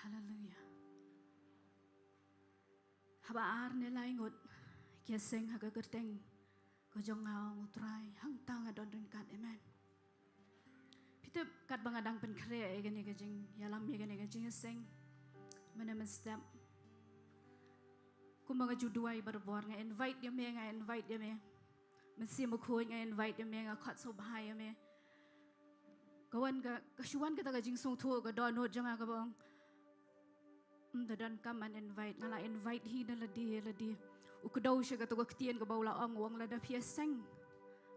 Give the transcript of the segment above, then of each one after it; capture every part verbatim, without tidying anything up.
Haleluya. Haba ar ne lai ngut ki ïaseng ha ka kyrteng ka jong nga, ong U Trai, hangta nga don ryngkat. Amen. Phi tip, katba nga dang pynkhreh ïa kane ka jingïalam, ïa kane ka jingïaseng mynne mynstep, kumba nga ju duwai barabor, nga invite ïa me, nga invite ïa me. Mynsiem Bakhuid, nga invite ïa me, nga khot sngewbha ïa me. Ka wan ka, ka shu wan kata ka jingsngewthuh ka dohnud jong nga kaba ong, ym da donkam ban invite, nga la invite hi da lade lade. U kdew sha kato ka ktien kaba u la ong, u ong, lada phi ïaseng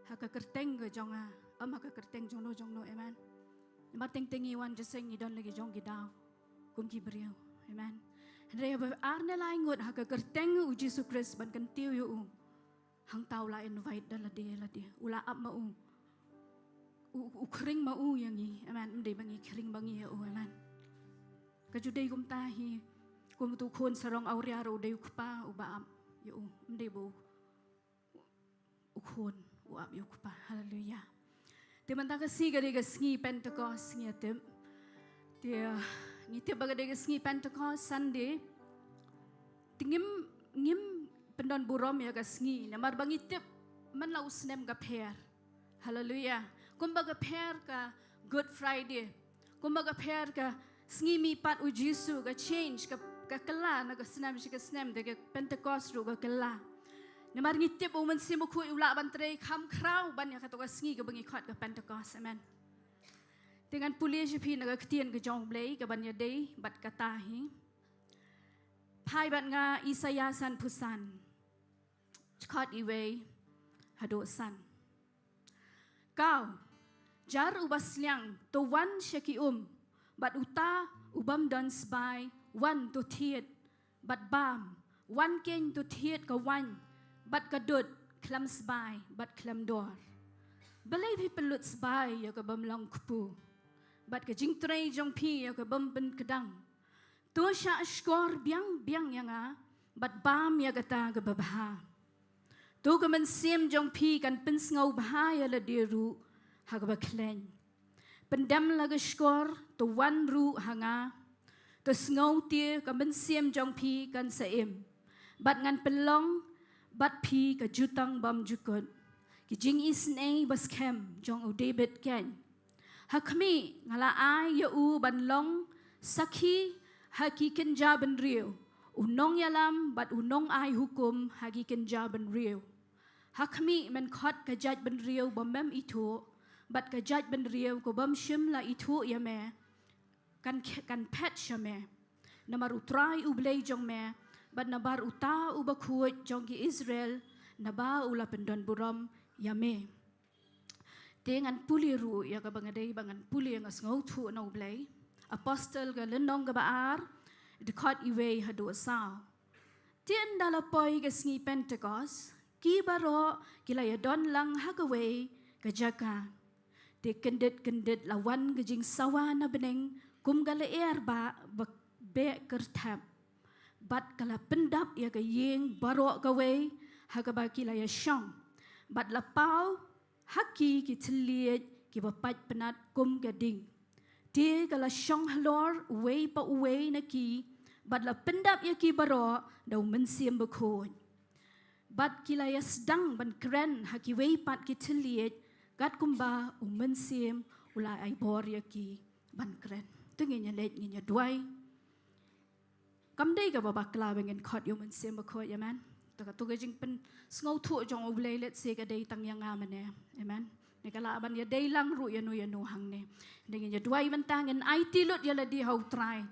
ha ka kyrteng ka jong nga, ym ha ka kyrteng jongno jongno. Amen. Namar teng teng ngi wan jingïaseng ngi don la ki jong ki daw kum ki briew. Amen. Hynrei haba ar ne lai ngut ha ka kyrteng U Jisu Khrist ban kyntiew ïa u, hangta u la invite da lade lade. U la ap ma u. U, u khring ma u ïa ngi. Amen. Ym dei ba ngi khring ma ngi ïa u. Amen. Ka ju dei kumta hi, kum uto u khun sarong awria ruh u dei u kpa uba ap ïa u. Ym dei ba u, u khun u ap ïa u kpa. Haleluya. Te mynta ka sngi ka dei ka sngi Pentecost, ngi tip. Te, uh, ngi tip ba ka dei ka sngi Pentecost Sunday. Te ngim, ngim pyndon burom ïa ka sngi namar ba ngi tip man la u snem ka pher. Haleluya. Kumba ka pher ka Good Friday, kumba ka pher ka sngi mihpat U Jisu, ka change, ka, ka kylla na ka snem sha ka snem, te ka Pentecost ruh ka kylla. Namar ngi tip U Mynsiem Bakhuid u lah ban trei kham khraw ban ïa kato ka sngi kaba ngi khot ka Pentecost. Amen. Te ngan pule sha phi na ka ktien ka jong U Blei kaban ïadei bad kata hi. Phai bad nga Isaïah sanphew san, dkhot iwei haduh san. Kaw, jar uba sliang, to wan sha ki um, bad uta u bym don sbai, wan to thied, bad bam, wan keiñ to thied ka waiñ bad ka dud khlem sbai bad khlem dor. Balei phi pynlut sbai ïa ka bym long kpu, bad ka jingtrei jong phi ïa ka bym pynkdang? To shah shkor biang biang ïa nga bad bam ïa kata kaba bha. To ka mynsiem jong phi kan pynsngewbha ïa lade ruh ha kaba khlaiñ. Pyndem la ka shkor, to wan ruh ha nga. To sngew te ka mynsiem jong phi kan sa im, bad ngan pynlong bad phi ka jutang bymjukut, ki jingisynei ba skhem jong u David keiñ. Ha khmih, nga la ai ïa u ban long sakhi ha ki kynja bynriew, u nongïalam bad u nongai hukum ha ki kynja bynriew. Ha khmih, men khot ka jaitbynriew ba mem ithuh bad ka jaitbynriew ka bym shym la ithuh ïa me kan, kan phet sha me, namar U Trai U Blei jong me, bad namar uta U Bakhuid jong ki Israel, naba u la pyndon burom ïa me. Te ngan pule ruh ïa kaba nga dei ba ngan pule, nga sngewthuh na U Blei. Apostol ka lynnong kaba ar, dkhot iwei haduh saw. Te ynda la poi ka sngi Pentecost, ki baroh ki la ïadon lang ha kawei ka jaka. Te kyndit kyndit la wan ka jingsawa na bneng kum ka lyer ba, ba beh kyrthep, bad ka la pyndap ïa ka ïing baroh kawei ha kaba ki la ïashong, bad la paw ha ki ki thylliej kiba pait pnat kum ka ding. Te ka la shong halor uwei pa uwei na ki, bad la pyndap ïa ki baroh da U Mynsiem Bakhuid. Bad ki la ïasdang ban kren ha kiwei pat ki thylliej, katkumba U Mynsiem u la ai bor ïa ki ban kren. To ngin ïa leit ngin ïa duwai. Kam dei kaba bakla ba ngin khot ïa U Mynsiem Bakhuid, amen. Te kato ka jingpynsngewthuh jong U Blei, let's say, ka dei tang ïa nga mynne, amen. Ne ka lah ban ïadei lang ruh ïano ïano hangne. Te ngin ïa duwai mynta, ngin aiti lut ïa lade ha U Trai.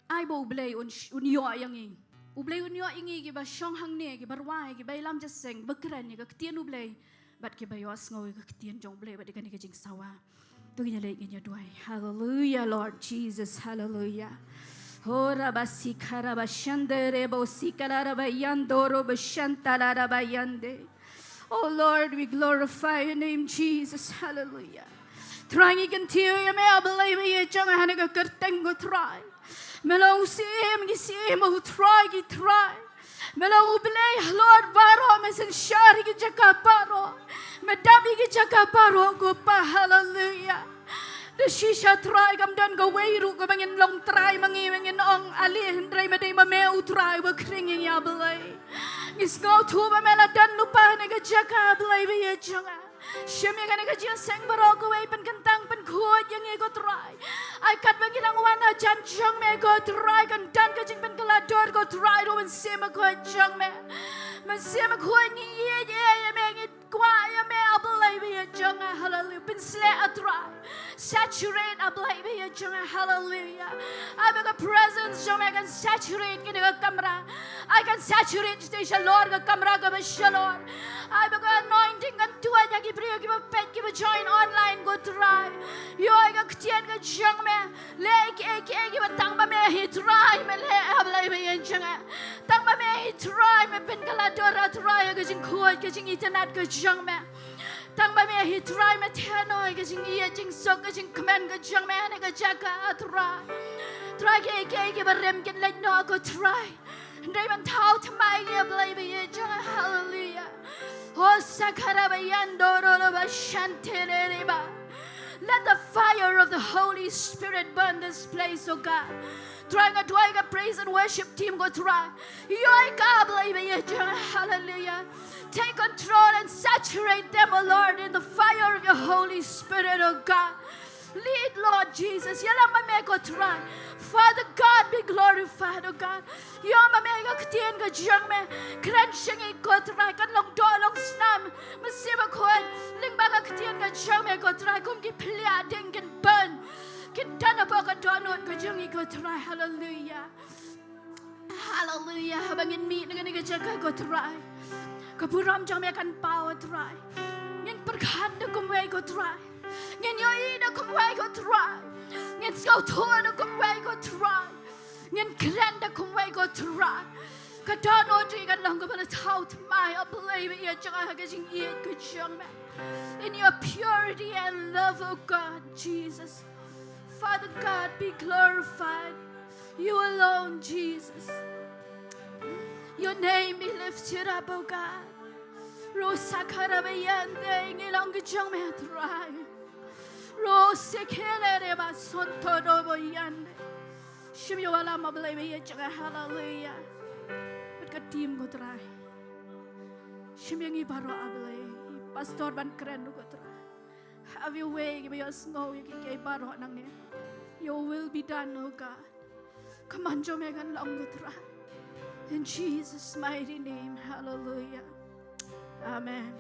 Ai ba U Blei un, un ïoh ïa ngi. U Blei un ïoh ïa ngi kiba shong hangne, kiba rwai, kiba ïalam jingïaseng, ba kren ïa ka ktien U Blei, bad kiba ïohsngew ïa ka ktien jong U Blei bad ïa kane ka jingsawa. To ngin ïa leit ngin ïa duwai. Hallelujah, Lord Jesus, hallelujah. Ho raba sikha raba shande rebo sikala raba yando robo shantala raba yande. Oh Lord, we glorify your name, Jesus. Hallelujah. Trai, ngi kyntiew ïa me, A Blei ba ïeit jong nga, ha kane ka kyrteng, ko Trai. Me long u Syiem ki syiem, U Trai ki trai. Me long U Blei halor baroh, me synshar ïa ki jaka baroh, me dap ïa ki jaka baroh, ko Pa. Hallelujah. Da shisha Trai kam don kawei ruh kaba ngin long trai ma ngi ba ngin ong ale hynrei ma dei ma me u Trai uba khring ïa ngi, ah Blei. Ngi sngewthuh ba me la don lypa ha kane ka jaka, ah Blei ba ïeit jong nga. Shim ïa kane ka jingïaseng baroh kawei, pynkyntang pynkhuid ïa ngi ko Trai. Ai katba ngi dang wan hajan jong me ko Trai, kan don ka jingpynkylla dur ko Trai ruh, Mynsiem Bakhuid jong me. Mynsiem Bakhuid ngi ïeit ïa me, ngi kwah ïa me, ah Blei ba ïeit jong nga. Haleluia. Pynsleh, ah Trai. Saturate, ah Blei ba ïeit jong nga. Haleluia. Ai ba ka presence jong me kan saturate kane ka kamra. Ai kan saturate shatei shalor ka kamra kaba shalor. Ai ba ka anointing kan tuid ïa ki briew kiba peit, kiba join online ko Trai. Ïoh ïa ka ktien ka jong me. Leh kiei kiei kiba tang ba me hi Trai me leh, ah Blei ba ïeit jong nga. Tang ba me hi Trai me pynkylla dur, ah Trai, ïa ka jingkhuid, ka jingitynnad ka jong me. Tang ba me hi Trai me theh noh ïa ka jingïeit, jingsuk, ka jingkmen ka jong me ha kane ka jaka, ah Trai. Trai, kiei kiei kiba rim kin leit noh ko Trai. Hynrei men thaw thymmai ïa ngi, ah Blei ba ïeit jong nga. Haleluia. Oh, sakara ba yando ro ro ba shante re re ba. Let the fire of the Holy Spirit burn this place, oh God. Trai, nga duwai ïa ka praise and worship team ko Trai. Ïoh ïa ka, ah Blei ba ïeit jong nga. Haleluia. Take control and saturate them, oh Lord, in the fire of your Holy Spirit, oh God. Lead, Lord Jesus. Ïalam ma me ko Trai. Father God, be glorified, oh God. Ïoh ma me ïa ka ktien ka jong me. Kren sha ngi ko Trai, kan long doh long snam. Mynsiem Bakhuid, lyngba ka ktien ka jong me ko Trai, kum ki phylliah dieng kin bun, kin don hapoh ka dohnud ka jong ngi ko Trai. Haleluia. Haleluia. Haba ngin mih na kane ka jaka ko Trai, ka burom jong me kan paw, ah Trai. Ngin pyrkhat da kumwei ko Trai. Ngin ïohi da kumwei ko Trai. Ngin sngewthuh da kumwei ko Trai. Ngin kren da kumwei ko Trai. Ka dohnud jong ngi kan long kaba la thaw thymmai, ah Blei ba ïeit jong nga, ha ka jingïeit ka jong me. In your purity and love, oh God, Jesus. Father God, be glorified. You alone, Jesus. Your name be lifted up, oh God. Ro sakara ba yande, ngi long ka jong me Trai. Ro sekele re ba sonto do bo yande. Shim ïa u ïalam, ah Blei ba ïeit jong nga. Haleluia. Bad ka team ko Trai. Shim ïa ngi baroh, ah Blei. Pastor ban kren ruh ko Trai. Have your way, kiba ïohsngew ïa kiei kiei baroh nangne. Your will be done, oh God. Ka mon jong me kan long ko Trai. In Jesus' mighty name. Hallelujah. Amen.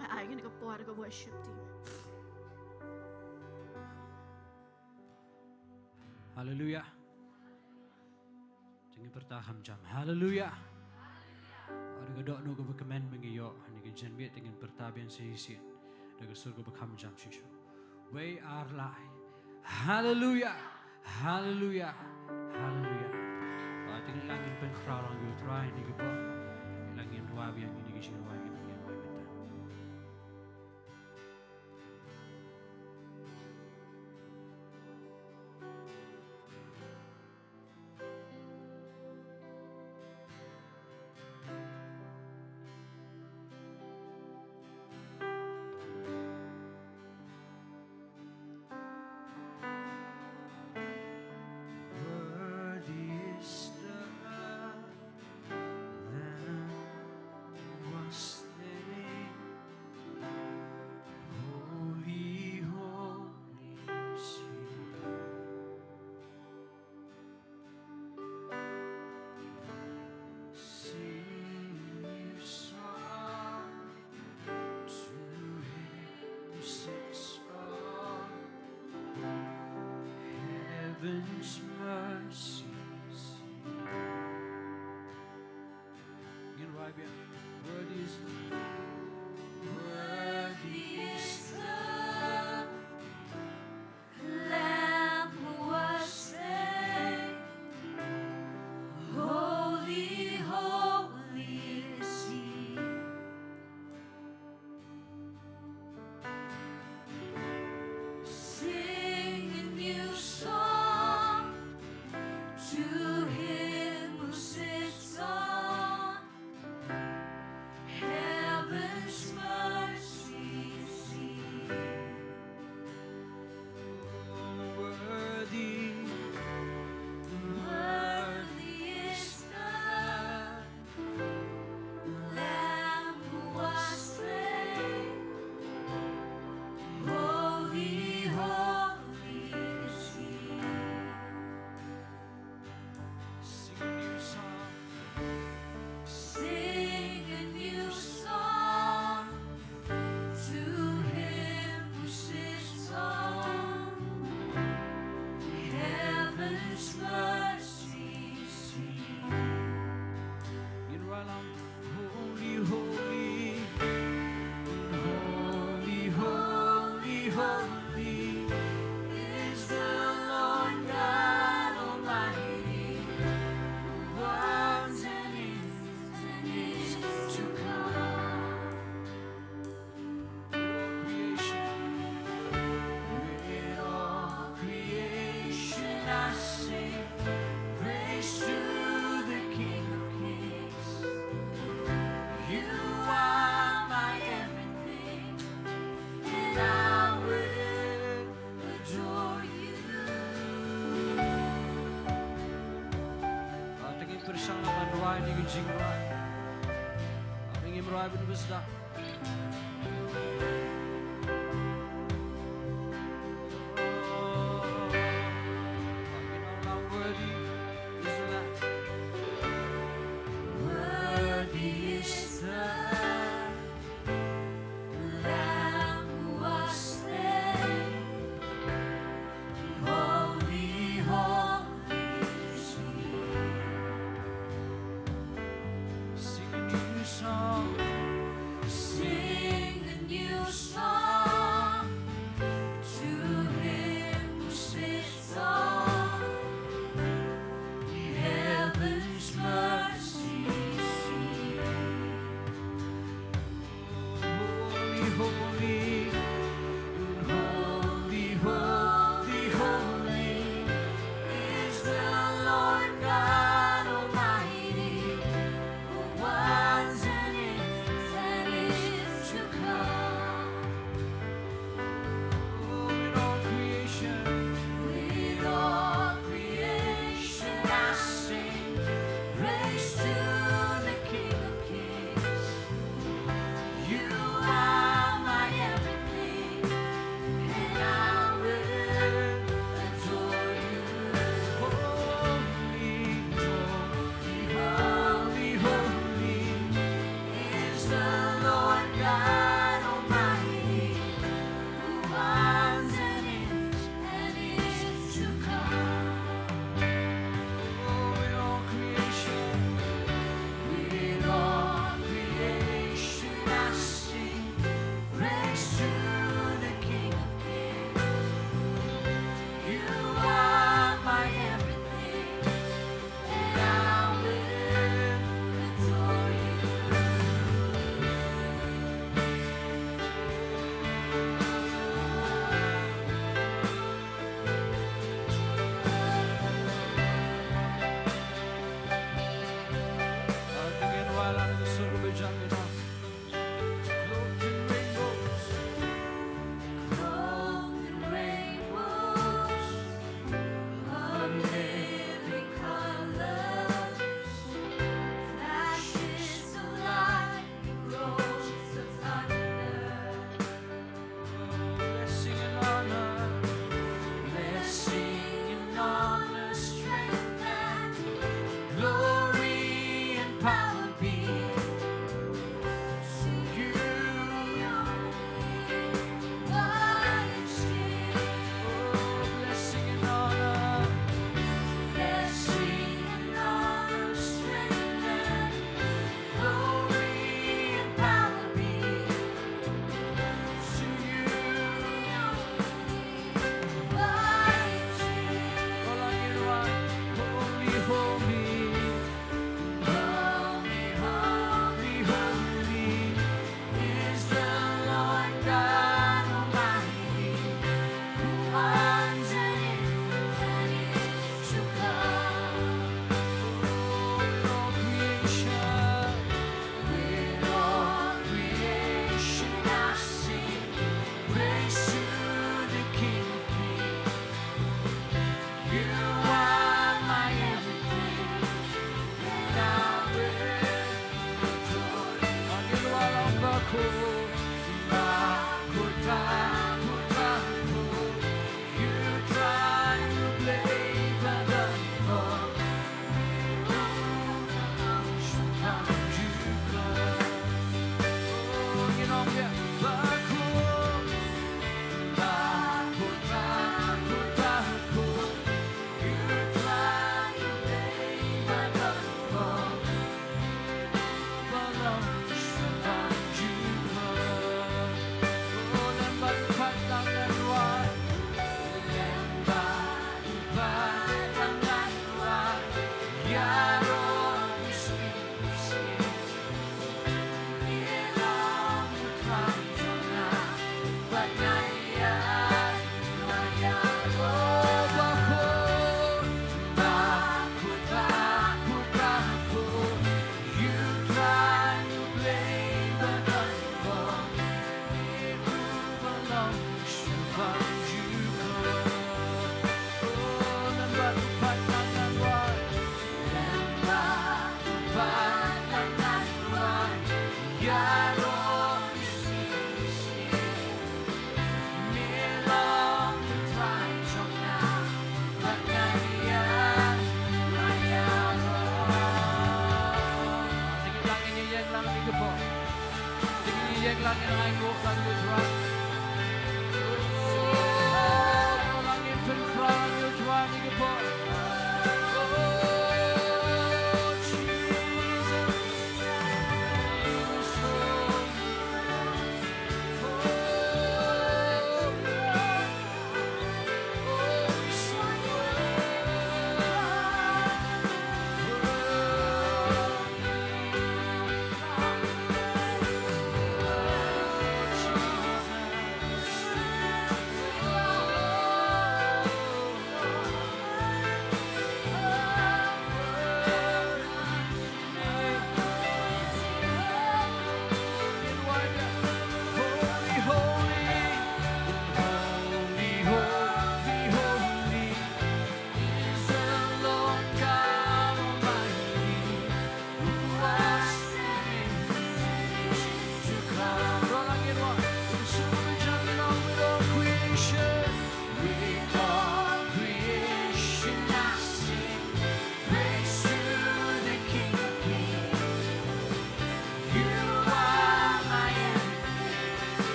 Ai, ai kane ka por ka worship team. Hallelujah. Jingim pyrta kham jam. Hallelujah. Ada ka dohnud kaba kmen ba ngi ïoh ha kane ka janmiet, te ngin pyrta biang shisien da ka sur kaba kham jam shisha. Wei ar lai. Hallelujah. Hallelujah. Hallelujah. Ba te ngin lang ngin pynkhraw lang ïa U Trai ha kane ka por. Lang ngin rwai biang ïa kane ka jingrwai kaba ngin rwai mynta. Worthy is the Lamb who was slain. Holy, holy is he. Sing a new song to him who sits on heaven's mercy seat. Ngin rwai biang. Worthy is the Lamb. Worthy is the Lamb who was slain. Holy, holy is he. Sing a new song to him who sits on heaven's mercy seat. Ïa ka jingrwai. Ngim rwai ban bishar. Worthy is the Lamb. Worthy is the Lamb who was slain. Holy, holy is he. Sing a new song. Sing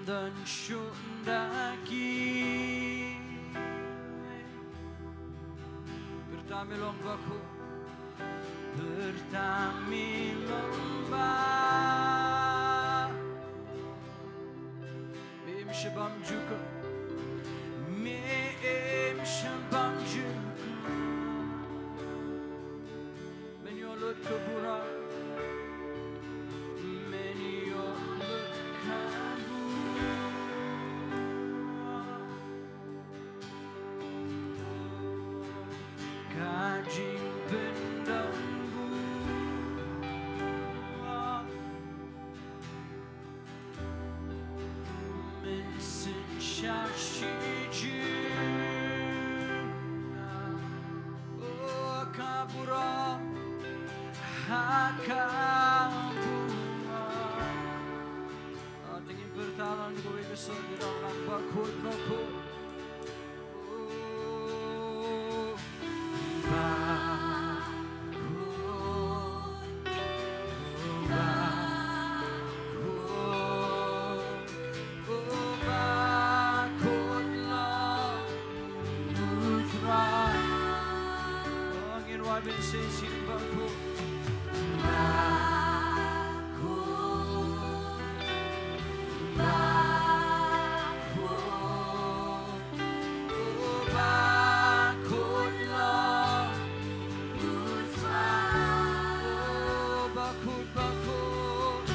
Don shuh da ki. Pyrta me long bakhuid. Pyrta me long ba. Me im sha bam jukut. Me im sha bam jukut. Men ïoh lut ka burom. Men ïoh lut ka burom. Ka jingpyndonkam burom. Mynsiem sha shi jingim. Oh, ka burom. Ha ka burom. Ah, te ngin pyrta lang kawei ka sur, ngi ong lang bakhuid, bakhuid. Oh, bakhuid, oh, bakhuid, oh, bakhuid long U Trai. Oh, ngin wad mynsiem bakhuid. Bakhuid, bakhuid, oh, bakhuid long U Trai. Oh, bakhuid, bakhuid.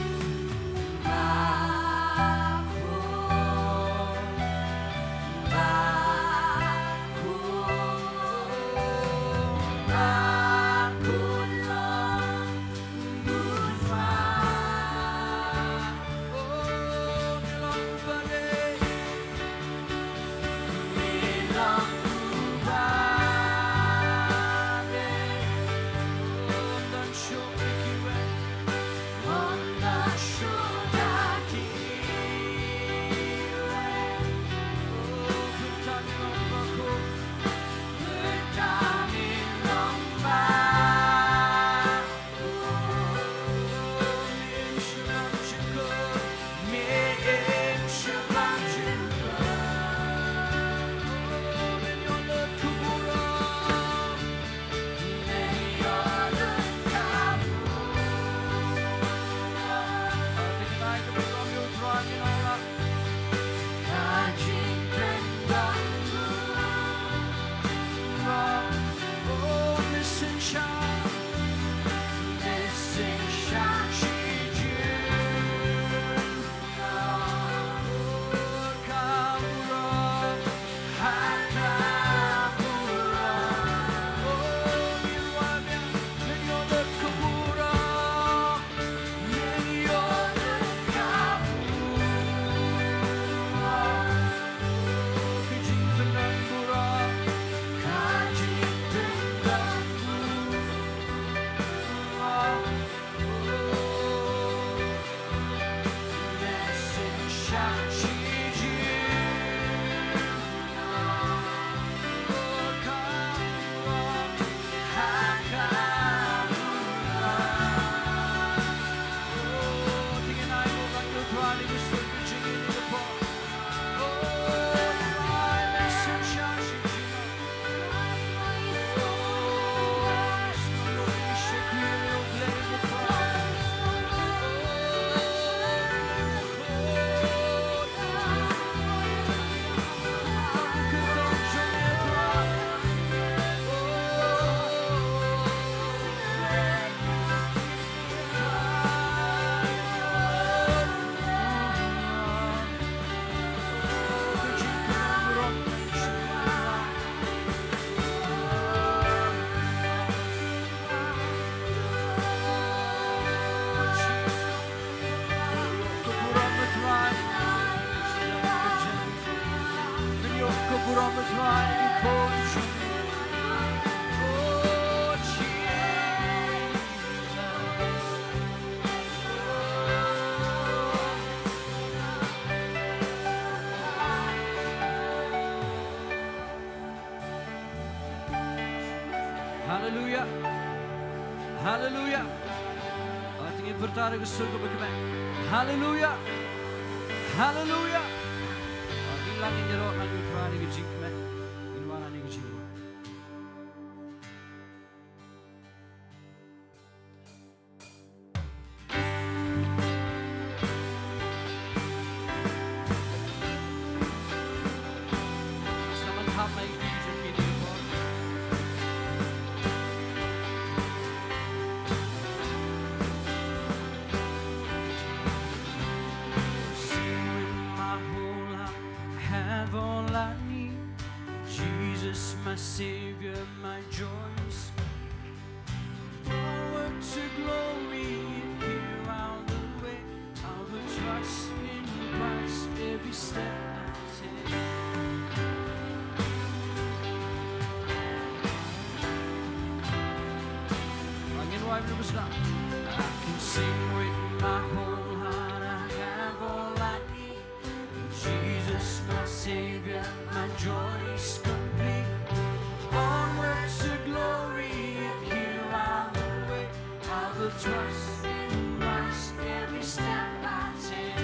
Haleluya. Haleluya. Haleluya. Haleluya. Ngin lah ngin ïaroh, ngin ïa pyrshah ïa ka jingkmen. Ngin wan ïa ka jingkmen. Have all I need. Jesus, my Savior, my joy is forward to glory. If you are the way, I will trust in Christ every step I take. Ngin wai blues na. I can sing with my whole heart. I have all I need. Jesus, my Savior, my joy is complete. Onward to glory, if you are the way, I will trust in Christ every step I take.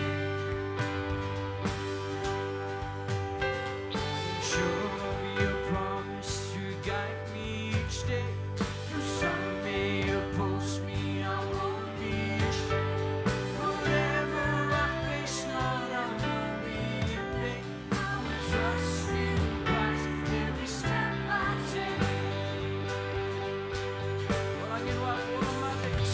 Show me your promise to guide me each day. Though some may oppose me, I won't be ashamed. Whatever I face, Lord, I won't be in vain. I will trust in Christ every step I take. Well, I can walk all my days.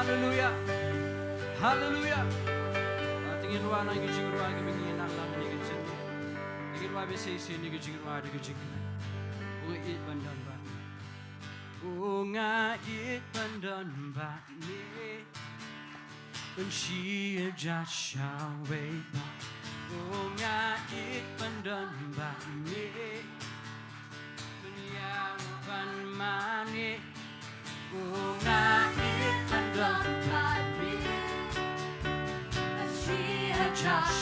Haleluya. Haleluya. Ah, te ngin rwai na ki jingrwai kiba ngi nang lang ha kane ka jingim. Te ngin rwai ba shisien ïa ka jingrwai da ka jingkmen. U nga ïeit ban don bad me. U nga ïeit ban don bad me. Ban shah ïa shawei pat. U nga ïeit ban don bad me. Ban ïaroh ban mane. U nga ïeit ban don bad me. Ban shah ïa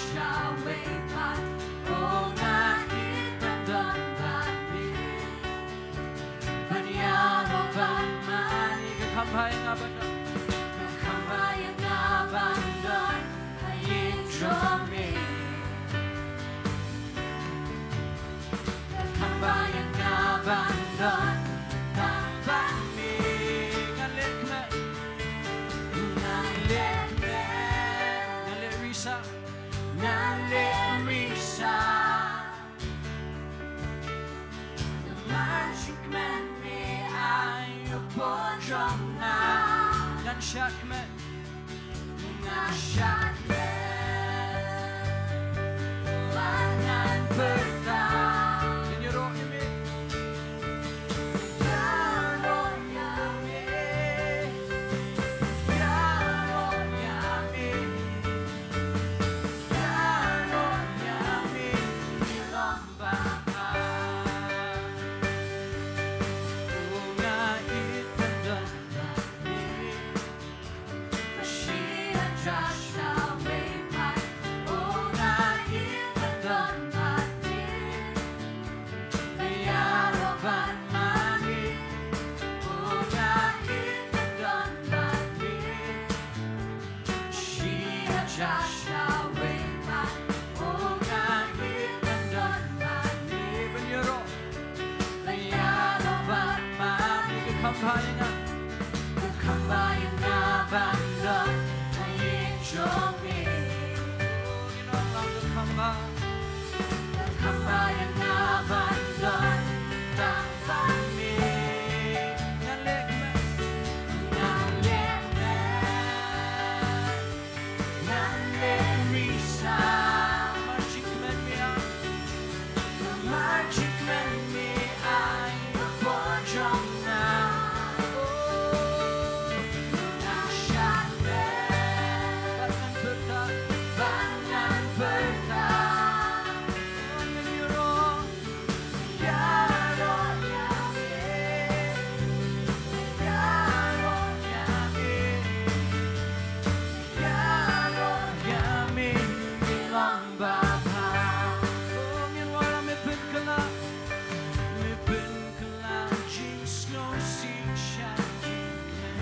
shawei pat. U nga ïeit ban don bad me. Ban ïaroh ban mane. Ka kham bha ïa nga ban don. Ka kham bha ïa nga ban don ha ïing jong me. Ka kham bha ïa nga ban don tang bad me. Ngan leh kmen. Ngan leh kmen. Ngan leh risa. Ngan leh risa. Namar jingkmen me ai hapoh jong nga. Ngan shad kmen. Ngan shad kmen. Bad ngan pyrta. Ngan ïaroh ïa me. Ïaroh ïa me. Ïaroh ïa me. Ïaroh ïa me. Ïaroh Shia Joshua wei pat, u nga ïeit ban don bad me. Ban ïaroh, ban ïaroh bad me. Ka kham bha ïa nga, ka kham bha ïa nga ban don ha ïing jong me. Ngin ong lang ka kham bha. Ka kham bha ïa nga ban don tang bad me. Ngan leh kmen, ngan leh kmen. Ngan leh risa. Namar jingkmen me ai. Namar jingkmen me ai hapoh jong nga. Oh, ngan shad kmen. Bad ngan pyrta. Bad ngan pyrta. Oh, ngan ïaroh. Ïaroh ïa me, ïaroh ïa me, ïaroh ïa me, ngi long babha. Oh, ngin wan, me pynkylla, me pynkylla jingsngewsih sha jingkmen.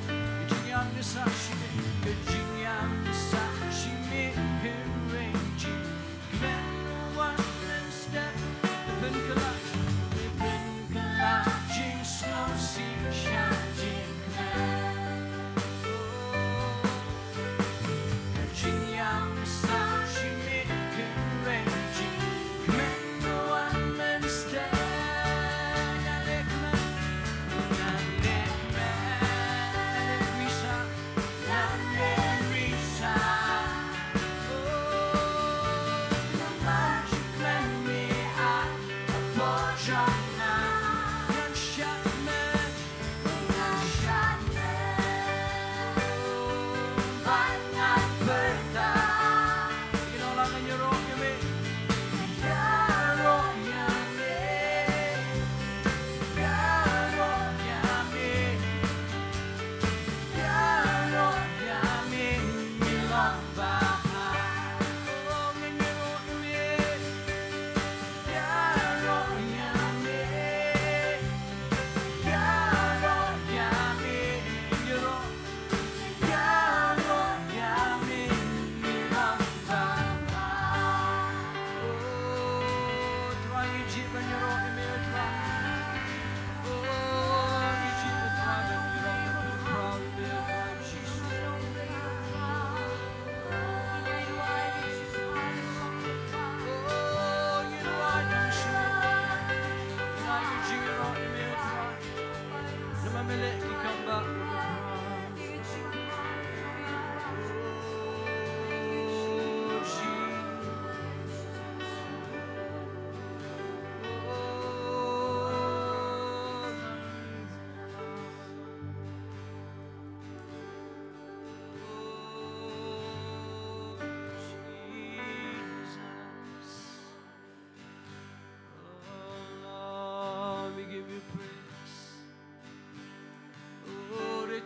Ka jingïam ka sah shi miet, ka jingïam ka sah shi miet, ka ring jing Kmen wan mynstep, pynkylla, pynkylla jingsngewsih sha jingkmen. Oh, ka jingïam ka sah shi miet, ka ring jing. Kmen wan mynstep, ngan leh kmen, ngan leh kmen, ngan leh risa. Ngan leh risa. Oh, namar jingkmen me ai hapoh jong nga. Ngan shad kmen. Ngan shad kmen. Oh, bad ngan pyrta. Ngin ong lang, ngan ïaroh ïa me. Ïaroh ïa me. Ïaroh ïa me. Ïaroh ïa me, ngi long babha. Oh, ngan ïaroh ïa me. Ïaroh ïa me. Ïaroh ïa me, ïaroh. Ïaroh ïa me, ngi long babha. Oh, Trai, ngi ïeit ban ïaroh ïa me, Trai.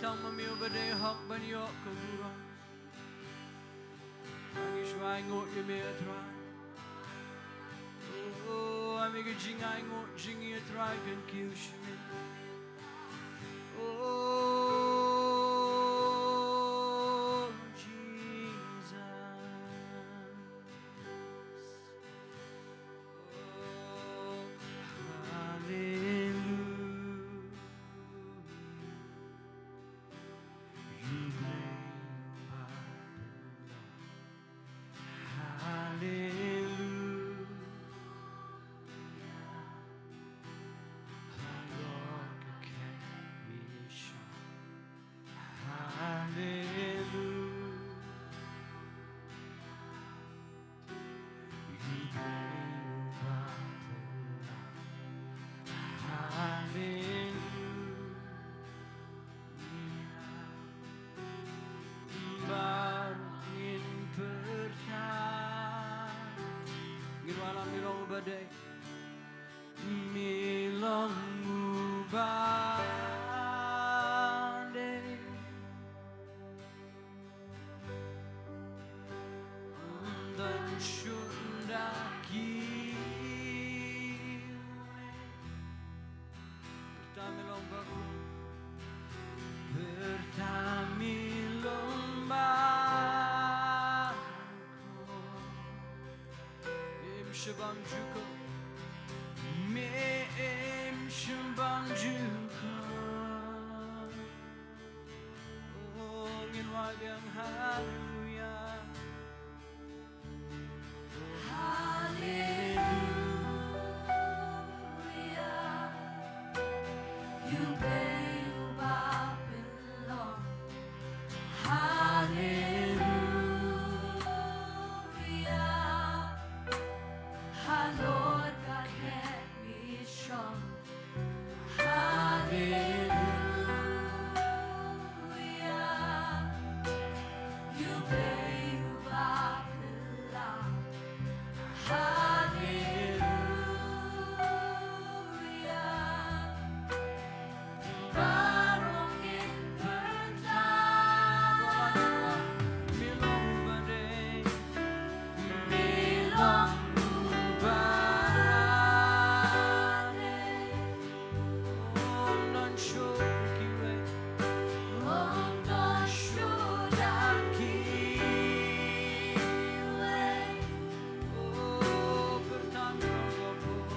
Tang ma me uba dei hok ban ïoh ka burom. Ngi shu ainguh ïa me, A Trai. Oh, ai me ka jingainguh jong ngi, A Trai, kan kiew sha me. Oh, Jesus. Oh, hallelujah. You reign, Babylon. Hallelujah. Our Lord, God, can be shown. Hallelujah. Hallelujah. Baroh ngin pyrta. Ngin wallam, me long uba dei. Me long uba dei. Ym don shuh da kiwei. Pyrta me long bakhuid. Pyrta me long bakhuid. Me im shym bam jukut. Me im shym bam jukut. Oh, ngin wad biang haleluya. Haleluya. You reign, Babylon. Haleluya. Our Lord God can be strong. Haleluya. You reign, Babylon. Haleluya. Baroh ngin pyrta. Me long uba dei. Me long uba dei. Ym don shuh da kiwei. Ym don shuh da kiwei. Oh, pyrta me long bakhuid.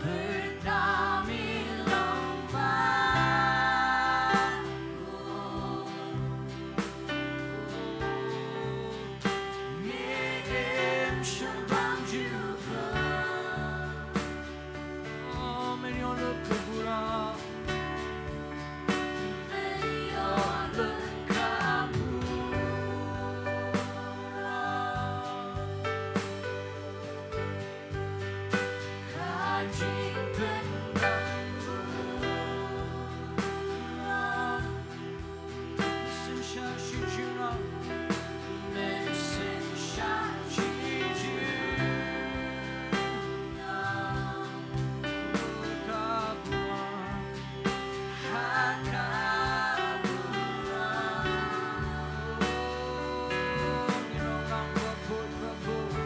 Pyrta me long bakhuid. Me im shym bam jukut. Oh, men ïoh lut ka burom. Men ïoh lut ka burom. Ka jingpyndonkam. Synshar shi junom. Men synshar shi junom. Ka burom. Ha ka burom. Ngi long lang bakhuid, bakhuid.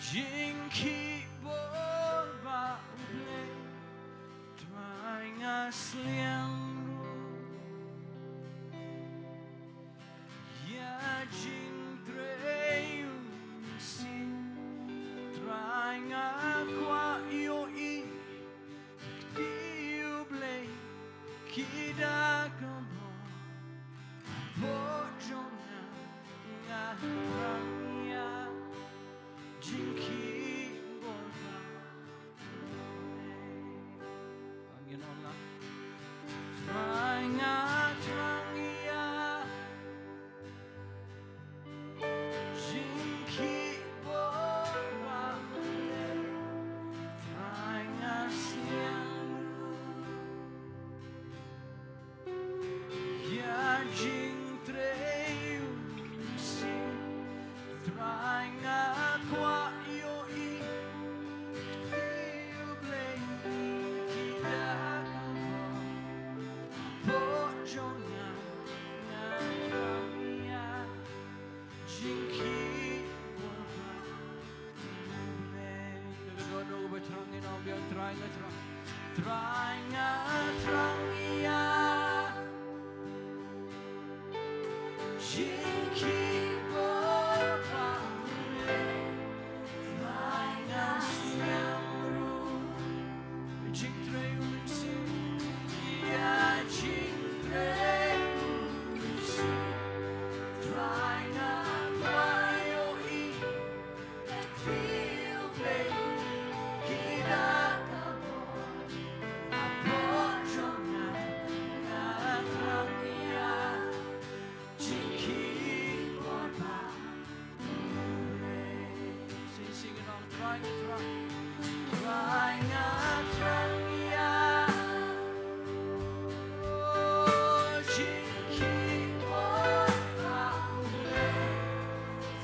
Jingkhih bor ba U Blei, Trai nga sliang ruh ïa jingtrei u Mynsiem. Trai nga kwah ïohi kti U Blei, ki dak ka bor hapoh jong nga, nga thrang ïa jingkhih bor ba U Blei. Trai nga thrang ïa jingkhih bor ba U Blei, Trai nga sliang ruh ïa jingtrei u Mynsiem. Trai nga kwah ïohi kti U Blei, ki dak ka bor hapoh jong nga, nga thrang ïa jingkhih bor ba U Blei. Ka dohnud ba thrang, ngin ong biang, Trai nga thrang. Trai nga thrang ïa jingkhih bor ba U Blei, Trai nga sliang ruh ïa jingtrei u Mynsiem, ïa jingtrei u Mynsiem. Trai nga kwah ïohi kti U Blei, ki dak ka bor hapoh jong nga, nga thrang ïa jingkhih bor ba U Blei. Sing, sing along, Trai nga thrang, Trai nga thrang ïa jingkhih bor ba U Blei,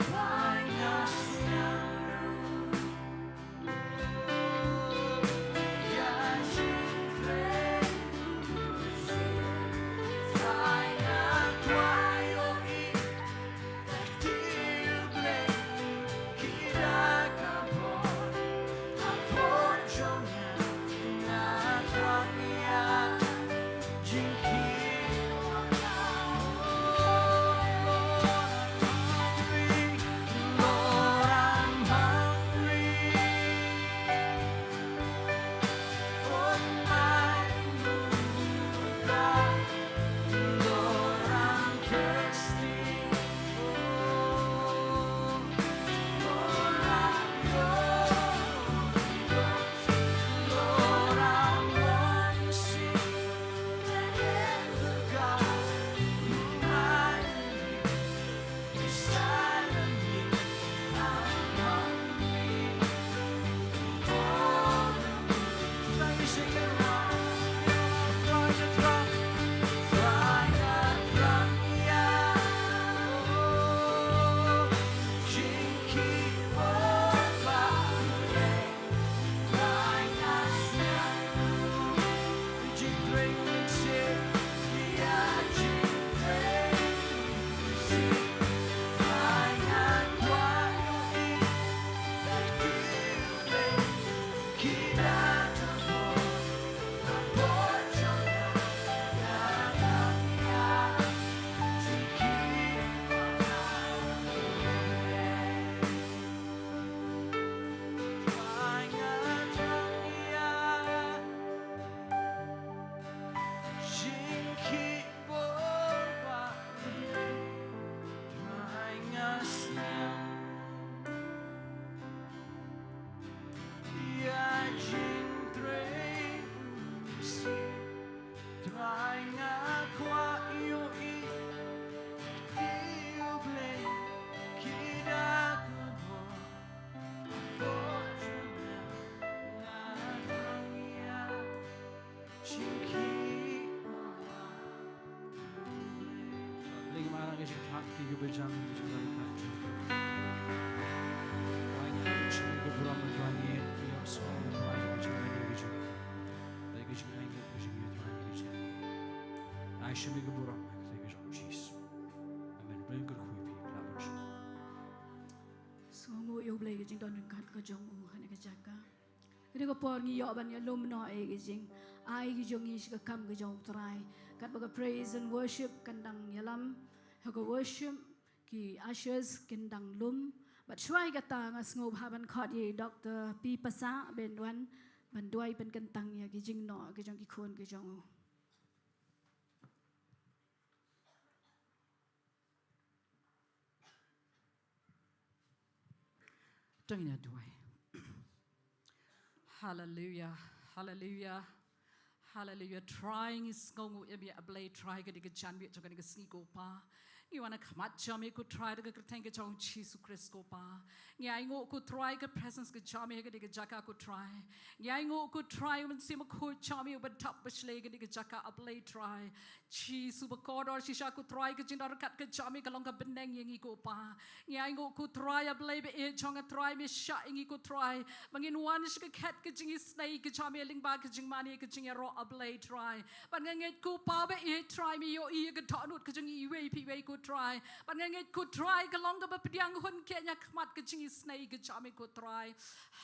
Trai nga sliang ruh ïa jingtrei u Mynsiem. Trai nga kwah ïohi kti U Blei, ki dak ka bor hapoh jong nga, nga thrang ïa jingkhih bor ba U Blei. Lord, I'm hungry. Lord, I'm hungry. Oh, my Lord, Lord, I'm thirsty. Oh, Lord, I'm yours. Lord, I wanna see the hands of God move mightily. Blei ngam ai nang ka jingthrang, ki kaba jam ka jingthrang ka jingthrang. Ai ngi ai ka jingburom, ai ngi ïohsngew, ai ka jingthrang ka jingthrang. Ai ka jingthrang ka jingthrang. Ai shim ka burom, ai ka jong Jisu. Amen. Blei kyrkhu ïa phi, la burom. Sngewnguh ïa U Blei ka jingdon ryngkat ka jong u ha kane ka jaka. Kane ka por ngi ïoh ban ïalum noh ïa ka jingai ka jong ngi sha ka kam ka jong U Trai. Katba ka praise and worship kan dang ïalam ha ka worship, ki ushers kin dang lum. Bad shuwa kata nga sngewbha ban khot ïa i Doctor P Passah ban wan ban duwai pynkyntang ïa ka jingnoh ka jong ki khun ka jong u. To ngin ïa duwai. Hallelujah, hallelujah, hallelujah. Trai ngi sngewnguh ïa me A Blei Trai, ka dei ka janmiet jong kane ka sngi ko Pa. Ngi wan ha khmat jong me ko Trai da ka kyrteng ka jong U Jisu Khrist ko Pa. Ngi ainguh ko Trai ka presence ka jong me ha kane ka jaka ko Trai. Ngi ainguh ko Trai U Mynsiem Bakhuid jong me uba dap ba shlei ha kane ka jaka A Blei Trai. Jisu bakordor, shisha ko Trai ka jingdon ryngkat ka jong me ka long ka bneng ïa ngi ko Pa. Ngi ainguh ko Trai A Blei ba ïeit jong nga Trai, me shah ïa ngi ko Trai ba ngin wan sha ka khet ka jingisynei ka jong me lyngba ka jingmane ka jingïaroh A Blei Trai. Bad nga ngeit ko Pa ba ïeit Trai me ïohi ïa ka dohnud ka jong ngi iwei pa iwei ko Trai. Bad nga ngeit ko Trai ka long kaba pdiang hun keiñ ha khmat ka jingisynei ka jong me ko Trai.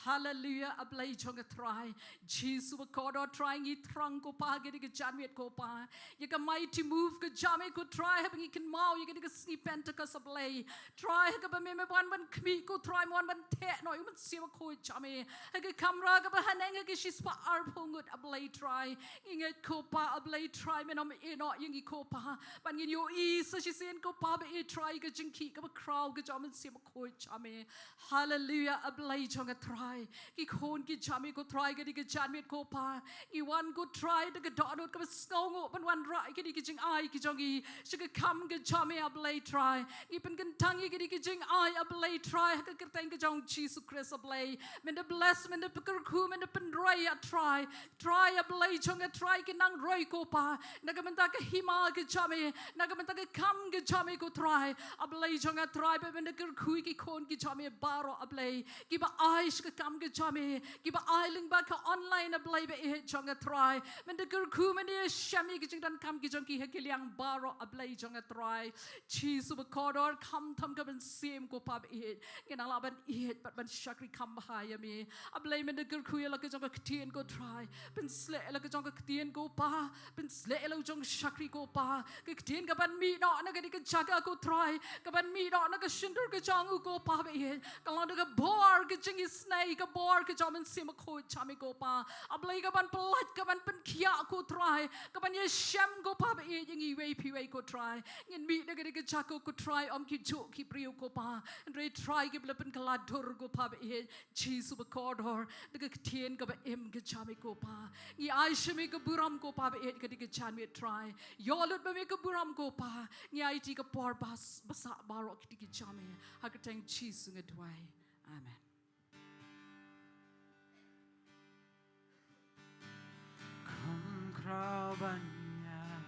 Hallelujah, A Blei jong nga Trai. Jisu bakordor Trai ngi thrang ko Pa ha kane ka janmiet ko Pa ïa ka mighty move ka jong me ko Trai haba ngi kynmaw ïa kane ka sngi Pentecost A Blei. Trai ha kaba me me wan ban khmih ko Trai, me wan ban theh noh ïa U Mynsiem Bakhuid jong me ha ka kamra kaba haneng ha ki shispah arphew ngut A Blei Trai. Ngi ngeit ko Pa A Blei Trai men ym ïehnoh ïa ngi ko Pa. Bad ngin ïohi sa shisien ko Pa ba ïeit Trai ka jingkhih kaba khraw ka jong U Mynsiem Bakhuid jong me. Hallelujah, A Blei jong nga Trai. Ki khun ki jong me ko Trai ha kane ka janmiet ko Pa. Ngi wan ko Trai da ka dohnud kaba sngewnguh ban wanrah ïa kine ki jingai ki jong ngi sha ka kam ka jong me A Blei Trai. Ngi pynkyntang ïa kine ki jingai A Blei Trai ha ka kyrteng ka jong U Jisu Khrist A Blei. Men da bless, men da pynkyrkhu, men da pynroi A Trai. Trai A Blei jong nga Trai, kin nang roi ko Pa na ka bynta ka hima ka jong me, na ka bynta ka kam ka jong me ko Trai. A Blei jong nga Trai, ba men da kyrkhu ïa ki khun ki jong me baroh A Blei, kiba ai sha ka kam ka jong me, kiba ai lyngba ka online A Blei ba ïeit jong nga Trai. Men da kyrkhu, men da ïashem ïa ki jingdonkam ki jong ki ha ki liang baroh A Blei jong nga Trai. Jisu bakordor, khamtam ka mynsiem ko Pa ba ïeit, ngin nang lah ban ïeit bad ban shakri kham bha ïa me. A Blei men da kyrkhu ïa la ka jong ka ktien ko Trai. Pynshlur ïa la ka jong ka ktien ko Pa. Pynshlur ïa la u jong u shakri ko Pa. Ka ktien kaban mih noh na kane ka jaka ko Trai, kaban mih noh na ka shyntur ka jong u ko Pa ba ïeit, ka long da ka bor ka jingisynei, ka bor ka jong U Mynsiem Bakhuid jong me ko Pa. A Blei kaban pyllait, kaban pynkhiah ko Trai, kaban ïashem ko Pa ba ïeit ïa ngi iwei pa iwei ko Trai. Ngin mih na kane ka jaka ko Trai ym ki juh ki briew ko Pa, hynrei Trai kiba la pynkylla dur ko Pa ba ïeit. Jisu bakordor, da ka ktien kaba im ka jong me ko Pa. Ngi ai sha me ka burom ko Pa ba ïeit ha kane ka janmiet Trai. Ïoh lut ba me ka burom ko Pa. Ngi aiti ka por bas, basa baroh kti ki jong me. Ha ka kyrteng Jisu nga duwai. Amen. Kham khraw ban ïa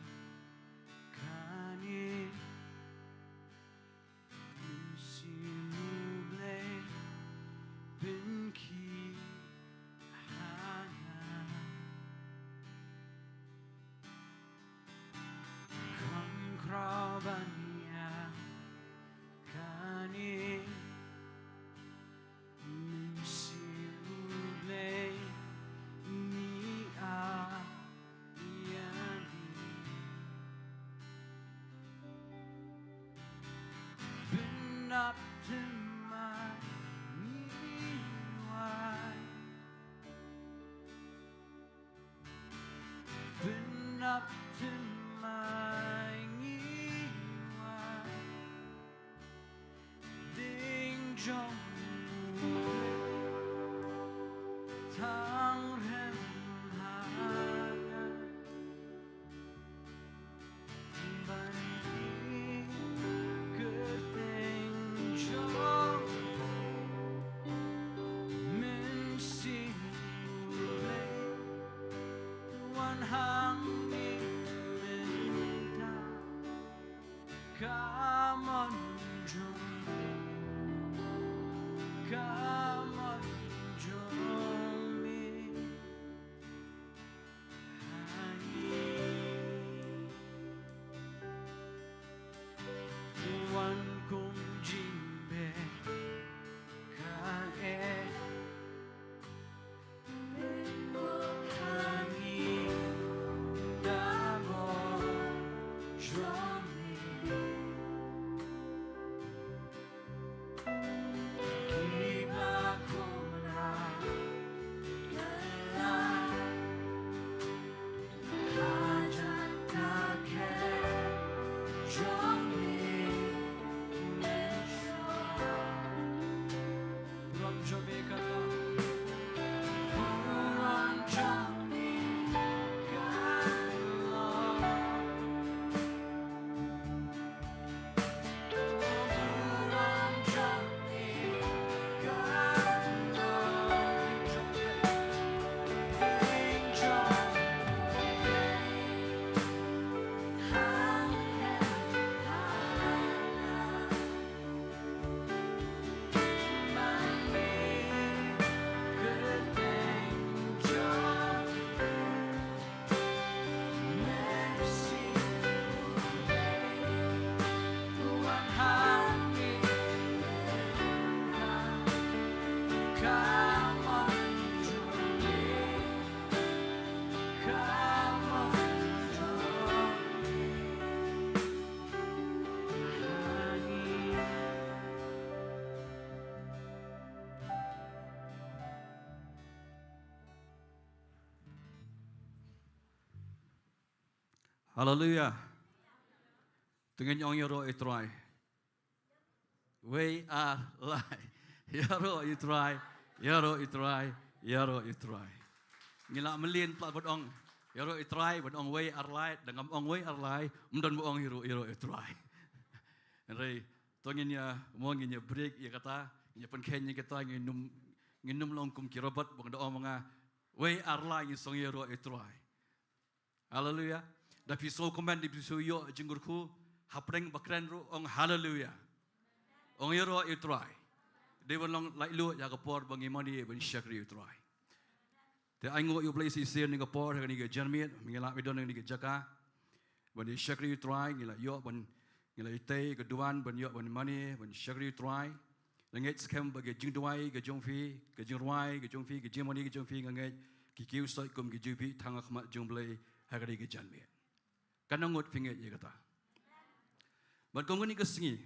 kane, Mynsiem U Blei pynkhih ha nga. Kham khraw ban ïa kane, Mynsiem U Blei mih ïa ngi. Pynbaptis ma ngi wai. Pynbaptis ma ngi wai. Ding jong u tang rem ha nga. Ban ïa ka kyrteng jong Mynsiem U Blei, wan hangne mynta. Come on, jong me. Come on, jong me. Wan kum jingbeh Haleluia. Te ngin ong ïaroh ïa u Trai. Wei ar lai. Ïaroh ïa u Trai. Ïaroh ïa u Trai. Ïaroh ïa u Trai. Ngi la mlien palat ban ong ïaroh ïa u Trai, ban ong wei ar lai, da ngam ong wei ar lai, ym don ba ong ïaroh, ïaroh ïa u Trai. Hynrei to ngin ïa, mo ngin ïa break ïa kata, ngin ïa pynkheiñ ïa kata, ngin ym, ngin ym long kum ki robot ba da ong ma nga wei ar lai ngin song ïaroh ïa u Trai. Haleluia. Da phi sngewkmen, da phi sngew ïoh jingkyrkhu, hapdeng ba kren ruh ong haleluia. Ong ïaroh ïa u Trai. Dei ban long laitluid ïa ka por ba ngi mane ban shakri ïa u Trai. Te ai nguh ïa U Blei shisien ïa ka por ha kane ka janmiet, ngi la ïadon ha kane ka jaka ban ïa shakri ïa u Trai, ngi la ïoh ban, ngi la ïatei ka duwan ban ïoh ban mane ban shakri ïa u Trai. Nga ngeit skhem ba ka jingduwai ka jong phi, ka jingrwai ka jong phi, ka jingmane ka jong phi, nga ngeit ki kiew sait kum ki jubit tang ha khmat jong U Blei ha kane ka janmiet. Katno ngut phi ngeit ïa kata? Bad kum kane ka sngi,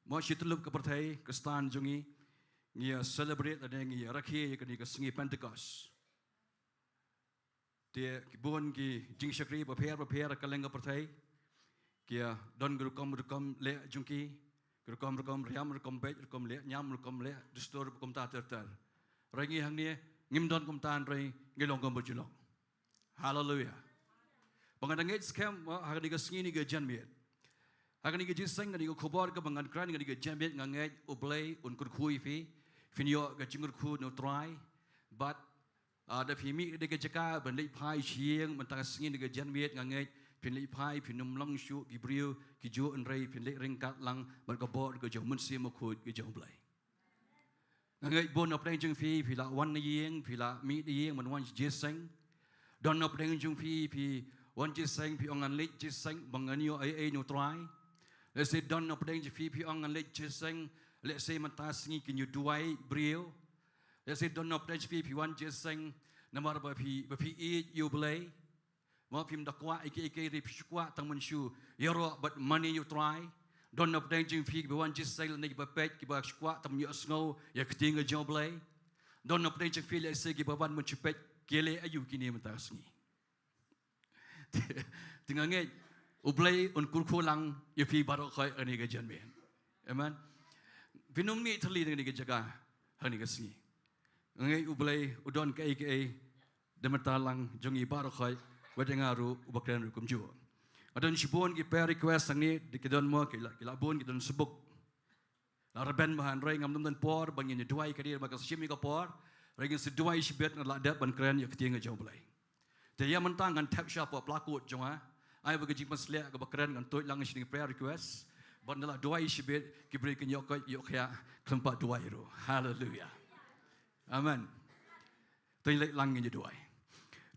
mo shi tyllup ka pyrthei, Khristan jong ngi, ngi ïa celebrate lane ngi ïa rakhe ïa kane ka sngi Pentecost. Te ki bun ki jingshakri bapher bapher ha kylleng ka pyrthei. Ki ïa don ki rukom rukom leh jong ki, ki rukom rukom riam, rukom beit, rukom leh niam, rukom leh dustur, rukom ta ter ter. Hynrei ngi hangne ngim don kumta, hynrei ngi long kumba ju long. Haleluia. Ba nga da ngeit skhem, mo, ha kane ka sngi, kane ka janmiet, ha kane ka jingïaseng, kane ka khubor kaba ngan kren ha kane ka janmiet, nga ngeit U Blei un kyrkhu ïa phi. Phin ïoh ka jingkyrkhu na U Trai. Bad ah, da phi mih da ka jaka ban leit phai sha ïing mynta ka sngi, kane ka janmiet, nga ngeit phin leit phai, phin ym long shuh ki briew kijuh, hynrei phin leit ryngkat lang bad ka bor ka jong U Mynsiem Bakhuid ka jong U Blei. Nga ngeit bun na pdeng jong phi, phi la wan na ïing, phi la mih na ïing ban wan jingïaseng. Don na pdeng jong phi, phi wan jingïaseng, phi ong ngan leit jingïaseng ba ngan ïoh ei ei na U Trai. Lehse don na pdeng jong phi, phi ong ngan leit jingïaseng, lehse mynta sngi kin ïa duwai briew. Lehse don na pdeng jong phi, phi wan jingïaseng namar ba phi, ba phi ïeit ïa U Blei. Mo, phim da kwah ïa kiei kiei, hynrei phi shu kwah tang ban shu ïaroh bad mane ïa U Trai. Don na pdeng jong phi kiba wan jingïaseng lane kiba peit, kiba shu kwah tang ban ïohsngew ïa ka ktien ka jong U Blei. Don na pdeng jong phi lehse kiba wan ban shu peit ki leh aïu kine mynta ka sngi. Te nga ngeit U Blei un kyrkhu lang ïa phi baroh khoit ha kane ka janmiet. Amen. Phin ym mih thylli na kane ka jaka ha kane ka sngi. Nga ngeit U Blei u don kaei kaei da mynta lang jong ngi baroh khoit, wat ïa nga ruh uba kren ruh kumjuh. Nga don shibun ki prayer request hangne, ki don, mo, ki la, ki la bun, ki don sha book. La rben bha, hynrei ngam don por ba ngin ïa duwai ka dei ba ka shim ïa ka por. Hynrei ngin sa duwai shibit, nga la dep ban kren ïa ka ktien ka jong U Blei. Te ïa mynta ngan thep sha pla kut jong nga. Ai ba ka jingpynshlur kaba kren ngan tuid lang sha ki prayer request. Bad nda la duwai shibit, ki briew kin ïoh koit ïoh khiah khlem pat duwai ruh. Haleluia. Amen. To ngin leit lang ngin ïa duwai.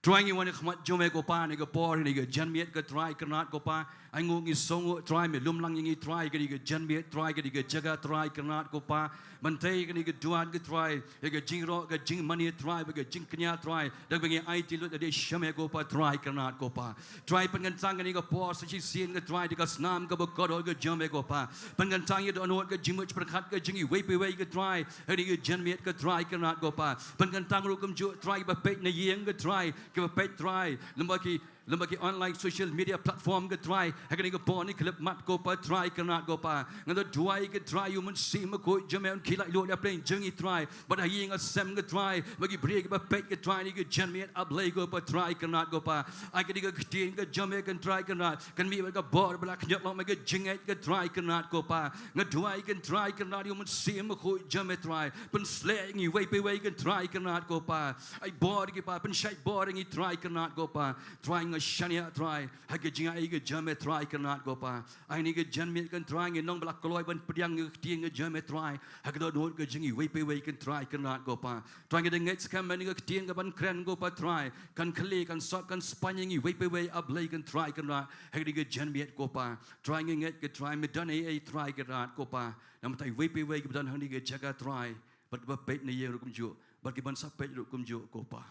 Trai, ngi wan ha khmat jong me ko Pa, ha kane ka por, ha kane ka janmiet ko Trai Kynrad ko Pa. Ai nguh, ngi sngewnguh Trai, me lum lang ïa ngi Trai, ha kane ka janmiet Trai, ha kane ka jaka Trai Kynrad ko Pa. Mynta ha kane ka duwan ko Trai, ïa ka jingïaroh, ka jingmane Trai, bad ka jingkñia Trai, da kaba ngi aiti lut da dei sha me ko Pa Trai Kynrad ko Pa. Trai, pynkyntang kane ka por sa shisien ko Trai da ka snam kaba kordor ka jong me ko Pa. Pynkyntang ïa dohnud, ka jingmut jingpyrkhat ka jong ngi iwei pa iwei ko Trai ha kane ka janmiet ko Trai Kynrad ko Pa. Pynkyntang ruh kumjuh Trai kiba peit na ïing ko Trai, kiba peit Trai lyngba ki, lyngba ki online social media platform ko Trai, ha kane ka por kane ka khyllipmat ko Pa Trai Kynrad ko Pa. Nga da duwai ko Trai, ïa U Mynsiem Bakhuid jong me un khie laitluid hapdeng jong ngi Trai, bad ha ïing ha sem ko Trai, bad ki briew kiba peit ko Trai ha kane ka janmiet, A Blei ko Pa Trai Kynrad ko Pa. Ai ka dei ka ktien ka jong me ko Trai Kynrad, kan mih bad ka bor ba la khñiot lok, me ka jingngeit ko Trai Kynrad ko Pa. Nga duwai ko Trai Kynrad, ïa U Mynsiem Bakhuid jong me Trai, pynshlur ïa ngi iwei pa iwei ko Trai Kynrad ko Pa. Ai bor ko Pa, pynshait bor ïa ngi Trai Kynrad ko Pa. Trai, nga shaniah Trai ha ka jingaiei ka jong me Trai Kynrad ko Pa. Ha kane ka janmiet ko Trai, ngi long ba la kloi ban pdiang ïa ka ktien ka jong me Trai, ha ka dohnud ka jong ngi iwei pa iwei ko Trai Kynrad ko Pa. Trai, ngi da ngeit skhem ba kane ka ktien kaban kren ko Pa Trai, kan khlieh, kan sot, kan spaiñ ïa ngi iwei pa iwei, A Blei ko Trai Kynrad, ha kane ka janmiet ko Pa. Trai, ngi ngeit ko Trai, me don eiei Trai Kynrad ko Pa, namar iwei pa iwei kiba don ha kane ka jaka Trai, bad kiba peit na ïing ruh kumjuh, bad kiban sa peit ruh kumjuh ko Pa.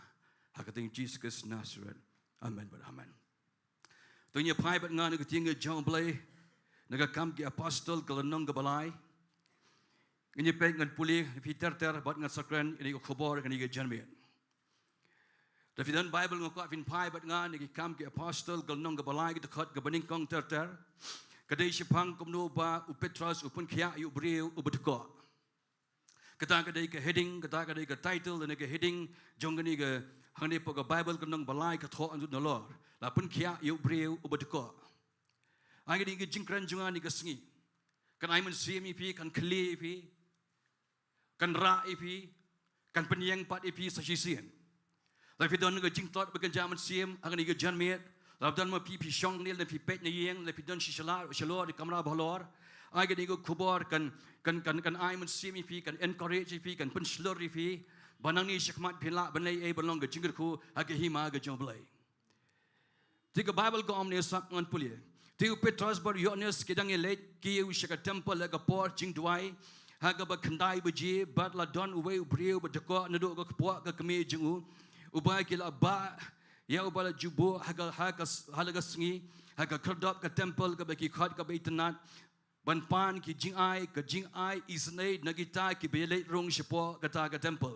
Ha ka kyrteng Jisu Khrist Nasaret. Amen bad amen. To ngin ïa phai bad nga na ka ktien ka jong U Blei, na ka Kam ki Apostol ka lynnong kaba lai. Ngin ïa peit, ngan pule, phi ter ter, bad ngan sa kren ïa kane ka khubor ha kane ka janmiet. Da phi don Bible nga kwah phin phai bad nga na ki Kam ki Apostol ka lynnong kaba lai ka dkhot kaba nyngkong ter ter. Ka dei shaphang kumno ba u Petros u pynkhiah ïa u briew uba dkoh. Kata ka dei ka heading, kata ka dei ka title, lane ka heading jong kane ka, hangne hapoh ka Bible ka lynnong ba lai ka thoh hangto nalor. La pynkhiah ïa u briew uba dkoh. Ai ka dei ka jingkren jong nga kane ka sngi. Kan ai mynsiem ïa phi, kan khlieh ïa phi, kan rah ïa phi, kan pynïeng pat ïa phi sa shisien. Lada phi don ka jingtlot ba kynja mynsiem ha kane ka janmiet, lada phi don ma phi, phi shong ne lada phi peit na ïing, lada phi don shisha la, shalor, ha kamra ba halor, ai kane ka khubor kan, kan, kan, kan ai mynsiem ïa phi, kan encourage ïa phi, kan pynshlur ïa phi ba nangne shakhmat phin lah ban leh ei ban long ka jingkyrkhu ha ka hima ka jong U Blei. Te ka Bible ka ong ne, sngap ngan pule. Te u Petros bad u Ïoannis ki dang ïaleit ki ïa u sha ka temple ha ka por jingduwai ha kaba khyndai baje, bad la don uwei u briew ba dkoh naduh ka kpoh ka kmie jong u, uba ki la bah ïa uba la ju buh ha ka, ha ka, ha la ka sngi ha ka khyrdop ka temple kaba ki khot kaba itynnad, ban pan ki jingai, ka jingai isynei na kita kiba ïaleit rung shapoh kata ka temple.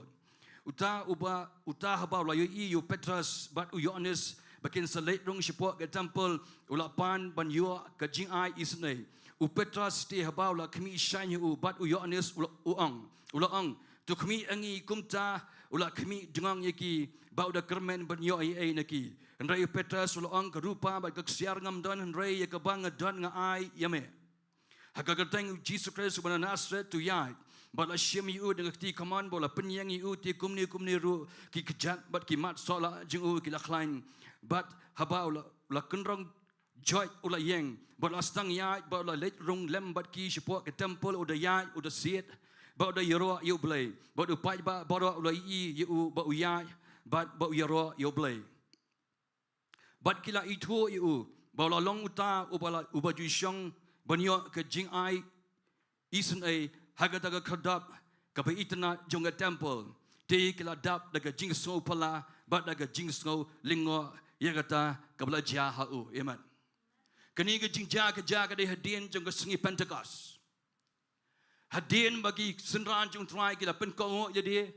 Uta uba, uta haba u la ïohi ïa u Petros bad u Ïoannis ba kin sa leit rung shapoh ka temple, u la pan ban ïoh ka jingai isynei. U Petros te haba u la khmih shaiñ ïa u bad u Ïoannis u la, u ong, u la ong, "To khmih ïa ngi kumta." U la khmih jngoh ïa ki ba u da kyrmen ban ïoh ei ei na ki. Hynrei u Petros u la ong, "Ka rupa bad ka ksiar ngam don, hynrei ïa kaba nga don nga ai ïa me. Ha ka kyrteng U Jisu Khrist uba na Nasareth, to ïaid." Bad la shim ïa u da ka kti kamon, bad la pynïeng ïa u, te kumne kumne ruh ki kjat bad ki mat sohlah jong u ki la khlaiñ. Bad haba u la, u la kynrong joit u la ïeng, bad u la sdang ïaid, bad u la leit rung lem bad ki shapoh ka temple, u da ïaid, u da siat, bad u da ïaroh ïa U Blei. Bad u paidbah baroh u la ïohi ïa u ba u ïaid bad ba u ïaroh ïa U Blei. Bad ki la ithuh ïa u ba u la long uta uba la, uba ju shong ban ïoh ka jingai isynei ha kata ka khyrdop kaba itynnad jong ka temple. Te ki la dap da ka jingsngew pala bad da ka jingsngew lyngngoh ïa kata kaba la jia ha u. Amen. Kane ka jingjia ka jia ka dei hadien jong ka sngi Pentecost. Hadien ba ki synran jong U Trai ki la pynkohnguh ïa lade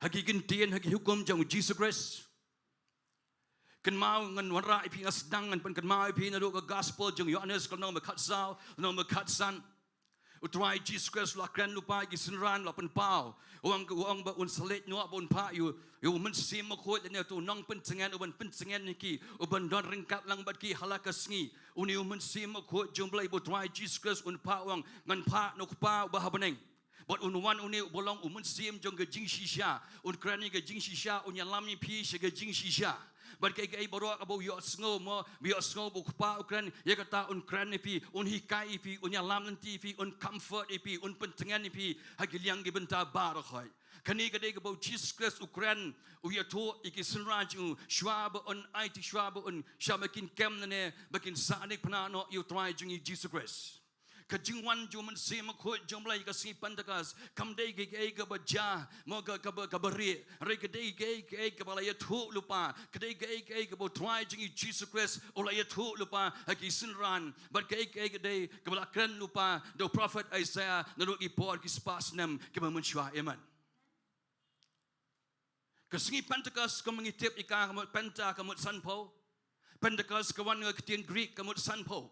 ha ki kyntien, ha ki hukum jong U Jisu Khrist. Kynmaw, ngan wanrah ïa phi, nga sdang ngan pynkynmaw ïa phi naduh ka gospel jong u Ïoannis, ka lynnong ba khatsaw, lynnong ba khatsan. U Trai Jisu Khrist u la kren lypa ïa ki synran, u la pynpaw. U ong, u ong ba un sa leit noh, ba un phah ïa u, ïa u Mynsiem Bakhuid, lane uto u nongpyntngen, u ban pyntngen ïa ki, u ban don ryngkat lang bad ki ha la ka sngi. Une u Mynsiem Bakhuid jong U Blei ba U Trai Jisu Khrist un phah, u ong, ngan phah na U Kpa uba ha bneng. Bad un wan une uba long u mynsiem jong ka jingshisha. Un kren ïa ka jingshisha, un ïalam ïa phi sha ka jingshisha. Bad kaei kaei baroh kaba u ïohsngew mo, ba u ïohsngew ba U Kpa u kren, ïa kata un kren ïa phi, un hikai ïa phi, un ïalam lynti ïa phi, un comfort ïa phi, un pyntngen ïa phi ha ki liang ki bynta baroh khoit. Kane ka dei kaba u Jisu Khrist u kren, u ïathuh ïa ki synran jong u, shuwa ba un aiti, shuwa ba un, shuwa ba kin kem lane ba kin sah nikphna noh ïa U Trai jong ngi Jisu Khrist. Ka jingwan jong u Mynsiem Bakhuid jong U Blei ha ka sngi Pentecost kam dei kaei kaei kaba jia mo, ka, kaba, kaba rieh. Hynrei ka dei kaei kaei kaba la ïathuh lypa. Ka dei kaei kaei kaba U Trai jong ngi Jisu Khrist u la ïathuh lypa ha ki synran. Bad kaei kaei ka dei kaba la kren lypa da u prophet Isaiah naduh ki por ki spah snem kiba mynshuwa. Amen. Ka sngi Pentecost, kumba ngi tip ïa ka, ka mut penta, ka mut sanphew. Pentecost ka wan na ka ktien Greek, ka mut sanphew.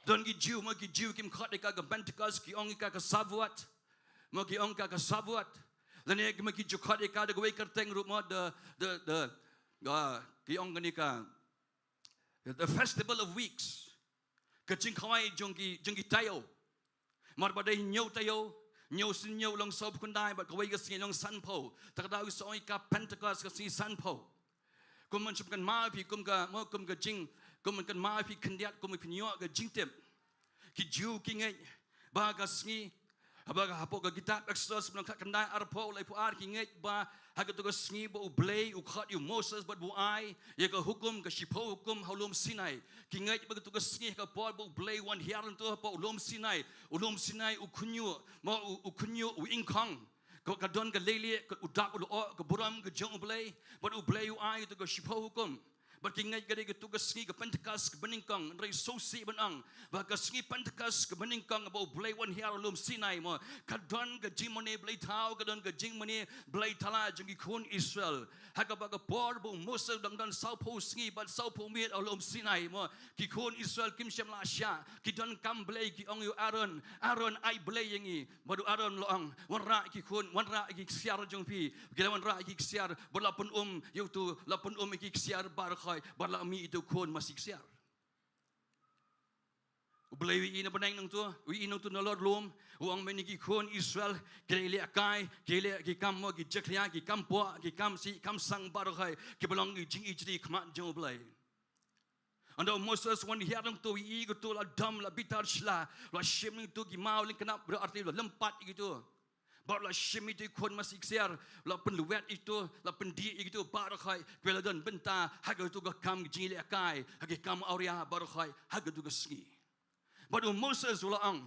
Don ki Jiw, ma ki Jiw kim khot ïa ka ka Pentecost, ki ong ïa ka ka Shavuot. Ma ki ong ka ka Shavuot. Lane ma ki ju khot ïa ka da kawei kyrteng ruh mo, the, the, the, ah, ki ong kane ka The Festival of Weeks. Ka jingkhawai jong ki, jong ki taïew. Namar ba dei hynñiew taïew, hynñiew sien hynñiew long sawphew khyndai, bad kawei ka sngi long sanphew. Te ka daw sa ong ïa ka Pentecost ka sngi sanphew. Kum ban shu pynkynmaw ïa phi kum ka, mo, kum ka jing, kum ban kynmaw ïa phi khyndiat, kum ban pynïoh ka jingtip. Ki Jiw ki ngeit ba ka sngi, haba ka hapoh ka kitab Exodus lynnong khatkhyndai arphew laiphew ar, ki ngeit ba ha kato ka sngi ba U Blei u khot ïa u Moses bad ba u ai ïa ka hukum, ka shiphew hukum ha u lum Sinai. Ki ngeit ba kato ka sngi ha ka por ba U Blei u wan hiar lynti hapoh u lum Sinai. U lum Sinai u khynñiuh, mo, u, u khynñiuh, u ingkhong. Ka, ka don ka leilieh, ka, u dak u lyoh, ka burom ka jong U Blei. Bad U Blei u ai kato ka shiphew hukum. Bad ki ngeit ka dei katu ka sngi ka Pentecost kaba nyngkong, hynrei sngewsih ban ong ba ka sngi Pentecost kaba nyngkong ba U Blei u wan hiar ha lum Sinai mo, ka don ka jingmane bleithaw, ka don ka jingmane bleithala jong ki khun Israel. Ha kaba ka por ba u Moses u dang don sawphew sngi bad sawphew miet ha lum Sinai mo, ki khun Israel kim shym la shah, ki donkam blei, ki ong ïa u Aaron, Aaron, ai blei ïa ngi. Bad u Aaron u la ong, wanrah ïa ki khun, wanrah ïa ki ksiar jong phi. Ki la wanrah ïa ki ksiar, bad la pynum ïa utu, la pynum ïa ki ksiar baroh khoit, bad la mih ïa utu u khun masi ksiar. U Blei u ïohi na bneng nangtu, u ïohi nangtu nalor lum, u ong mynne ki khun Israel ki leh kai, ki leh ki kam mo, ki jakhlia, ki kam poh, ki kam sih kam sang baroh khoit, kiba long ki jingijli khmat jong U Blei. Ynda u Moses u wan hiar nangtu, u ïohi katu la dom, la bitar shla, la shim ïa kitu ki maw lyngknap, bad artylli la lympat ïa kitu. Bad la shim ïa kitu ki khun masi ksiar, la pynlwet ïa kitu, la pyndih ïa kitu baroh khoit, kiba la don bynta ha katu ka kam jingïalehkai, ha ki kam awria baroh khoit ha katu ka sngi. Bad u Moses u la ong,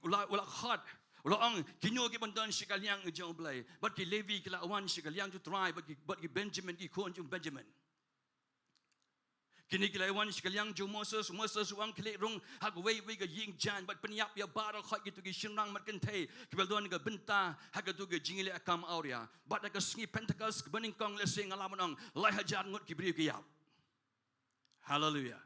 u la, u la khot, u la ong, kino kiban don sha ka liang jong U Blei? Bad ki Levi ki la wan sha ka liang jong U Trai, bad ki, bad ki Benjamin, ki khun jong Benjamin. Kine ki la wan sha ka liang jong u Moses, u Moses u ong, khie leit rung ha kawei kawei ka ïing jaiñ bad pynïap ïa baroh khoit kito ki shynrang bad kynthei kiba la don ka bynta ha kato ka jingïaleh kam awria. Bad ha ka sngi Pentecost kaba nyngkong, lehse nga lah ban ong, lai hajar ngut ki briew ki ïap. Haleluia.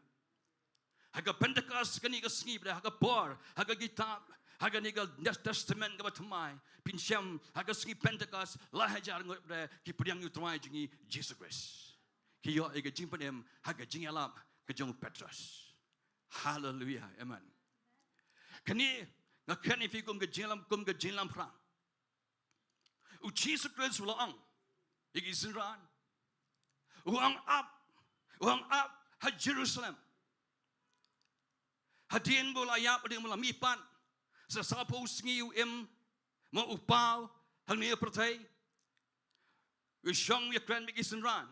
Ha ka Pentecost, kane ka sngi, bad ha ka por, ha ka kitab, ha kane ka Testament kaba thymmai, phin shem, ha ka sngi Pentecost, lai hajar ngut bad ki pdiang ïa U Trai jong ngi Jisu Khrist. Ki ïoh ïa ka jingpynim ha ka jingïalap ka jong u Petros. Haleluia. Amen. Kane nga kren ïa phi kum ka jingïalam, kum ka jingïalam phrang. U Jisu Khrist u la ong ïa ki synran, u ong, ap, u ong, ap ha Jerusalem. Hadien ba u la ïap, hadien ba u la mihpat, sa sawphew sngi u im, mo, u paw hangne ha pyrthei. U shong, u ïakren bad ki synran.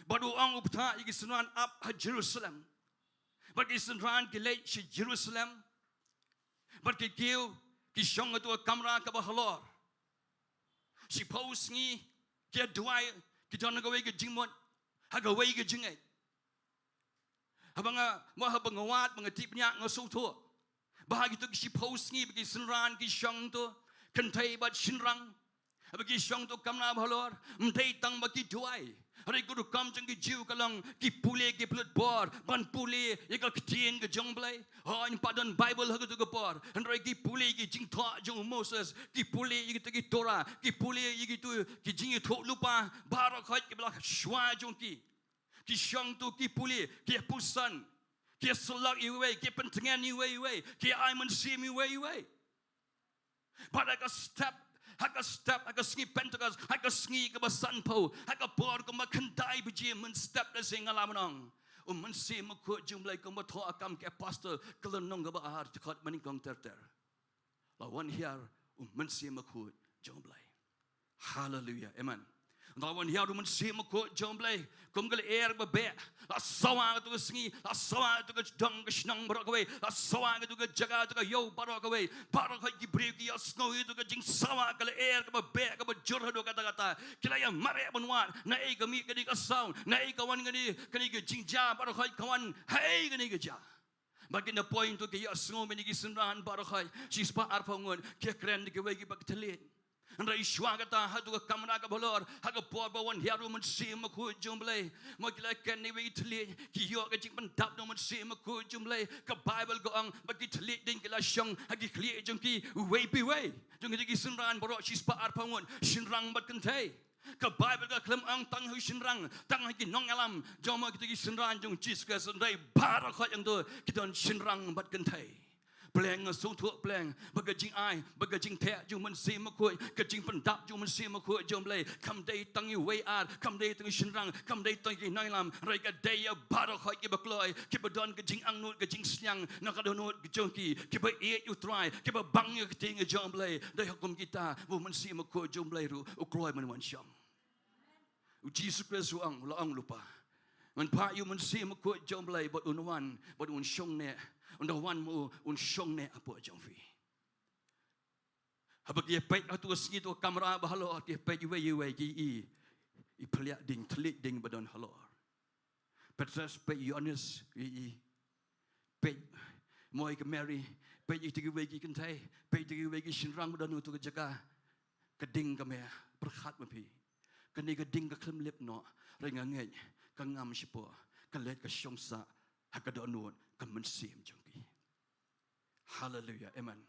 Bad u ong, u bthah ïa ki synran, ap ha Jerusalem. Bad ki synran ki leit sha Jerusalem. Bad ki kiew, ki shong ha kato ka kamra kaba halor. Shiphew sngi ki ïa duwai, ki don ha kawei ka jingmut, ha kawei ka jingngeit. Haba nga, mo, haba nga wad, ba nga tip, nga sngewthuh ba ha kito ki shiphew sngi ba ki synran ki shong to, kynthei bad shynrang, haba ki shong to ha ka kamra ba halor, ym dei tang ba ki duwai. Hynrei ka rukom jong ki Jiw ka long ki pule, ki pynlut bor ban pule ïa ka ktien ka jong U Blei. Hooid, ym pat don Baibl ha kato ka por, hynrei ki pule ïa ki jingthoh jong u Moses, ki pule ïa kito ki Torah, ki pule ïa kito ki jingïathuhlypa baroh khoit kiba la shuwa jong ki. Ki shong to, ki pule, ki ïa puson, ki ïa syllok ïa uwei, ki ïa pyntngen ïa uwei uwei, ki ïa ai mynsiem ïa uwei uwei. Bad ha ka step, ha ka step, ha ka sngi Pentecost, ha ka sngi kaba sanphew, ha ka por kumba khyndai baje mynstep, lehse nga lah ban ong, u Mynsiem Bakhuid jong U Blei kumba thoh ha Kam ki Apostol, ka lynnong kaba ar, dkhot ba nyngkong ter ter. La wan hiar u Mynsiem Bakhuid jong U Blei. Haleluia. Amen. Ynda la wan hiar u Mynsiem Bakhuid jong U Blei, kum ka lyer kaba beh, la sawa kato ka sngi, la sawa kato ka dong ka shnong baroh kawei, la sawa kato ka jaka, kato ka ïew baroh kawei. Baroh kawei ki briew ki ïohsngew ïa kato ka jingsawa ka lyer kaba beh, kaba jur haduh katta katta. Ki la ïa mareh ban wad, naei ka mih kane ka sound, naei ka wan kane, kane ka jingjia, baroh kawei ka wan, haei kane ka jia. Bad ki na poi to ki ïohsngew mynne ki synran baroh khoit, shispah arphew ngut, ki ïa kren da kiwei kiba ki thylliej. Hynrei shuwa kata, ha kato ka kamra kaba halor, ha ka por ba wan hiar u Mynsiem Bakhuid jong U Blei, mo, ki la kren da kiwei ki thylliej, ki ïoh ka jingpyndap na u Mynsiem Bakhuid jong U Blei. Ka Baibl ka ong ba ki thylliej ding ki la shong ha ki khlieh jong ki, uwei pa uwei jong kito ki synran baroh, shispah arphew ngut, shynrang bad kynthei. Ka Baibl ka khlem ong tang ha ki shynrang, tang ha ki nongïalam jong, mo, kito ki synran jong u Jisu Khrist, hynrei baroh khoit hangto ki don shynrang bad kynthei. Pleng, nga sngewthuh pleng ba ka jingai, ba ka jingtheh jong u Mynsiem Bakhuid, ka jingpyndap jong u Mynsiem Bakhuid jong U Blei, kam dei tang ïa uwei ar, kam dei tang ïa u shynrang, kam dei tang ïa ki nongïalam, hynrei ka dei ïa baroh khoit kiba kloi, kiba don ka jingangnud, ka jingsliang na ka dohnud ka jong ki, kiba ïeit ïa U Trai, kiba bang ïa ka ktien ka jong U Blei. Dei ha kum kita ba u Mynsiem Bakhuid jong U Blei ruh u kloi ban wan shong. U Jisu Khrist u ong, u la ong lypa, ngan phah ïa u Mynsiem Bakhuid jong U Blei bad un wan, bad un shong neh. Ynda wan ma u, un shong neh hapoh jong phi. Haba ki ïa peit ha kato ka sngi, to ka kamra ba halor, ki ïa peit iwei iwei, ki i, i phylliej ding, thylliej ding ba don halor. Petros, peit Ïoannis, i, i. Peit, mo ïa ka Mary, peit ïa kiwei ki kynthei, peit ïa kiwei ki shynrang ba don ha kato ka jaka. Ka ding ka mih, pyrkhat ma phi. Kane ka ding ka khlem lip noh, hynrei nga ngeit, ka ngam shapoh, ka leit ka shong sah, ha ka dohnud, ka mynsiem jong ki. Haleluia, amen.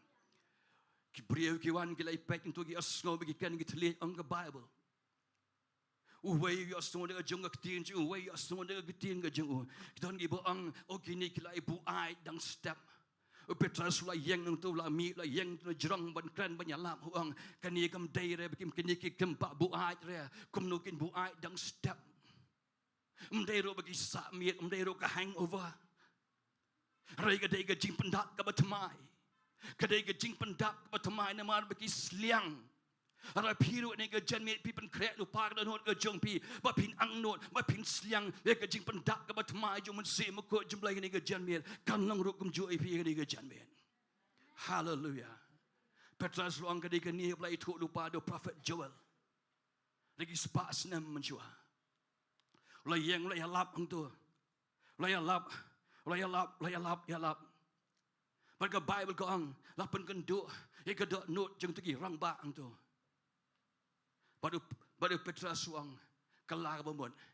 Ki briew ki wan ki la ïa peit hangto ki ïohsngew ba ki kren ki thylliej ong ka Baibl. Uwei u ïohsngew da ka jong ka ktien jong u, uwei u ïohsngew da ka ktien ka jong u. Ki don kiba ong, o kine ki la ïa buaid dang step. U Petros u la ïeng hangto, u la mih, u la ïeng hangto na jrong ban kren ban ïalap, u ong, kane kam dei re, ba kim, kine ki khlem pat buaid re, kumno kin buaid dang step. Ym dei ruh ba ki sah miet, ym dei ruh ka hangover. Hynrei ka dei ka jingpyndak kaba thymmai. Ka dei ka jingpyndak kaba thymmai namar ba ki sliang. Hynrei phi ruh kane ka janmiet phi pynkhreh lypa ka dohnud ka jong phi, ba phin angnud, ba phin sliang ïa ka jingpyndak kaba thymmai jong u Mynsiem Bakhuid jong U Blei kane ka janmiet. Kan long ruh kumjuh ïa phi kane ka janmiet. Haleluia. Petros u la ong ka dei kane ba la ïathuh lypa da u prophet Joel. Da ki spah snem mynshuwa. U la ïeng, u la ïalap hangto. U la ïalap, u la ïalap, u la ïalap, ïalap. Bad ka Baibl ka ong, la pynkynduh ïa ka dohnud jong kito ki rangbah hangto. Bad u, bad u Petros u ong, kylla kaba mut.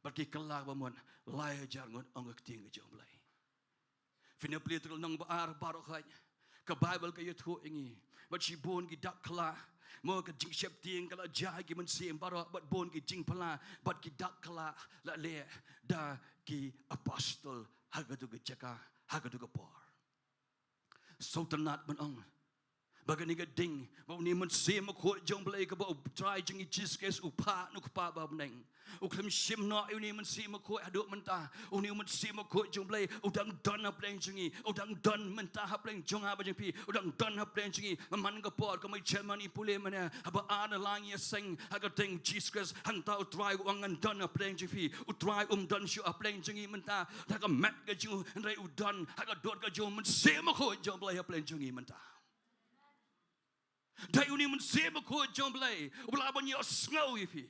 Bad ki kylla kaba mut, lai hajar ngut, ong ka ktien ka jong U Blei. Philippi lynnong ba ar, baroh khoit. Ka Baibl ka ïathuh ïa ngi. Bad shibun ki dak khlad. Mo, ka jingsheptieng ka la jia ha ki mynsiem baroh, bad bun ki jingphylla, bad ki dak khlad la leh da ki apostol ha kato ka jaka, ha kato ka por. Sngewtynnat ban ong ba kane ka ding, ba une u Mynsiem Bakhuid jong U Blei kaba U Trai jong ngi Jisu Khrist u phah na u Kpa ba ha bneng, u khlem shim noh ïa une u Mynsiem Bakhuid haduh mynta. Une u Mynsiem Bakhuid jong U Blei u dang don ha pdeng jong ngi, u dang don mynta ha pdeng jong nga bad jong phi, u dang don ha pdeng jong ngi. Man ka por kumba i chairman i pule mynne, haba ar ne lai ngi ïaseng ha ka kyrteng Jisu Khrist, hangta U Trai u ong ngan don ha pdeng jong phi. U Trai um don shuh ha pdeng jong ngi mynta da ka met ka jong u, hynrei u don ha ka dur ka jong u Mynsiem Bakhuid jong U Blei ha pdeng jong ngi mynta. Dei une u Mynsiem Bakhuid jong U Blei uba lah ban ïohsngew ïa phi.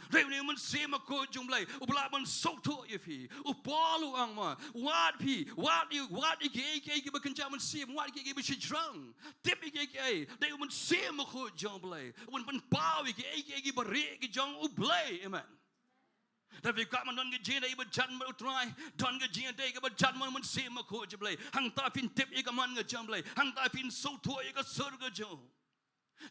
Dei une u Mynsiem Bakhuid jong U Blei uba lah ban sngewthuh ïa phi. U Paul u ong mo, wad phi, wad ïa, wad ïa kiei kiei kiba kynja mynsiem, wad ïa kiei kiei ba shajrong. Tip ïa kiei kiei. Dei u Mynsiem Bakhuid jong U Blei uban pynpaw ïa kiei kiei kiba rieh ki jong U Blei. Amen. Lada phi kwah ban don ka jingïadei ba jan bad U Trai, don ka jingïadei kaba jan bad u Mynsiem Bakhuid jong U Blei. Hangta phin tip ïa ka mon ka jong U Blei, hangta phin sngewthuh ïa ka sur ka jong u.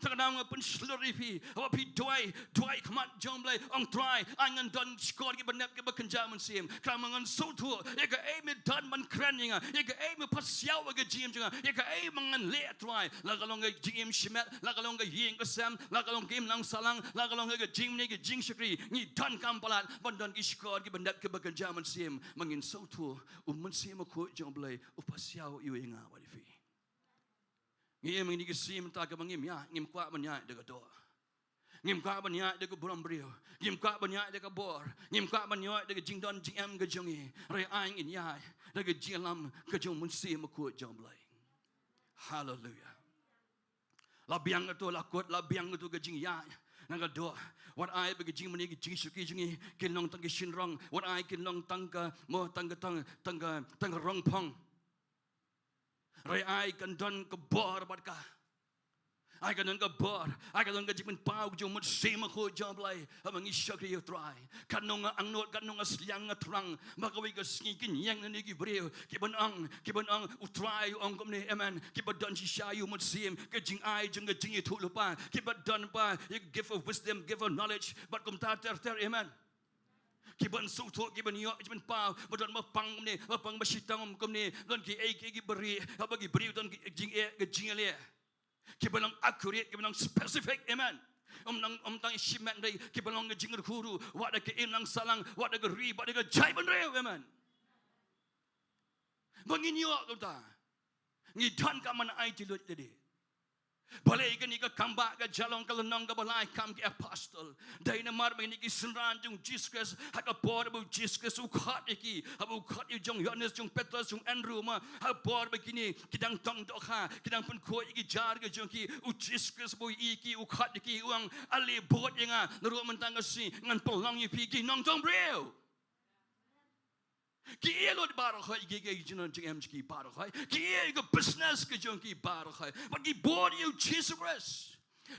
Te kynmaw nga pynshlur ïa phi, haba phi duwai, duwai khmat jong U Blei, ong Trai, ai ngan don shkor kiba nep kiba kynja mynsiem. Kynmaw ngan sngewthuh ïa kaei me don ban kren ïa nga, ïa kaei me pasiaw ïa ka jingim jong nga, ïa kaei ba ngan leh Trai. La ka long ka jingim shimet, la ka long ka ïing ka sem, la ka long ka imlang sahlang, la ka long ka jingmane ka jingshakri, ngi donkam palat ban don ki shkor kiba nep kiba kynja mynsiem. Ba ngin sngewthuh u Mynsiem Bakhuid jong U Blei u pasiaw ïa u ïa nga bad ïa phi. Ngi im ha kine ki sngi mynta kaba ngim ïaid, ngim kwah ban ïaid da ka doh. Ngim kwah ban ïaid da ka burom briew. Ngim kwah ban ïaid da ka bor. Ngim kwah ban ïaid da ka jingdon jingem ka jong ngi. Hynrei ai ngin ïaid da ka jingïalam ka jong u Mynsiem Bakhuid jong U Blei. Haleluia. La biang kato, la kut, la biang kato ka jingïaid na ka doh. Wat ai ba ka jingmane ka jingshakri jong ngi kin long tang ka shynrong. Wat ai kin long tang ka, mo, tang ka, tang, tang ka, tang ka rong phong. Hynrei ai kan don ka bor bad ka. Ai kan don ka bor, ai kan don ka jingpynpaw jong u Mynsiem Bakhuid jong U Blei. Haba ngi shakri ïa U Trai, katno nga angnud, katno nga sliang, nga thrang, ba kawei ka sngi kin ïeng nangne ki briew kiban ong, kiban ong U Trai u ong kumne, amen. Kiba don shisha ïa u mynsiem, ka jingai jong ka jingïathuhlypa, kiba don ba ïa ka gift of wisdom, gift of knowledge, bad kumta ter ter, amen. Kiban sngewthuh, kiban ïoh, kiban paw, ba don ba pang kumne, ba pang ba shitom kumne, don kiei kiei kiba rieh, haba ki briew don ki jingeh, ki jingeh. Kiba long accurate, kiba long specific, amen. Ym long, ym tang shimet dei, kiba long ki jingkyrkhu ruh, wat da ka imlang sahlang, wat da ka ri, wat da ka jaitbynriew, amen. Ba ngin ïoh kumta. Ngi donkam ban aiti lut lade. Balei kane ka kam ba ka jia long ka lynnong kaba lai Kam ki Apostol? Dei namar ba kine ki synran jong u Jisu Khrist, ha ka por ba u Jisu Khrist u khot ïa ki, haba u khot ïa u jong Ïoannis, jong Petros, jong Andrew, mo, ha ka por ba kine ki dang tong dohkha, ki dang pynkhuid ïa ki jar ka jong ki, u Jisu Khrist ba u ïohi ïa ki, u khot ïa ki, u ong, ale bud ïa nga, naduh mynta ka sngi ngan pynlong ïa phi ki nongtong briew. Ki ïeh lut baroh khoit ïa ki, ki jingim jong ki baroh khoit. Ki ïeh ïa ka business ka jong ki baroh khoit. Bad ki bud ïa u Jisu Khrist.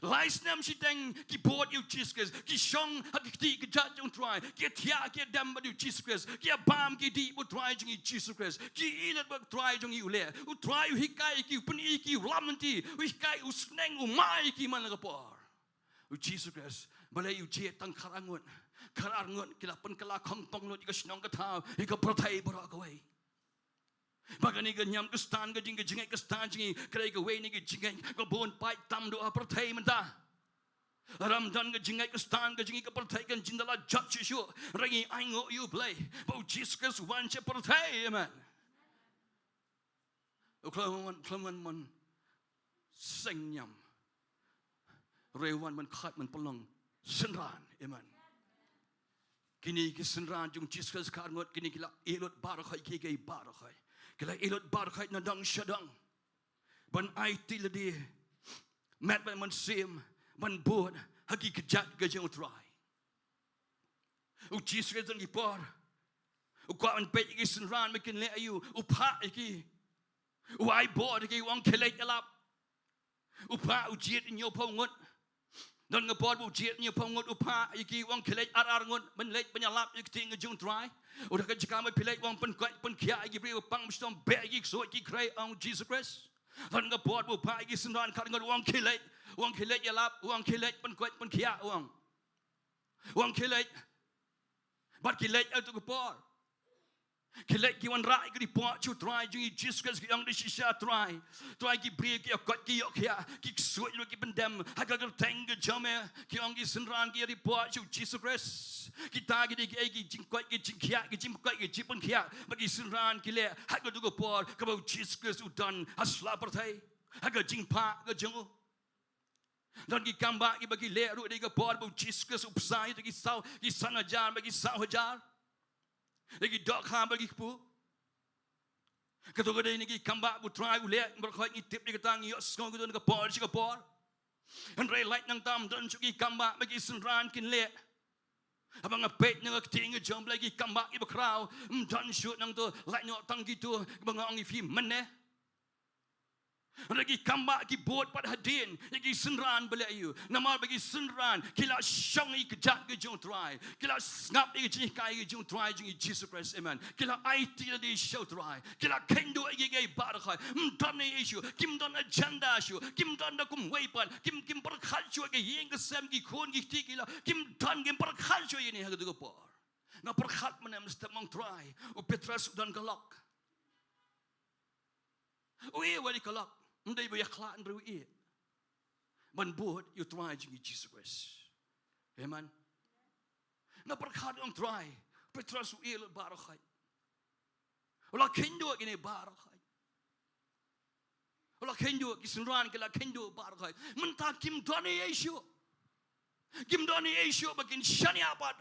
Lai snem shiteng ki bud ïa u Jisu Khrist. Ki shong ha ki kti ki jait jong u Trai. Ki thiah ki dem bad u Jisu Khrist. Ki bam ki dih bad u Trai jong ngi Jisu Khrist. Ki ïeh lut bad u Trai jong ngi u leh. U Trai u hikai ïa ki, u pyni ïa ki, u lam lynti. U hikai, u sneng, u mai ïa ki man la ka por. U Jisu Khrist, balei u jied tang khatar ngut. Khatar ngut, ki la pynkylla khongpong lut ïa ka shnong ka thaw, ïa ka pyrthei baroh kawei. Ba kane ka niam Khristan ka jing, ka jingngeit Khristan jong ngi, ka dei kawei na ki jingngeit kiba bun paid tam duh ha pyrthei mynta. Lada ym don ka jingngeit Khristan ka jong ngi, ka pyrthei kan jin da la jot shuh shuh. Hynrei ngi ainguh ïa u Blei ba u Jisu Khrist u wan sha pyrthei. Amen. U khlem wan, khlem wan ban seng niam. Hynrei u wan ban khot, ban pynlong synran. Amen. Kine ki synran jong u Jisu Khrist khatar ngut, kine ki la ïeh lut baroh khoit, kiei kiei baroh khoit. Ki la ïeh lut baroh khoit na dong sha dong. Ban aiti lade met bad mynsiem, ban bud ha ki kjat ka jong u Trai. U Jisu Khrist don ki por u kwah ban peit ïa ki synran ba kin leh aïu, u phah ïa ki. U ai bor ïa ki, u ong khie leit ïalap. U phah, u jied hynñiewphew ngut. Don ka por ba u jied hynñiewphew ngut, u phah ïa ki, u ong khie leit ar ar ngut ban leit ban ïalap ïa ka ktien ka jong u Trai. U ong, ha ka jaka ba phi leit, u ong, pynkoit pynkhiah ïa ki briew ba pang ba shitom, beh ïa ki ksuid ki khrei, ong u Jisu Khrist. Don ka por ba u phah ïa ki synran khatar ngut, u ong khie leit, u ong khie leit ïalap, u ong khie leit pynkoit pynkhiah, u ong. U ong khie leit. Bad ki leit ha kato ka por. Ki leit ki wanrah ïa ka report sha u Trai jong ngi Jisu Khrist, ki ong da shisha, Trai. Trai, ki briew ki ïakoit ki ïohkhiah, ki ksuid ruh ki pyndem ha ka kyrteng ka jong me. Ki ong ki synran, ki report sha u Jisu Khrist. Kita ki dei kiei, ki jingkoit ki jingkhiah, ki jingkoit ki jingpynkhiah ba ki synran ki leh ha kato ka por kaba u Jisu Khrist u don ha sla pyrthei, ha ka jingphah ka jong u. Don ki kambah kiba ki leh ruh dei ka por ba u Jisu Khrist u bsa ïa ki saw, ki san hajar bad ki saw hajar. Dei ki dohkha bad ki kpu. Kato ka dei na ki kambah ba u Trai u leh, baroh khoit ngi tip ïa kata, ngi ïohsngew kato na ka por sha ka por. Hynrei lait nangta ym don shuh ki kambah ba ki synran kin leh. Haba nga peit na ka ktien ka jong u Blei, ki kambah kiba khraw ym don shuh nangto, lait noh tang kito kiba nga ong ïa phi mynne. Hynrei ki kambah ki bud pat hadien ïa ki synran ba leh aïu. Namar ba ki synran ki la shong ïa ka kjat ka jong u Trai. Ki la sngap ïa ka jinghikai ka jong u Trai jong ngi Jisu Khrist. Amen. Ki la aiti lade sha u Trai. Ki la kheiñduh ïa kiei kiei baroh khoit. Ym don ei ei shuh. Kim don agenda shuh. Kim don da kumwei pat. Kim, kim pyrkhat shuh ïa ka ïing ka sem, ki khun ki kti ki la. Kim don, kim pyrkhat shuh ïa ine ha kato ka por. Nga pyrkhat mynne mynstep, ong Trai, u Petros u don ka lok. U ïeh wat ïa ka lok. Ym dei ba u ïakhlad, hynrei u ïeh ban bud ïa u Trai jong ngi Jisu Khrist. Amen. Nga pyrkhat, ong Trai, Petros u ïeh lut baroh khoit. U la kheiñduh ïa kine baroh khoit. U la kheiñduh, ki synran ki la kheiñduh baroh khoit. Mynta kim don ei ei shuh. Kim don ei ei shuh ba kin shaniah pat.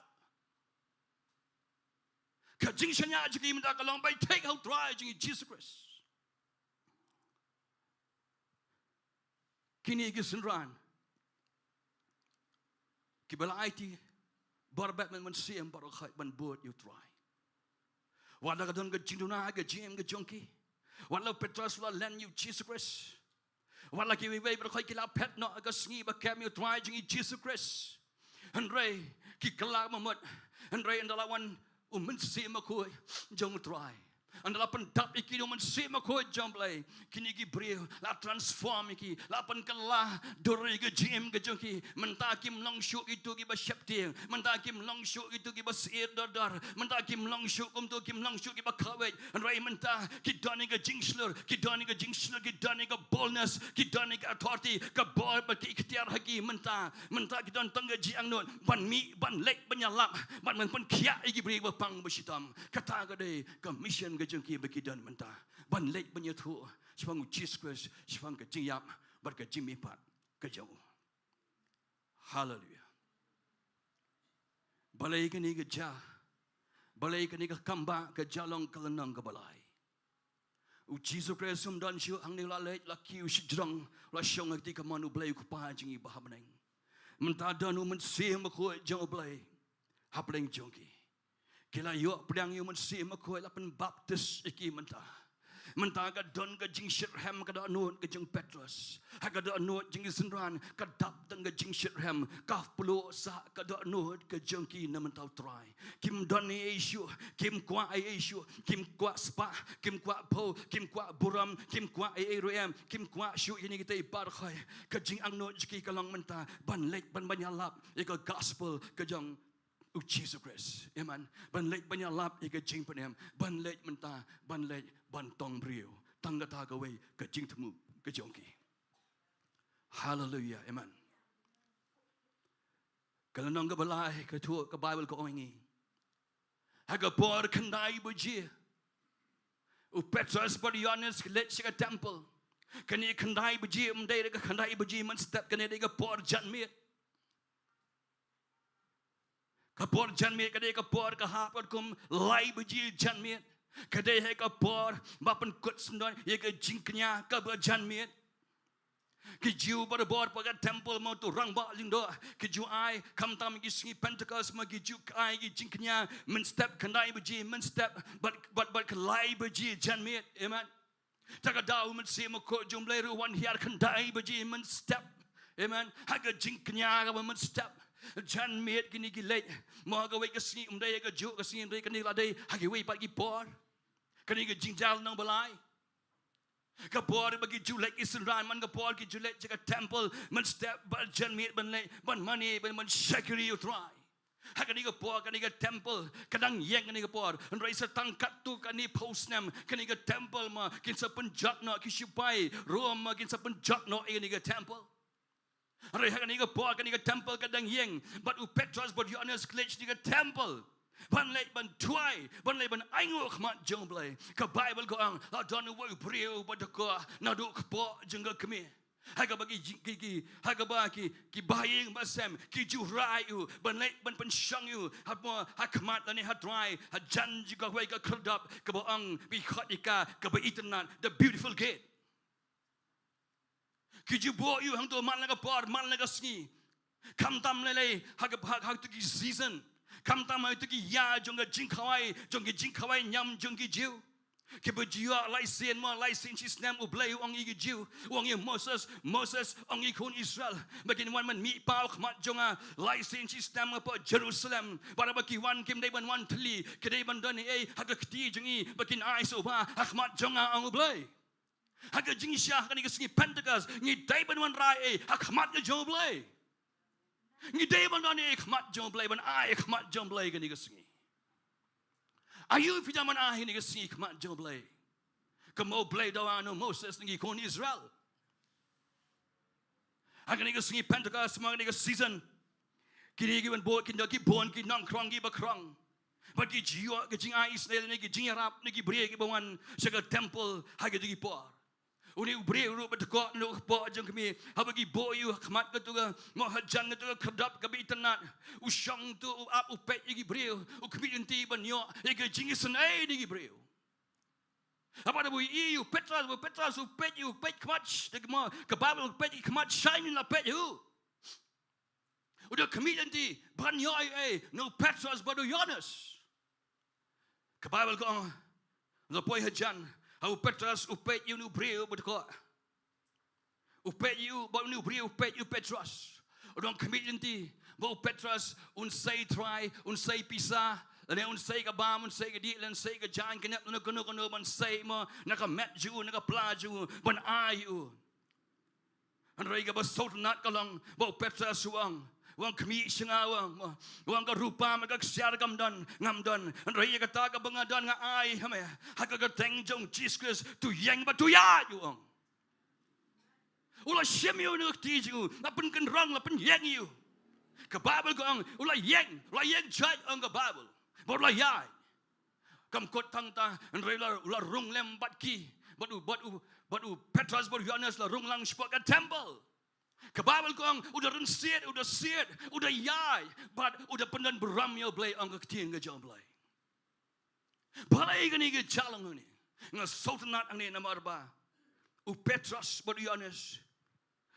Ka jingshaniah jong ki mynta ka long ba ïathik ha u Trai jong ngi Jisu Khrist. Kine ki synran kiba la aiti bor bad mynsiem baroh khoit ban bud ïa u Trai. Wat la ka don ka jingduna ha ka jingim ka jong ki. Wat la u Petros u la len ïa u Jisu Khrist. Wat la kiwei wei baroh khoit ki la phet noh ha ka sngi ba kem ïa u Trai jong ngi Jisu Khrist. Hynrei ki kylla ba mut. Hynrei ynda la wan u Mynsiem Bakhuid jong u Trai, ynda la pyndap ïa ki da u Mynsiem Bakhuid jong u Blei, kine ki briew la transform ïa ki, la pynkylla dur ïa ka jingim ka jong ki. Mynta kim long shuh kito kiba sheptieng, mynta kim long shuh kito kiba syier dor dor, mynta kim long shuh kumto, kim long shuh kiba kawei. Hynrei mynta ki don ïa ka jingshlur, ki don ïa ka jingshlur, ki don ïa ka boldness, ki don ïa ka authority, ka bor bad ka iktiar ha ki mynta. Mynta ki don tang ka jingangnud ban mih, ban leit, ban ïalap, ban, ban pynkhiah ïa ki briew ba pang ba shitom. Kata ka dei ka mission ka jong ki ba ki don mynta, ban leit ban ïathuh shaphang u Jisu Khrist, shaphang ka jingïap bad ka jingmihpat ka jong u. Haleluia. Balei kane ka jia? Balei kane ka kambah ka jia long ka lynnong kaba lai? U Jisu Khrist um don shuh hangne, u la leit, la kiew shajrong, la shong ha kti kamon u Blei u Kpa jong ngi ba ha bneng. Mynta don u Mynsiem Bakhuid jong u Blei hapdeng jong ki. Ki la ïoh pdiang ïa u Mynsiem Bakhuid, la pynbaptis ïa ki mynta. Mynta ka don ka jingshitrhem ka dohnud ka jong u Petros. Ha ka dohnud jong ki synran ka dap tang ka jingshitrhem, ka pynluh sah ka dohnud ka jong ki na mynta u Trai. Kim don ei ei shuh, kim kwah ei ei shuh, kim kwah spah, kim kwah phew, kim kwah burom, kim kwah ei ei ruh em, kim kwah shuh ïa kine kitei baroh. Ka jingangnud jong ki ka long mynta ban leit ban ban ïalap ïa ka gospel ka jong u Jisu Khrist. Amen. Ban leit ban ïalap ïa ka jingpynim, ban leit mynta, ban leit ban tong briew. Tang kata kawei ka jingthmu ka jong ki. Haleluia. Amen. Ka lynnong kaba lai ka thuh, ka Baibl ka ong ïa ngi, ha ka por khyndai baje u Petros bad u Ïoannis ki leit sha ka temple. Kane khyndai baje ym dei ka khyndai baje mynstep, kane dei ka por janmiet. Ka por janmiet ka dei ka por ka hap katkum lai baje janmiet. Ka dei hi ka por ba pynkut syndon ïa ka jingkñia kaba janmiet. Ki Jiw barabor pat ha ka temple mo, uto u rangbah lyngdoh, ki ju ai, khamtam ki sngi Pentecost mo, ki ju ai ki jingkñia mynstep khyndai baje mynstep, bad, bad, bad ka lai baje janmiet. Amen. Te ka daw u Mynsiem Bakhuid jong u Blei ruh u wan hiar khyndai baje mynstep. Amen. Ha ka jingkñia kaba mynstep. Janmiet kine ki leit. Mo, ha kawei ka sngi, ym dei ha kajuh ka sngi, ym dei kane, la dei ha kiwei pat ki por. Kane ka jingjia lynnong ba lai. Ka por ba ki ju leit ki synran, man ka por ki ju leit sha ka temple mynstep bad janmiet ban leit ban mane, ban, ban shakri ïa u Trai. Ha kane ka por kane ka temple ka dang ïeng, kane ka por. Hynrei sa tang katto katne phew snem kane ka temple mo kin sa pynjot noh, ki shipai Rom mo kin sa pynjot noh ïa kane ka temple. Hynrei ha kane ka por kane ka temple ka dang ïeng, bad u Petros bad u Ïoannis ki leit sha kane ka temple ban leit ban duwai, ban leit ban ainguh ha khmat jong u Blei. Ka Baibl ka ong, la don uwei u briew ba dkoh naduh kpoh jong ka kmie. Ha kaba ki, ki, ki, ha kaba ki, ki bahaïing bahasem ki ju rai ïa u ban leit ban pynshong ïa u ha, ha khmat lane ha duwai, ha jan jong kawei ka khyrdop kaba ong, ba khot ïa ka, kaba itynnad, the beautiful gate. Ki ju buh ïa u hangto man la ka por, man la ka sngi. Khamtam lei lei ha ka, ha, ha kito ki season. Khamtam ha kito ki ïa jong ka jingkhawai, jong ki jingkhawai niam jong ki Jiw. Kiba ju ïoh lai sien mo, lai sien shi snem u Blei u ong ïa ki Jiw, u ong ïa Moses, Moses ong ïa ki khun Israel ba kin wan ban mih paw ha khmat jong nga lai sien shi snem hapoh Jerusalem. Bad haba ki wan kim dei ban wan thylli, ki dei ban don ei ei ha ka kti jong ngi ba kin ai sngewbha ha khmat jong nga, ong u Blei. Ha ka jingshisha ha kane ka sngi Pentecost ngi dei ban wanrah ei ei ha khmat ka jong u Blei. Ngi dei ban don ei ei ha khmat jong u Blei, ban ai ha khmat jong u Blei kane ka sngi. Aïu phi dang ban ai ha kane ka sngi ha khmat jong u Blei? Kumba u Blei u dawa na u Moses na ki khun Israel. Ha kane ka sngi Pentecost mo, ha kane ka season, kine kiban buh kin dei ki bun ki nongkhrong kiba khrong. Bad ki ju ïoh ki jingai isynei ne ki jingïarap na ki briew kiba wan sha ka temple ha kito ki por. Une u briew ruh ba dkoh naduh kpoh jong ka kmie, haba ki buh ïa u ha khmat kato ka, mo, ha jan kato ka khyrdop kaba itynnad, u shong to, u ap, u peit ïa ki briew, u khmih lynti ban ïoh ïa ka jingisynei na ki briew. Haba u ïohi ïa u Petros, u Petros u peit, u peit khmat, te mo, ka Baibl, u peit khmat shai, ngin la peit ïa u. U da khmih lynti ban ïoh ei ei na u Petros bad u Ïoannis. Ka Baibl ka ong, la poi hajan, ha u Petros u peit ïa une u briew ba dkoh. U peit ïa u, bad une u briew u peit ïa u Petros. U dang khmih lynti ba u Petros un sei trai, un sei pisa, lane un sei ka bam, un sei ka dih, lane un sei ka jaiñ kynnoh, lane kano kano ban sei mo na ka met jong u, na ka pla jong u, ban ai ïa u. Hynrei kaba sngewtynnat ka long ba u Petros u ong, u ong, khmih sha nga, u ong, u ong, ka rupa bad ka ksiar kam don, ngam don. Hynrei ïa kata kaba nga don nga ai ha me, ha ka kyrteng jong u Jisu Khrist, to ïeng bad to ïaid, u ong. U la shim ïa u na ka kti jong u, la pynkynrong, la pynïeng ïa u. Ka Baibl ka ong u la ïeng, u la ïeng jait, ong ka Baibl. Bad u la ïaid. Kam kut tang kata, hynrei u la, u la rung lem bad ki, bad u, bad u, bad u Petros bad u Ïoannis la rung lang shapoh ka temple. Ka Baibl ka ong u da rynsied, u da sied, u da ïaid, bad u da pyndonburom ïa u Blei, ong ka ktien ka jong u Blei. Balei kane ka jia long hangne? Nga sngewtynnat hangne namar ba u Petros bad u Ïoannis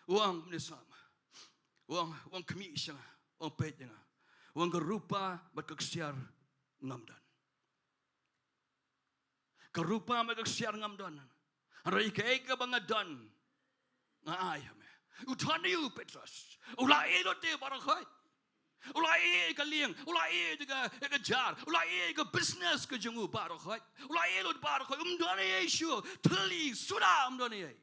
u ong, mane sam, u ong, u ong, khmih sha nga, u ong, peit ïa nga, u ong, ka rupa bad ka ksiar ngam don. Ka rupa bad ka ksiar ngam don, hynrei kaei kaba nga don nga ai ha me. U don ïa u Petros. U la ïeh lut ïa baroh khoit. U la ïeh ïa ka lieng, u la ïeh ïa ka, ïa ka jar, u la ïeh ïa ka business ka jong u baroh khoit. U la ïeh lut baroh khoit. Um don ei ei shuh. Thylli, suda, um don ei ei.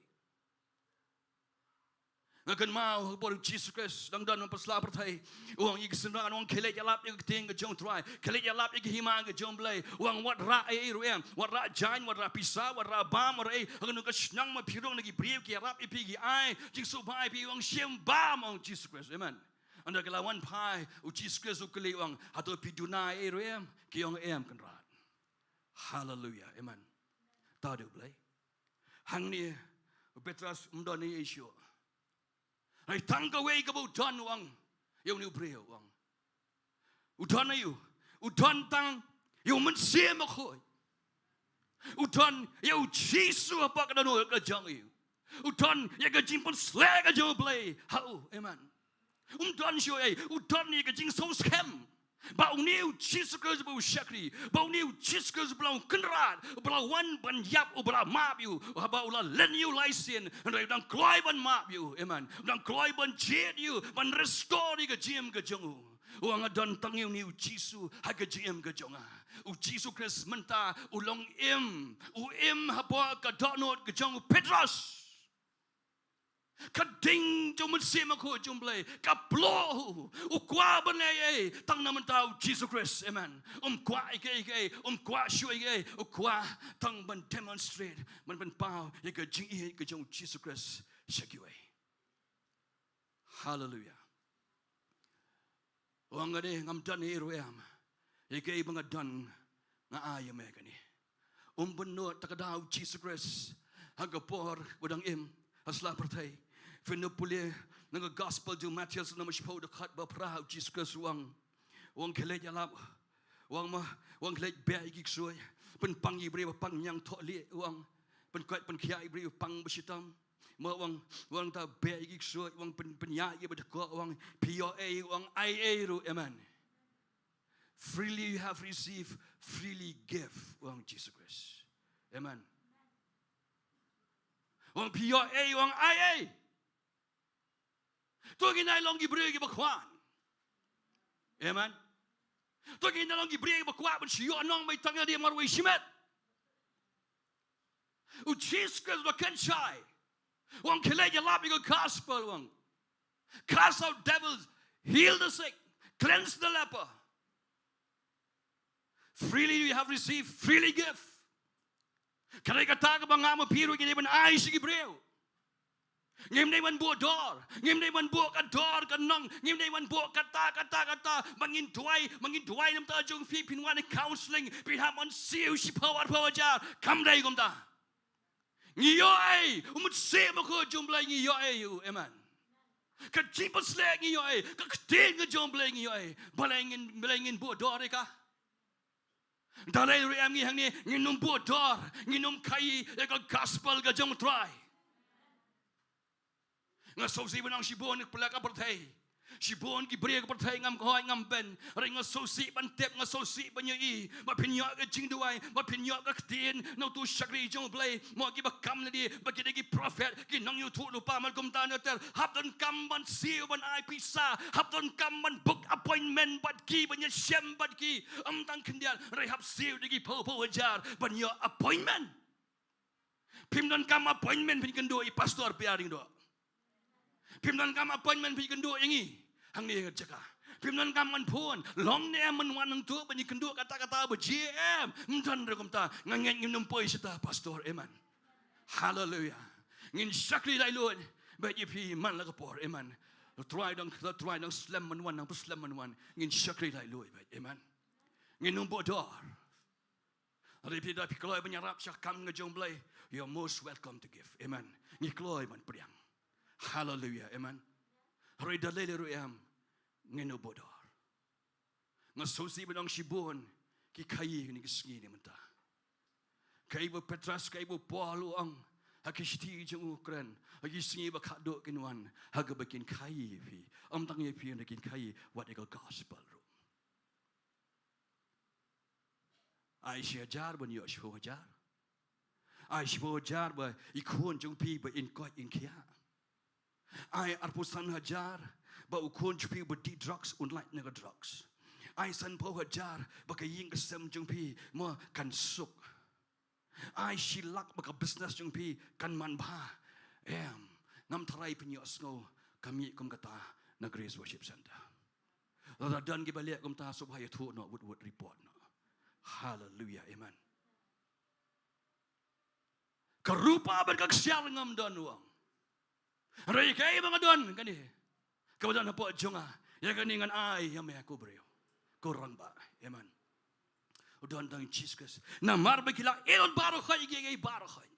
Nga kynmaw ha ka por U Jisu Khrist dang don ha sla pyrthei, u ong ïa ki synran, u ong khie leit ïalap ïa ka ktien ka jong U Trai, khie leit ïalap ïa ka hima ka jong U Blei. U ong wat rah ei ei ruh em, wat rah jaiñ, wat rah pisa, wat rah bam, wat rah ei. Ha kano ka shnong ma phi rung na ki briew ki ïarap ïa phi, ki ai jingsngewbha ïa phi, u ong shim bam, ong Jisu Khrist. Amen. Ynda ki la wan phai, U Jisu Khrist u kylli, u ong hato phi duna ei ei ruh em? Ki ong em Kynrad. Haleluia. Amen. Tad ïa U Blei. Hangne u Petros um don ei ei shuh. Hynrei tang kawei kaba u don, u ong ïa une u briew, u ong u don ïa u, u don tang ïa U Mynsiem Bakhuid. U don ïa U Jisu hapoh ka dohnud ka jong u. U don ïa ka jingpynsleh ka jong U Blei ha u. Amen. Um don shuh ei, u don ïa ka jingsngewskhem ba une U Jisu Khrist ba u shakri, ba une U Jisu Khrist ba u Kynrad, ba la wan ban ïap, u ba la map ïa u, ba u la len ïa u lai sien, hynrei u dang kloi ban map ïa u. Amen. U dang kloi ban jied ïa u, ban restore ïa ka jingim ka jong u. U ong nga don tang ïa une U Jisu ha ka jingim ka jong nga. U Jisu Khrist mynta u long im, u im hapoh ka dohnud ka jong u Petros. Ka ding jong U Mynsiem Bakhuid jong U Blei ka ploh u, u kwah ban leh ei ei tang na bynta U Jisu Khrist. Amen. Um kwah ei ei ei, um kwah shuh ei ei, u kwah tang ban demonstrate, ban pynpaw ïa ka jingïeit ka jong U Jisu Khrist sha kiwei. Haleluia. U ong nga de ngam don ei ei ruh em, ïa kaei ba nga don nga ai ïa me kane. Um pynnud ta ka daw U Jisu Khrist ha ka por ba u dang im ha sla pyrthei. Phin ïa pule na ka gospel jong u Mathaios lynnong ba shiphew dkhot ba phra, U Jisu Khrist u ong, u ong khie leit ïalap, u ong ma, u ong khie leit beh ïa ki ksuid, pynpang ïa ki briew ba pang ñiangthohlieh, u ong pynkoit pynkhiah ïa ki briew ba pang ba shitom. Ma u ong, u ong ta beh ïa ki ksuid, u ong pyn, pynïaid ïa ki ba dkoh, u ong phi ïoh ei, u ong ai ei ruh. Amen. Freely you have received, freely give, u ong Jisu Khrist. Amen. U ong phi ïoh ei, u ong ai ei. To ngin ïa long ki briew kiba kwah. Amen. To ngin ïa long ki briew kiba kwah ban shu ïoh nong ba tang ïa dei marwei shimet. U Jisu Khrist u la kynshai. U ong khie leit ïalap ïa ka gospel, u ong cast out devils, heal the sick, cleanse the leper. Freely you have received, freely give. Ka dei kata kaba nga ma phi ruh ngi dei ban ai sha ki briew. Ngim dei ban buh dor, ngim dei ban buh ka dor ka nong, ngim dei ban buh kata, kata, kata, ba ngin duwai, ba ngin duwai na ka bynta jong phi, phin wan counseling, phin hap ban siew shiphew arphew hajar. Kam dei kumta. Ngi ïoh ei, U Mynsiem Bakhuid jong U Blei ngi ïoh ei ïa u. Amen. Ka jingpynsleh ngi ïoh ei, ka ktien ka jong U Blei ngi ïoh ei. Balei ngin, balei ngin buh dor ïa ka? Da lei ruh em ngi hangne, ngin ym buh dor, ngin ym khaïi ïa ka gospel ka jong U Trai. Nga sngewsih ban ong shibun ki pla ka pyrthei, shibun ki briew ka pyrthei, ngam kynhoi ngam ban, hynrei nga sngewsih ban tip, nga sngewsih ban ïohi ba phin ïoh ka jingduwai, ba phin ïoh ka ktien na utu u shakri jong U Blei. Mo kiba kam lade ba ki dei ki prophet, ki nongïathuhlypa, man kumta na ter, hap donkam ban siew ban ai pisa, hap donkam ban book appointment bad ki, ban ïashem bad ki. Ym tang khyndiat, hynrei hap siew da ki phew phew hajar ban ïoh appointment. Phim donkam appointment phin kynduh ïa i Pastor P R Lyngdoh. Phim donkam appointment phin kynduh ïa ngi hangne ha jaka. Phim donkam ban phone, long ne em, men wan hangto ban ïakynduh kata kata ba J M. Ym don ruh kumta. Nga ngeit ngin ym poi shata, Pastor. Amen. Haleluia. Ngin shakri laitluid bad ïa phi man la ka por. Amen. Trai dang, Trai dang slem men wan, nang slem men wan. Ngin shakri laitluid bad. Amen. Ngin ym buh dor. Hynrei phi, da phi kloi ban ïarap sha ka kam ka jong U Blei, you're most welcome to give. Amen. Ngi kloi ban pdiang. Haleluia. Amen. Hynrei da lei lei ruh em, ngin ym buh dor. Nga sngewsih ban ong shibun ki khaïi kine ki sngi ne mynta. Kaei ba u Petros, kaei ba u Paul u ong ha ki shithi jong u, kren ha ki sngi ba khadduh kin wan ha kaba kin khaïi ïa phi. Ym tang ïa phi, hynrei kin khaïi wat ïa ka gospel ruh. Ai shi hajar ban ïoh shiphew hajar. Ai shiphew hajar ba i khun jong phi ba in koit in khiah. Ai arphew san hajar ba u khun jong phi ba dih drugs un lait na ka drugs. Ai sanphew hajar ba ka ïing ka sem jong phi mo kan suk. Ai shi lak ba ka business jong phi kan man bha. Em, ngam tharai phin ïohsngew ka mih kum kata na Grace Worship Centre. Lada don kiba leh kumta, sngewbha ïathuh noh, wut wut report noh. Hallelujah, amen. Ka rupa bad ka ksiar ngam don, u ong. Hynrei kaei ba nga don kane, kaba don hapoh jong nga, ïa kane ngan ai ïa me ko briew, ko rangbah. Amen. U don tang Jisu Khrist. Namar ba ki la ïoh baroh khoit, ki ïoh baroh khoit.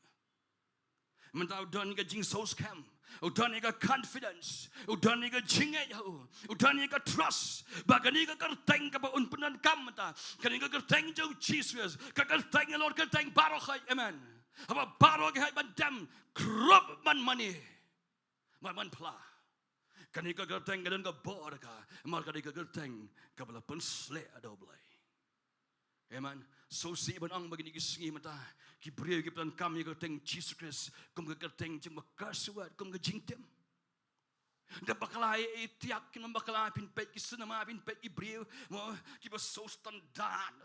Mynta u don ka jingsngewskhem, u don ka confidence, u don ka jingngeit ha u, u don ka trust ba kane ka kyrteng kaba un pyndonkam mynta, kane ka kyrteng jong Jisu Khrist, ka kyrteng halor kyrteng baroh khoit. Amen. Haba baroh ki hap ban dem, krup ban mane, ban man phla. Kane ka kyrteng ka don ka bor ka, namar kane ka kyrteng kaba la pynshlur da U Blei. Amen. Sngewsih ban ong ba kine ki sngi mynta ki briew ki pyndonkam ïa ka kyrteng Jisu Khrist kum ka kyrteng jong ka kyrsiwat, kum ka jingtim. Da bakla ïa i tiak, kin bakla, phin peit ki sinema, phin peit ki briew mo kiba sngewstandard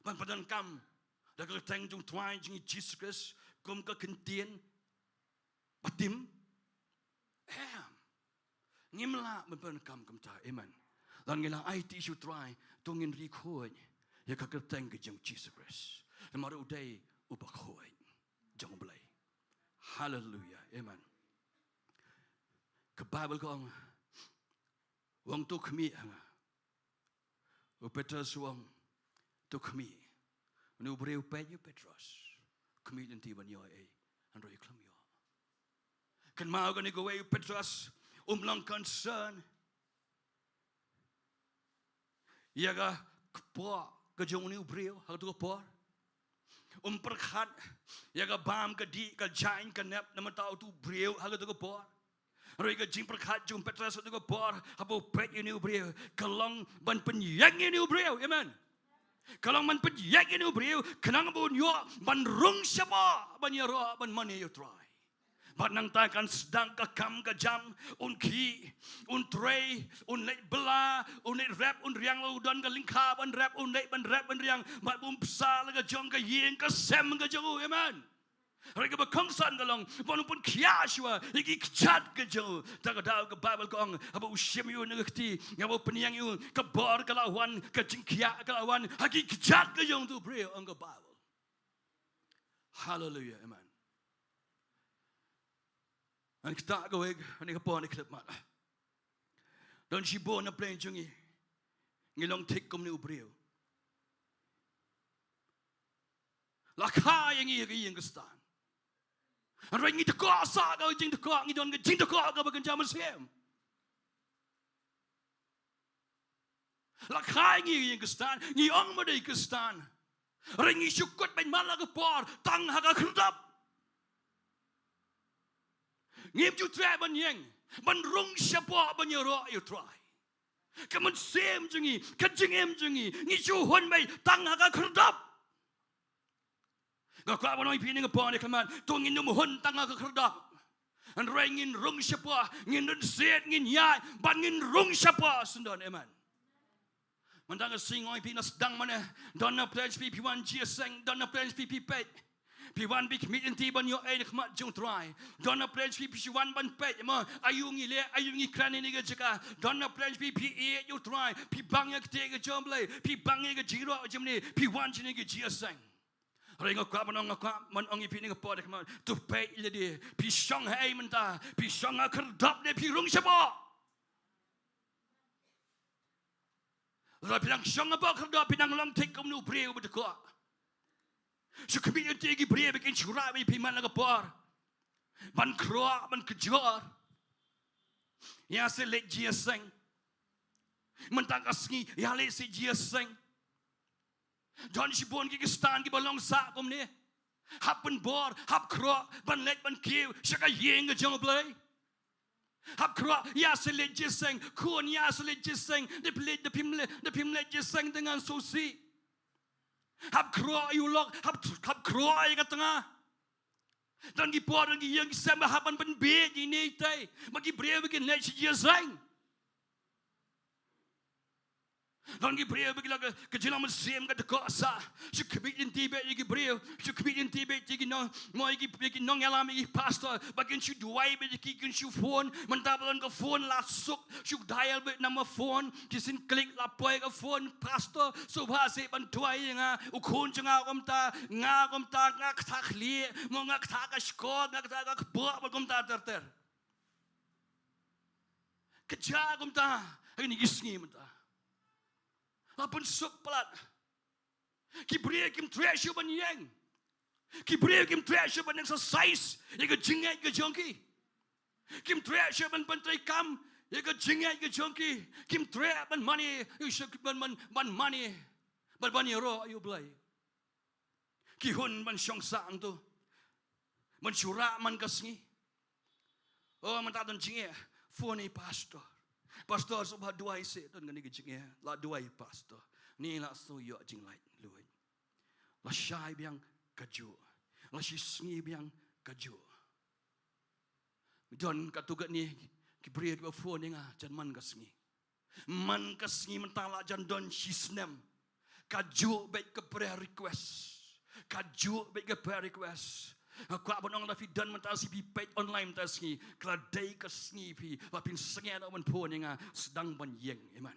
ban pyndonkam da ka kyrteng jong u Trai jong ngi Jisu Khrist kum ka kyntien ba tim. Em. Ngim lah ban pyndonkam kumta. Amen. Lada ngi la aiti sha u Trai, to ngin ri khuid ïa ka kyrteng ka jong Jisu Khrist, namar u dei uba khuid jong U Blei. Haleluia. Amen. Ka Baibl ka ong, u ong, to khmih ha nga. U Petros u ong, to khmih. Une u briew u peit ïa u Petros. Khmih lynti ban ïoh ei, hynrei u khlem ïoh. Kynmaw kane kawei, u Petros um long concern ïa ka kpoh ka jong une u briew ha kato ka por. Um pyrkhat ïa ka bam ka dih, ka jaiñ ka nep na ka bynta uto u briew ha kato ka por. Hynrei ka jingpyrkhat jong u Petros ha kato ka por, haba u peit ïa une u briew, ka long ban pynïeng ïa une u briew. Amen. Ka long ban pynïeng ïa une u briew khnang ba un ïoh ban rung shapoh ban ïaroh ban mane ïa u Trai. Bad nangta kan sdang ka kam ka jam, un khih, un trei, un leit bylla, un leit rep, un riang, u don ka lyngkha ban rep, un leit ban rep ban riang, bad bun bsa la ka jong ka ïing ka sem ka jong u. Amen. Hynrei kaba kongsan ka long ba un pynkhiah shuwa ïa ki kjat ka jong u. Te ka daw ka Baibl ka ong, haba u shim ïa u na ka kti, haba u pynïeng ïa u, ka bor ka la wan, ka jingkhiah ka la wan ha ki kjat ka jong uto u briew, ong ka Baibl. Haleluia. Amen. Ngan ktah kawei, ngan ktah kawei khyllipmat. Don shibun na pdeng jong ngi, ngi long thik kumne u briew. La kha ïa ngi ha ka ïing Khristan. Hynrei ngi dkoh sah ka jingdkoh, ngi don ka jingdkoh kaba kynja mynsiem. La kha ïa ngi ha ka ïing Khristan, ngi ong ba dei Khristan. Hynrei ngi shu kut ban man la ka por tang ha ka khyrdop. Ngim ju treh ban ïeng, ban rung shapoh ban ïaroh ïa u Trai. Ka mynsiem jong ngi, ka jingim jong ngi, ngi ju hun beit tang ha ka khyrdop. Nga kwah ban ong ïa phi ha kane ka por, kynmaw, to ngin ym hun tang ha ka khyrdop. Hynrei ngin rung shapoh, ngin rynsied, ngin ïaid, bad ngin rung shapoh syndon. Amen. Mynta ka sngi nga ong ïa phi, na sdang mane, don na pdeng jong phi phi wan jingïaseng, don na pdeng jong phi phi peit. Phi wan phi khmih lynti ban ïoh ei na khmat jong u Trai. Don na pdeng jong phi phi shu wan ban peit mo, aïu ngi leh, aïu ngi kren ha kane ka jaka. Don na pdeng jong phi phi ïeit ïa u Trai, phi bang ïa ka ktien ka jong U Blei, phi bang ïa ka jingïaroh jong U Blei, phi wan sha kane ka jingïaseng. Hynrei nga kwah ban ong, nga kwah ban ong ïa phi ha kane ka por, kynmaw, to peit lade, phi shong haei mynta, phi shong ha khyrdop ne phi rung shapoh. Lada phi dang shong hapoh khyrdop, phi dang long thik kumne u briew ba dkoh. Shu khmih lynti ïa ki briew ba kin shu rah ïa phi man la ka por. Ban khroh, ban kjor. Ïa seh leit jingïaseng. Mynta ka sngi ïa leit seh jingïaseng. Don shibun ki Khristan kiba long sah kumne. Hap pynbor, hap khroh, ban leit ban kiew sha ka ïing ka jong U Blei. Hap khroh, ïa seh leit jingïaseng, khun ïa seh leit jingïaseng, da phi leit, da phim leit, da phim leit jingïaseng te ngan sngewsih. Hap khroh ïa u lok, hap, hap khroh ïa ka tnga. Don ki por, don ki ïing ki sem ba hap ban pynbieit ïa ine i tei. Ba ki briew ba kin leit sha jingïaseng. Don ki briew ba ki la ka, ka jinglong mynsiem ka dkoh sah. Shu khmih lynti beit ïa ki briew. Shu khmih lynti beit ïa ki nong, mo ïa ki, ïa ki nongïalam ïa ki pastor. Ba kin shu duwai beit ïa ki, kin shu phone. Mynta ba don ka phone la suk. Shu dial beit number phone. Ki shin click la poi ka phone. Pastor, sngewbha seh ban duwai ïa nga. U khun jong nga kumta, nga kumta, nga ktah khlieh. Mo nga ktah ka shkor, nga ktah ka kpoh, ba kumta ter ter. Ka jia kumta, ha kine ki sngi mynta. La pynsuk palat. Ki briew kim treh shuh ban ïeng. Ki briew kim treh shuh ban exercise ïa ka jingngeit ka jong ki. Kim treh shuh ban pyntreikam ïa ka jingngeit ka jong ki. Kim treh ban mane, ïa shuh ban, ban, ban mane. Ban, ban ïaroh ïa U Blei. Ki hun ban shong sah hangto. Ban shu rah man ka sngi. Oh, mynta don jingeh. Phone ïa i pastor. Pastor, sngewbha duwai seh, don kane ka jingeh. La duwai pastor. Ni la sngew ïoh jinglait luid. La shai biang kajuh. La shisngi biang kajuh. Don katto katne ki briew kiba phone ïa nga jan man ka sngi. Man ka sngi mynta la jan don shisnem. Kajuh beit ka prayer request. Kajuh beit ka prayer request. Nga kwah ban ong lada phi don mynta sngi, phi peit online mynta sngi, ka la dei ka sngi phi ba phin sngewbha ban phone ïa nga, sdang ban ïeng. Amen.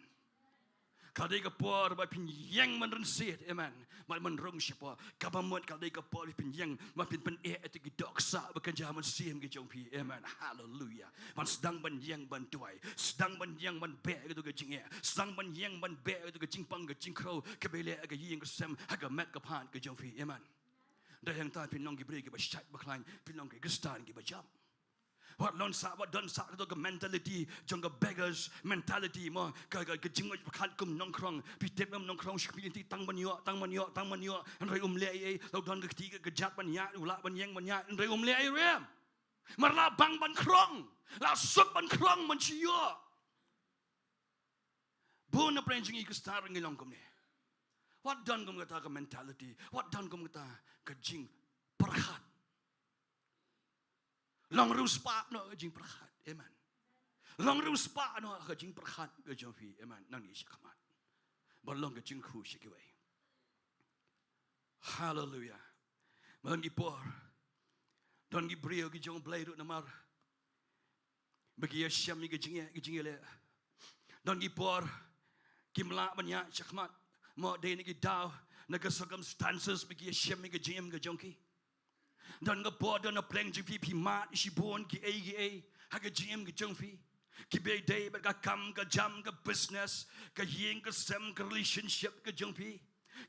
Ka la dei ka por ba phin ïeng ban rynsied. Amen. Ban, ban rung shapoh. Kaba mut ka la dei ka por ba phin ïeng ba phin pyneh ïa ki dohksah ba kynja mynsiem ki jong phi. Amen. Haleluia. Ban sdang ban ïeng ban duwai. Sdang ban ïeng ban beh ïa kato ka jingeh. Sdang ban ïeng ban beh ïa kato ka jingpang ka jingkhrew kaba ïaleh ha ka ïing ka sem, ha ka met ka phad ka jong phi. Amen. Dei hangta phin long ki briew kiba shait ba khlaiñ, phin long ki Khristan kiba jam. Wat long sah, wat don sah kato ka mentality jong ka beggars mentality mo, ka, ka, ka jingmut ba khlaiñ kum nongkhrong. Phi tip em nongkhrong shu khmih lynti tang ban ïoh, tang ban ïoh, tang ban ïoh. Hynrei um leh ei ei, la u don ka kti ka kjat ban ïaid, u lah ban ïeng ban ïaid, hynrei um leh ei ei ruh. Namar la bang ban khrong, la suk ban khrong ban shu ïoh. Bun na pdeng jong ngi Khristan ruh ngi long kumne. Wat don kum kata ka mentality, wat don kum kata ka jingpyrkhat. Long riewspah noh ka jingpyrkhat. Amen. Long riewspah noh ka jingpyrkhat ka jong phi. Amen. Nangne shakhmat. Ban long ka jingkhuid sha kiwei. Haleluia. Ba don ki por, don ki briew ki jong U Blei ruh namar ba ki ïashem ïa ka jingeh, ka jingeh leh. Don ki por kim lah ban ïaid shakhmat. Mo dei na ki daw, na ka circumstances ba ki ïashem ïa ka jingim ka jong ki. Don ka por, don na pdeng jong phi, phi mad shibun kiei kiei ha ka jingim ka jong phi. Kiba ïadei bad ka kam ka jam, ka business, ka ïing ka sem, ka relationship ka jong phi.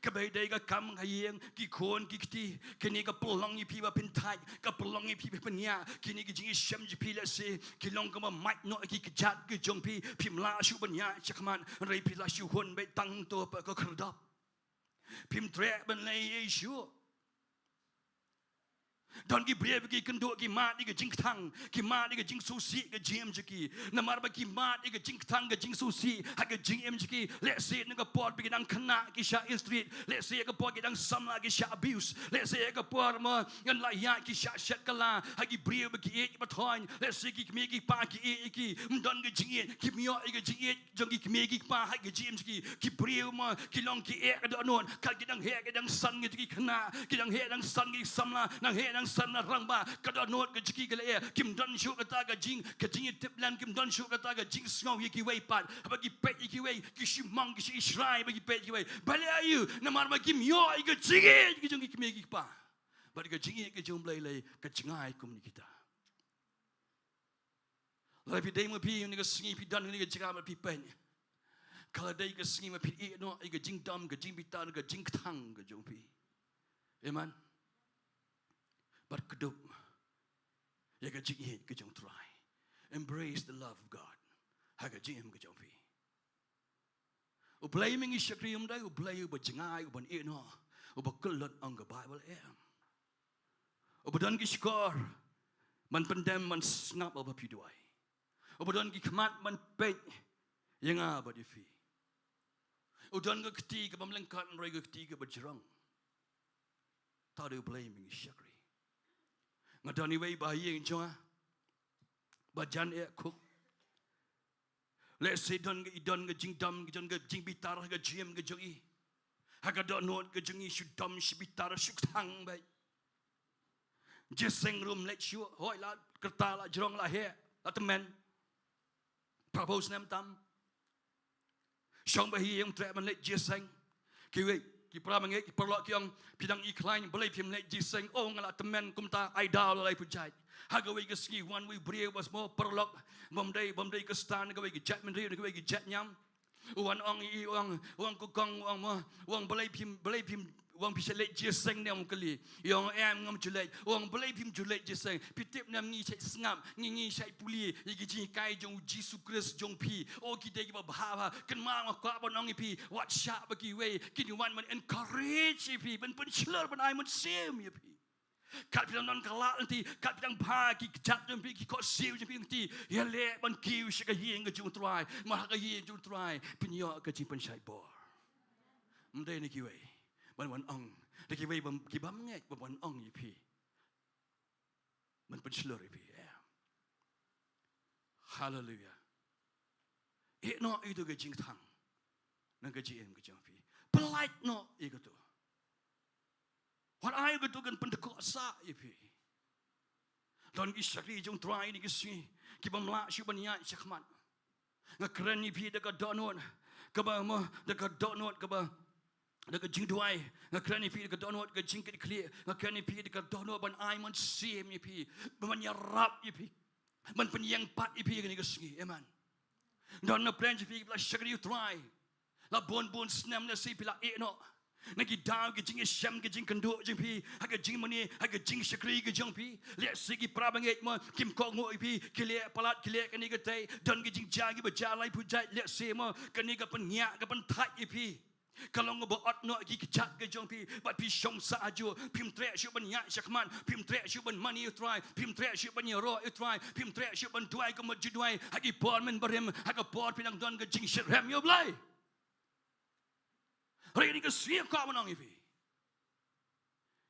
Kaba ïadei ka kam ka ïing, ki khun ki kti, kine ka pynlong ïa phi ba phin thait, ka pynlong ïa phi ba phin ïa, kine ki jingïashem jong phi lehse ki long kaba mait noh ki kjat ki jong phi, phim lah shuh ban ïaid shakhmat, hynrei phi la shu hun beit tang to pat ka khyrdop. Phim treh ban leh ei ei shuh. Don ki briew ba ki kynduh, ki mad ïa ka jingkthang, ki mad ïa ka jingsngewsih ka jingim jong ki. Namar ba ki mad ïa ka jingkthang ka jingsngewsih ha ka jingim jong ki, lehse na ka por ba ki dang khynnah ki shah ill treat, lehse ha ka por ki dang samla ki shah abuse, lehse ha ka por mo ngan la ïaid ki shah shet kylla ha ki briew ba ki ïeit ba thoiñ, lehse ki kmie ki kpa ki ïeit ïa ki, ym don ka jingïeit, kim ïoh ïa ka jingïeit jong ki kmie ki kpa ha ka jingim jong ki. Ki briew mo ki long ki eh ka dohnud, kat ki dang heh ki dang san ki khynnah, ki dang heh dang san ki samla, dang heh dang san na rangbah, ka dohnud ka jong ki ka la eh. Kim don shuh kata ka jing, ka jingïatiplem, kim don shuh kata ka jingsngew ïa kiwei pat. Haba ki peit ïa kiwei ki shim mong, ki shim ïa shrai ba ki peit ïa kiwei. Balei? Namar ba kim ïoh ïa ka jingïeit ka jong ki kmie ki kpa. Bad ka jingïeit ka jong U Blei lei ka jngai kum na kita. Lada phi dei ma phi, ïa kane ka sngi phi don ha kane ka jaka ba phi peit, ka la dei ka sngi ba phi ïeh noh ïa ka jingdom, ka jingbitar, ka jingkthang ka jong phi. Amen. Bad kdup ïa ka jingïeit ka jong U Trai. Embrace the love of God ha ka jingim ka jong phi. U Blei mynta ngi shakri um dei U Blei uba jngai, uban ïeh noh, uba kyllut, ong ka Baibl, em? Uba don ki shkor ban pyndem, ban sngap haba phi duwai. Uba don ki khmat ban peit ïa nga bad ïa phi. U don ka kti kabym lyngkot, hynrei ka kti kaba jrong. Tang da U Blei me ngi shakri. Nga don iwei ba ïing jong nga ba jan eh khuk. Lehse don ka, i don ka jingdom, i don ka jingbitar ha ka jingim ka jong i. Ha ka dohnud ka jong i shu dom, shu bitar, shu kthang bha. Jingïaseng ruh ym leit shuh, hooid la kyrta, la jrong, la heh, la tymmen. Phra phew snem tam. Shong bha hi, ym treh ban leit jingïaseng. Kiwei ki para bangeit, ki paralok ki ong, phi dang incline, balei phim leit jingïaseng? Oh, nga la tymmen kumta, ai daw la laiphew jait. Ha kawei ka sngi wan uwei u briew ba sngewbha, paralok, bym dei, bym dei Khristan, kawei ka jait bynriew, kawei ka jait niam. U wan ong ïa i, u ong, u ong, ko kong, u ong mo, u ong, balei phim, balei phim, u ong, phi shait leit jingïaseng ne? Ong kylli. I ong em, ngam ju leit. U ong balei phim ju leit jingïaseng? Phi tip ne em ngi shait sngap, ngi, ngi shait pule ïa ki jinghikai jong U Jisu Khrist jong phi. O ki dei kiba bha bha. Kynmaw nga kwah ban ong ïa phi, wat shah ba kiwei kin wan ban encourage ïa phi, ban pynshlur, ban ai mynsiem ïa phi. Kat phi dang don ka lad lynti, kat phi dang bha ki kjat jong phi, ki khohsiew jong phi lynti, ïaleh ban kiew sha ka ïing ka jong U Trai. Namar ha ka ïing jong U Trai phin ïoh ka jingpynshait bor. Ym dei na kiwei ban wan ong, na kiwei bym, ki bym ngeit ban wan ong ïa phi, ban pynshlur ïa phi. Haleluia. Ïeh noh ïa katu ka jingkthang na ka jingim ka jong phi. Pyllait noh ïa katu. Wat ai katu kan pyndkoh sah ïa phi. Don ki shakri jong U Trai kine ki sngi ki bym lah shuh ban ïaid shakhmat. Nga kren ïa phi da ka dohnud kaba mo, da ka dohnud kaba, da ka jingduwai. Nga kren ïa phi da ka dohnud ka jingkitkhlieh. Nga kren ïa phi da ka dohnud ban ai mynsiem ïa phi, ban ïarap ïa phi, ban pynïeng pat ïa phi kane ka sngi. Amen. Don na pdeng jong phi kiba la shakri U Trai la bun bun snem, lehse phi la ïeh noh na ki daw ki jingïashem, ki jingkynduh jong phi ha ka jingmane, ha ka jingshakri ka jong phi. Lehse ki para bangeit mo kim kohnguh ïa phi, ki leh palat, ki leh kane ka tei. Don ki jingjia kiba jia laiphew jait, lehse mo kane ka pynïap, ka pynthait ïa phi. Ka long kaba ot noh ki kjat ka jong phi, bad phi shong sah hajuh, phim treh shuh ban ïaid shakhmat, phim treh shuh ban mane U Trai, phim treh shuh ban ïaroh ïa U Trai, phim treh shuh ban duwai ka mut ju duwai ha ki por mynbarim, ha ka por phi dang don ka jingshitrhem ïa U Blei. Hynrei kane ka sngi nga kwah ban ong ïa phi,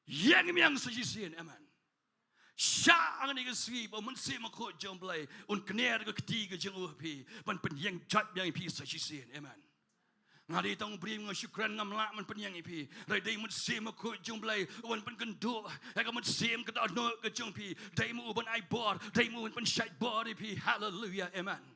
ïeng biang sa shisien. Amen. Shah ha kane ka sngi ba U Mynsiem Bakhuid jong U Blei un kner ka kti ka jong u ha phi ban pynïeng jait biang ïa phi sa shisien. Amen. Nga dei tang u briew, nga shu kren, ngam lah ban pynïeng ïa phi. Hynrei dei U Mynsiem Bakhuid jong U Blei uban pynkynduh ïa ka mynsiem, ka dohnud ka jong phi. Dei ma u ban ai bor, dei ma u ban pynshait bor ïa phi. Haleluia. Amen.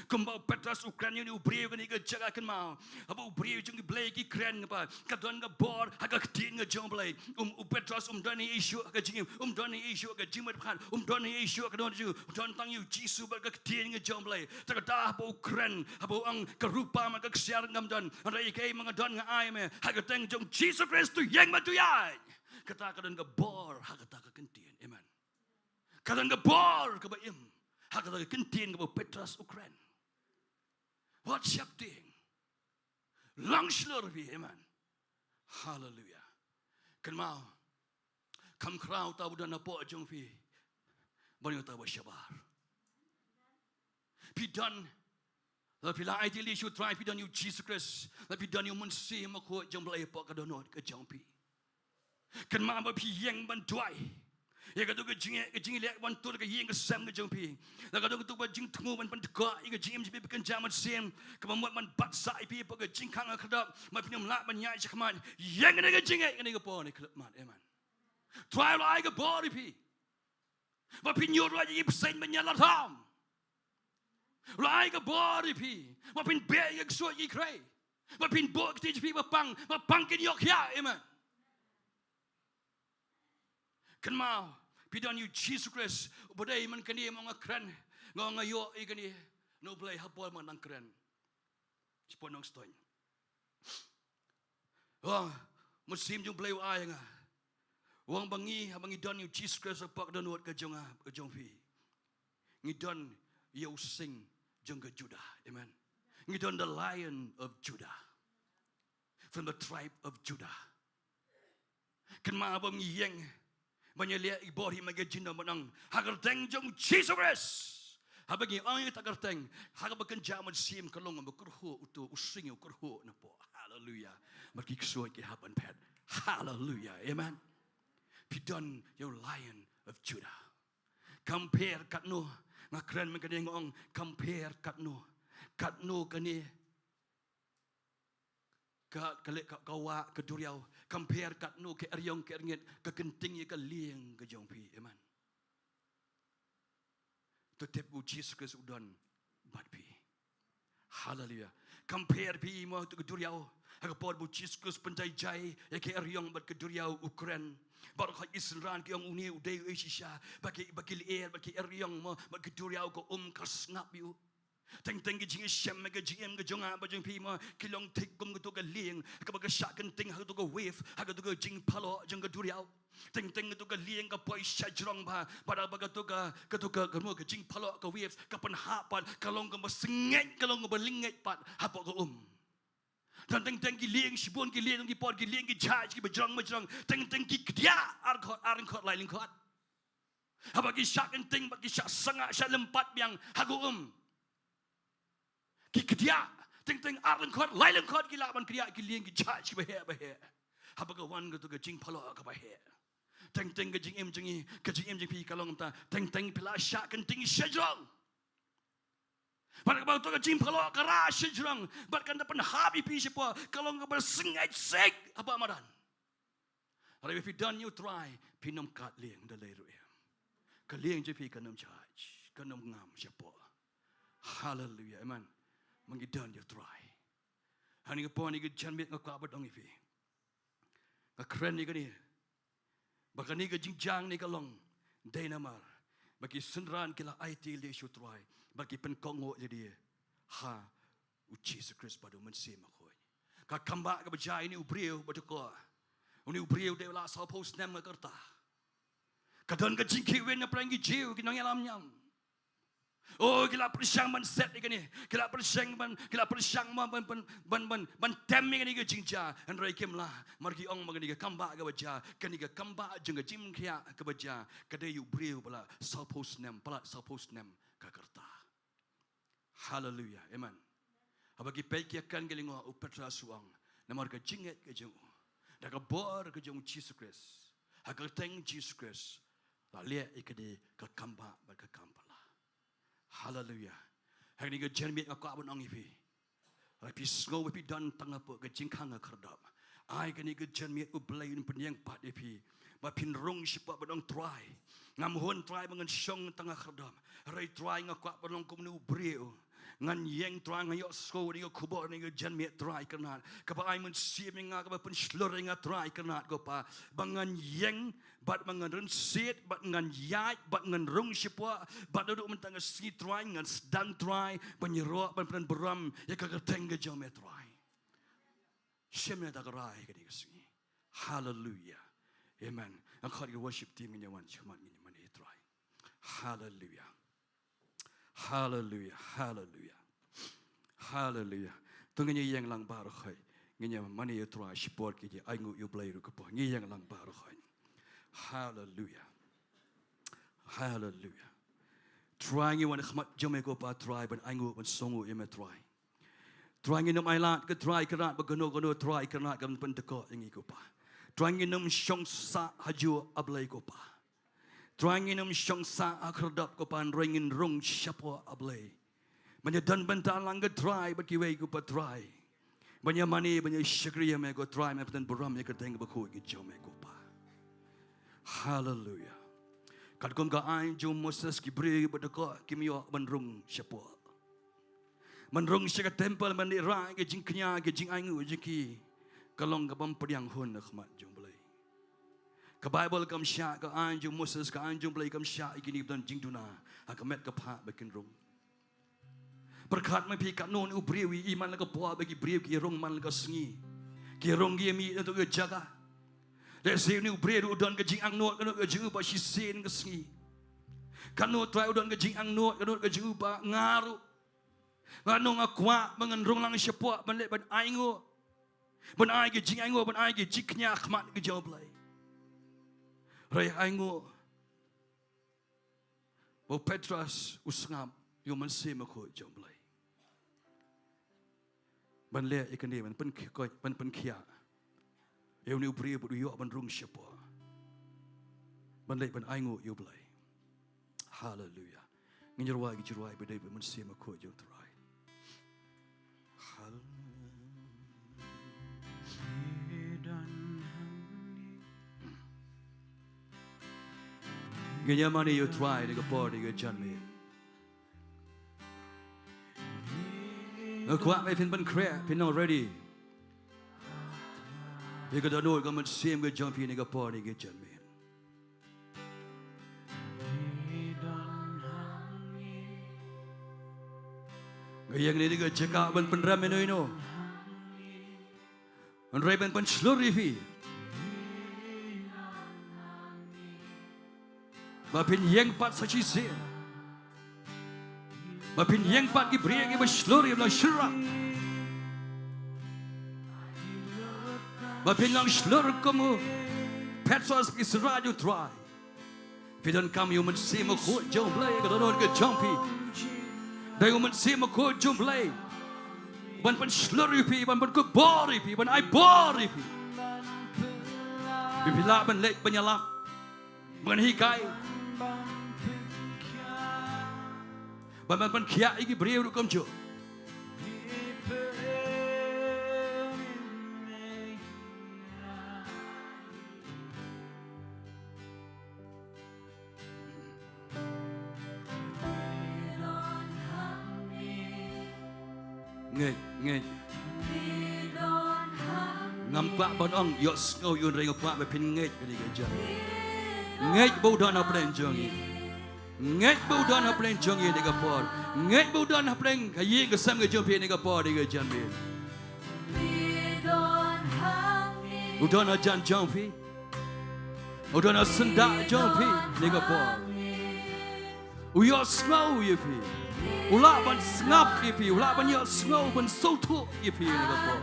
Kumba u Petros u kren ïa une u briew kane ka jaka, kynmaw, haba u briew jong U Blei ki kren, kynmaw, ka don ka bor ha ka ktien ka jong U Blei. Um, u Petros um don ei ei shuh ha ka jingim, um don ei ei shuh ha ka jingmut pyrkhat, um don ei ei shuh ha ka dohnud jong u, u don tang ïa U Jisu bad ka ktien ka jong U Blei. Te kata haba u kren, haba u ong ka rupa bad ka ksiar ngam don, hynrei kaei kaba nga don nga ai ïa me, ha ka kyrteng jong U Jisu Khrist to ïeng bad to ïaid. Kata ka don ka bor ha kata ka ktien. Amen. Ka don ka bor kaba im ha kata ka ktien kaba u Petros u kren. Wat sheptieng. Long shlur phi, amen. Haleluia. Kynmaw, kham khraw uta uba don hapoh jong phi ban ïoh uta uba shabar. Phi don, lada phi la aiti lade sha U Trai, phi don ïa U Jisu Khrist, lada phi don ïa U Mynsiem Bakhuid jong U Blei hapoh ka dohnud ka jong phi. Kynmaw ba phi ïeng ban duwai ïa kato ka jingeh, ka jingeh leh ban tur ka ïing ka sem ka jong phi. Lada kato kato ka jingthmu ban pyndkha ïa ka jingim jong phi, phi kynja mynsiem, kaba mut ban bat sah ïa phi hapoh ka jingkhang ka khyrdop, ba phin ym lah ban ïaid shakhmat. Ïeng na ka jingeh kane ka por, ne khlem mat. Amen. Trai u la ai ka bor ïa phi ba phin ïoh ruh ïa ki bseiñ ban ïalam. U la ai ka bor ïa phi ba phin beh ïa ka ksuid ki khrei, ba phin buh kti jong phi ba pang, ba pang kin ïoh khiah. Amen. Kynmaw, phi don ïa U Jisu Khrist uba dei man kane, mo, nga kren, nga, nga ïoh ïa kane na U Blei ha por ba nga dang kren shapoh Nongstoiñ. Ong, Mynsiem jong U Blei u ai ïa nga, u ong ba ngi, haba ngi don ïa U Jisu Khrist hapoh ka dohnud ka jong nga, ka jong phi, ngi don ïa u sing jong ka Judah. Amen. Ngi don the Lion of Judah, from the tribe of Judah. Kynmaw, haba ngi ïeng ban ïaleh ïa ka bor hi, ma ka jingdon ban ong, ha ka kyrteng jong U Jisu Khrist. Haba ngi ong ïa kata ka kyrteng, ha kaba kynja mynsiem ka long ba kyrhuh uto u sing, u kyrhuh napoh. Haleluia. Bad ki ksuid ki hap ban phet. Haleluia. Amen. Phi don ïa u Lion of Judah. Compare katno, nga kren mynta kane nga ong, compare katno, katno kane ka, ka leh, ka, ka wah, ka duriaw, compare katno ka eriong ka erngit, ka kynting ïa ka lieng ka jong phi. Amen. To tip u Jisu Khrist u don bad phi. Haleluia. Compare phi mo to ka duriaw. Ha ka por ba u Jisu Khrist pynjai jai ïa ka eriong bad ka duriaw u kren. Baroh ki synran ki ong une u dei u shisha. Ba ki, ba ki lyer, ba ki eriong mo, bad ka duriaw ka um ka sngap ïa u. Teng teng ki jingïashem, ka jingim ka jong nga bad jong phi mo, ki long thik kum kato ka lieng kaba ka shah kynting ha kato ka wave, ha kato ka jingpyllait jong ka duriaw. Teng teng kato ka lieng ka poi shajrong bha, bad haba kato ka, kato ka, ka mo, ka jingpyllait ka wave ka pynhap pat, ka long kaba sngewbha, ka long kaba lyngngait pat hapoh ka um. Teng teng teng ki lieng shibun, ki lieng ki por, ki lieng ki jhaj kiba jrong ba jrong. Teng teng ki kdiah ar khot, ar khot, lai lyngkhot. Haba ki shah kynting bad ki shah sangah, shah lympat biang ha ka um, ki kdiah, teng teng ar lyngkhot, lai lyngkhot ki lah ban kdiah ki lieng ki jhaj kiba heh ba heh. Haba ka wan kato ka jingpyllait kaba heh, teng teng ka jingim jong ngi, ka jingim jong phi ka long kumta. Teng teng phi la shah kynting shajrong, bad haba kato ka jingpyllait ka rah shajrong, bad kan da pynhap ïa phi shapoh, ka long kaba sngewbha sek haba madan. Hynrei ba phi don ïa u Trai, phim kat lieng da lei ruh em. Ka lieng jong phi kan ym jhaj, kan ym ngam shapoh. Haleluia, amen. Ma ngi don ïa u Trai. Ha kane ka por, ha kane ka janmiet nga kwah ban ong ïa phi, nga kren ïa kane, ba kane ka jingjia ne ka long dei namar ba ki synran ki la aiti lei sha u Trai, ba ki pynkohnguh lade ha u Jisu Khrist bad u Mynsiem Bakhuid. Ka kam ba, kaba jia ïa une u briew ba dei ko, une u briew dei u la sawphew snem ka rta. Ka don ka jingkhih win na pdeng ki Jiw, ki nongïalam niam. Oh, ki la pyrshang ban set ïa kane, ki la pyrshang ban, ki la pyrshang ban, ban, ban, ban, ban, ban tem ïa kane ka jingjia. Hynrei kim lah, namar ki ong ba kane ka kam ba kaba jia, kane ka kam ba jong ka jingpynkhiah kaba jia, ka dei ïa u briew ba la sawphew snem, palat sawphew snem ka rta. Haleluia. Amen. Haba ki peit ki ïakren ki lyngngoh, u Petros u ong, namar ka jingngeit ka jong u, da ka bor ka jong u Jisu Khrist, ha ka kyrteng Jisu Khrist, la leh ïa kane ka kam ba bad ka kam phylla. Haleluia. Ha kane ka janmiet nga kwah ban ong ïa phi, hynrei phi sngew ba phi don tang hapoh ka jingkhang ha khyrdop, ai kane ka janmiet U Blei un pynïeng pat ïa phi, ba phin rung shapoh ban ong, Trai, ngam hun Trai ba ngan shong tang ha khyrdop. Hynrei Trai, nga kwah ban long kum une u briew. Ngan ïeng Trai, nga ïohsngew ïa ka khubor ha kane ka janmiet Trai kyrnat, kaba ai mynsiem ïa nga, kaba pynshlur ïa nga Trai kyrnat ko Pa, ba ngan ïeng, bad ba ngan rynsied, bad ngan ïaid, bad ngan rung shapoh, bad naduh mynta ka sngi Trai ngan sdang Trai ban ïaroh, ban pynburom ïa ka kyrteng ka jong me Trai. Shim ïa kata ka rai ha kane ka sngi. Haleluia. Amen. Nga khot ïa ka worship team ngin ïa wan shakhmat, ngin ïa mane ïa u Trai. Haleluia. Haleluia. Haleluia. Haleluia. To ngin ïa ïeng lang baroh khoit, ngin ïa mane ïa u Trai shipor ki jingainguh ïa U Blei ruh ka por. Ngin ïa ïeng lang baroh khoit. Haleluia. Haleluia. Trai, ngi wan ha khmat jong me ko Pa Trai ban ainguh, ban sngewnguh ïa me Trai. Trai, ngin ym ailad ko Trai kyrnat ba kano kano Trai kyrnat kan pyndkoh ïa ngi ko Pa. Trai, ngin ym shong sah hajuh, A Blei ko Pa. Trai, ngin ym shong sah ha khyrdop ko Pa, hynrei ngin rung shapoh, A Blei, ban ïadon bynta lang ko Trai bad kiwei ko Pa Trai, ban ïa mane, ban ïa shakri ïa me ko Trai, ban pynburom ïa ka kyrteng kaba khuid ka jong me ko Pa. Haleluia. Katkum ka aiñ jong u Moses, ki briew ba dei ko kim ïoh ban rung shapoh, ban rung sha ka templ, ban leit rai ka jingkñia, ka jingainguh jong ki ka long kaba ym pdiang hun ha khmat jong U Blei. Ka Baibl kam shah, ka aiñ jong u Moses, ka aiñ jong U Blei kam shah ïa kine kiba don jingduna ha ka met ka phad ba kin rung. Pyrkhat ma phi, katno une u briew u ïohi man la ka por ba ki briew ki rung man la ka sngi, ki rung ki ïa mih na kata ka jaka. Lehse une u briew u don ka jingangnud katno ka jong u ba shisien ka sngi. Katno Trai u don ka jingangnud katno ka jong u ba nga ruh, nga nang nga kwah ba ngan rung lang shapoh ban leit ban ainguh, ban ai ka jingainguh, ban ai ka jingkñia ha khmat ka jong U Blei. Hynrei ainguh ba u Petros u sngap ïa u Mynsiem Bakhuid jong U Blei ban leh ïa kane, ban pynkhiah, ban pynkhiah ïa une u briew ba u ïoh ban rung shapoh. ban leit ban ainguh ïa U Blei. Haleluia. Ngin rwai ki jingrwai ba dei ba mynsiem bakhuid jong U Trai. Haleluia. Ngin ïa mane ïa U Trai da ka por da ka janmiet. Nga kwah ba phin pynkhreh, phin long ready ïa ka dohnud ka mynsiem ka jong phi na ka por na ka janmiet. Nga ïeng ne ka jaka ban pynrem ïano ïano. Hynrei ban pynshlur ïa phi ba phin ïeng pat sa shisien, ba phin ïeng pat ki briew kiba shlur ïa u shynrang, ba phin long shlur kum u Petros, ki synran U Trai. Phi donkam ïa u Mynsiem Bakhuid jong U Blei ha ka dohnud ka jong phi. Dei u Mynsiem Bakhuid jong U Blei ban pynshlur ïa phi, ban pynkupbor ïa phi, ban ai bor ïa phi. Phi lah ban leit ban ïalap, ban hikai, ban, ban pynkhiah ïa ki briew ruh kumjuh. Ngeit, ngeit. Ngam kwah ban ong ïohsngew ïa u, hynrei nga kwah ba phin ngeit kane ka janmiet. Ngeit ba u don ha pdeng jong ngi. Ngeit ba u don ha pdeng jong ngi ha kane ka por. Ngeit ba u don ha pdeng ka ïing ka sem ka jong phi ha kane ka por, ha kane ka janmiet. U don hajan jong phi. U don ha syndah jong phi ha kane ka por. U ïohsngew ïa phi. U lah ban sngap ïa phi. U lah ban ïohsngew, ban sngewthuh ïa phi ha kane ka por.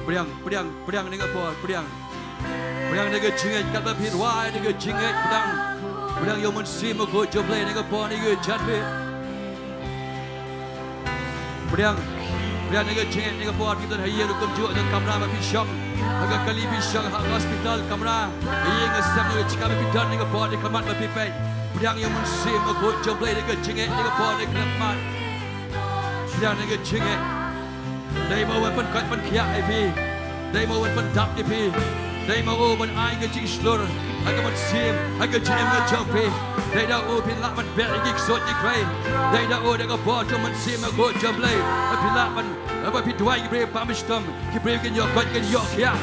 Pdiang, pdiang, pdiang ha kane ka por, pdiang. Pdiang da ka jingngeit, katba phi rwai da ka jingngeit, pdiang. Pdiang ïa u Mynsiem Bakhuid jong U Blei ha kane ka por, ha kane ka janmiet. Pdiang, pdiang ha kane ka jingngeit, ha kane ka por, phi don ha ïing ruh kumjuh, don kamra ba phi shong, ha ka kali phi shong, ha hospital kamra, ha ïing ha sem, ha ka jaka ba phi don, ha kane ka por, ha ka khmat ba phi peit. Pdiang ïa u Mynsiem Bakhuid jong U Blei ha kane ka jingngeit, ha kane ka por, ha ka khmat. Pdiang ha kane ka jingngeit. Dei ma u ban pynkoit pynkhiah ïa phi. Dei ma u ban pyndap ïa phi. Dei ma u ban ai ka jingshlur ha ka mynsiem, ha ka jingim ka jong phi. Dei da u phin lah ban beh ïa ki ksuid ki khrei. Dei da u, da ka bor jong u Mynsiem Bakhuid jong U Blei, ba phin lah ban, ba phi duwai ki briew bym shitom, ki briew kin ïoh koit, kin ïoh khiah.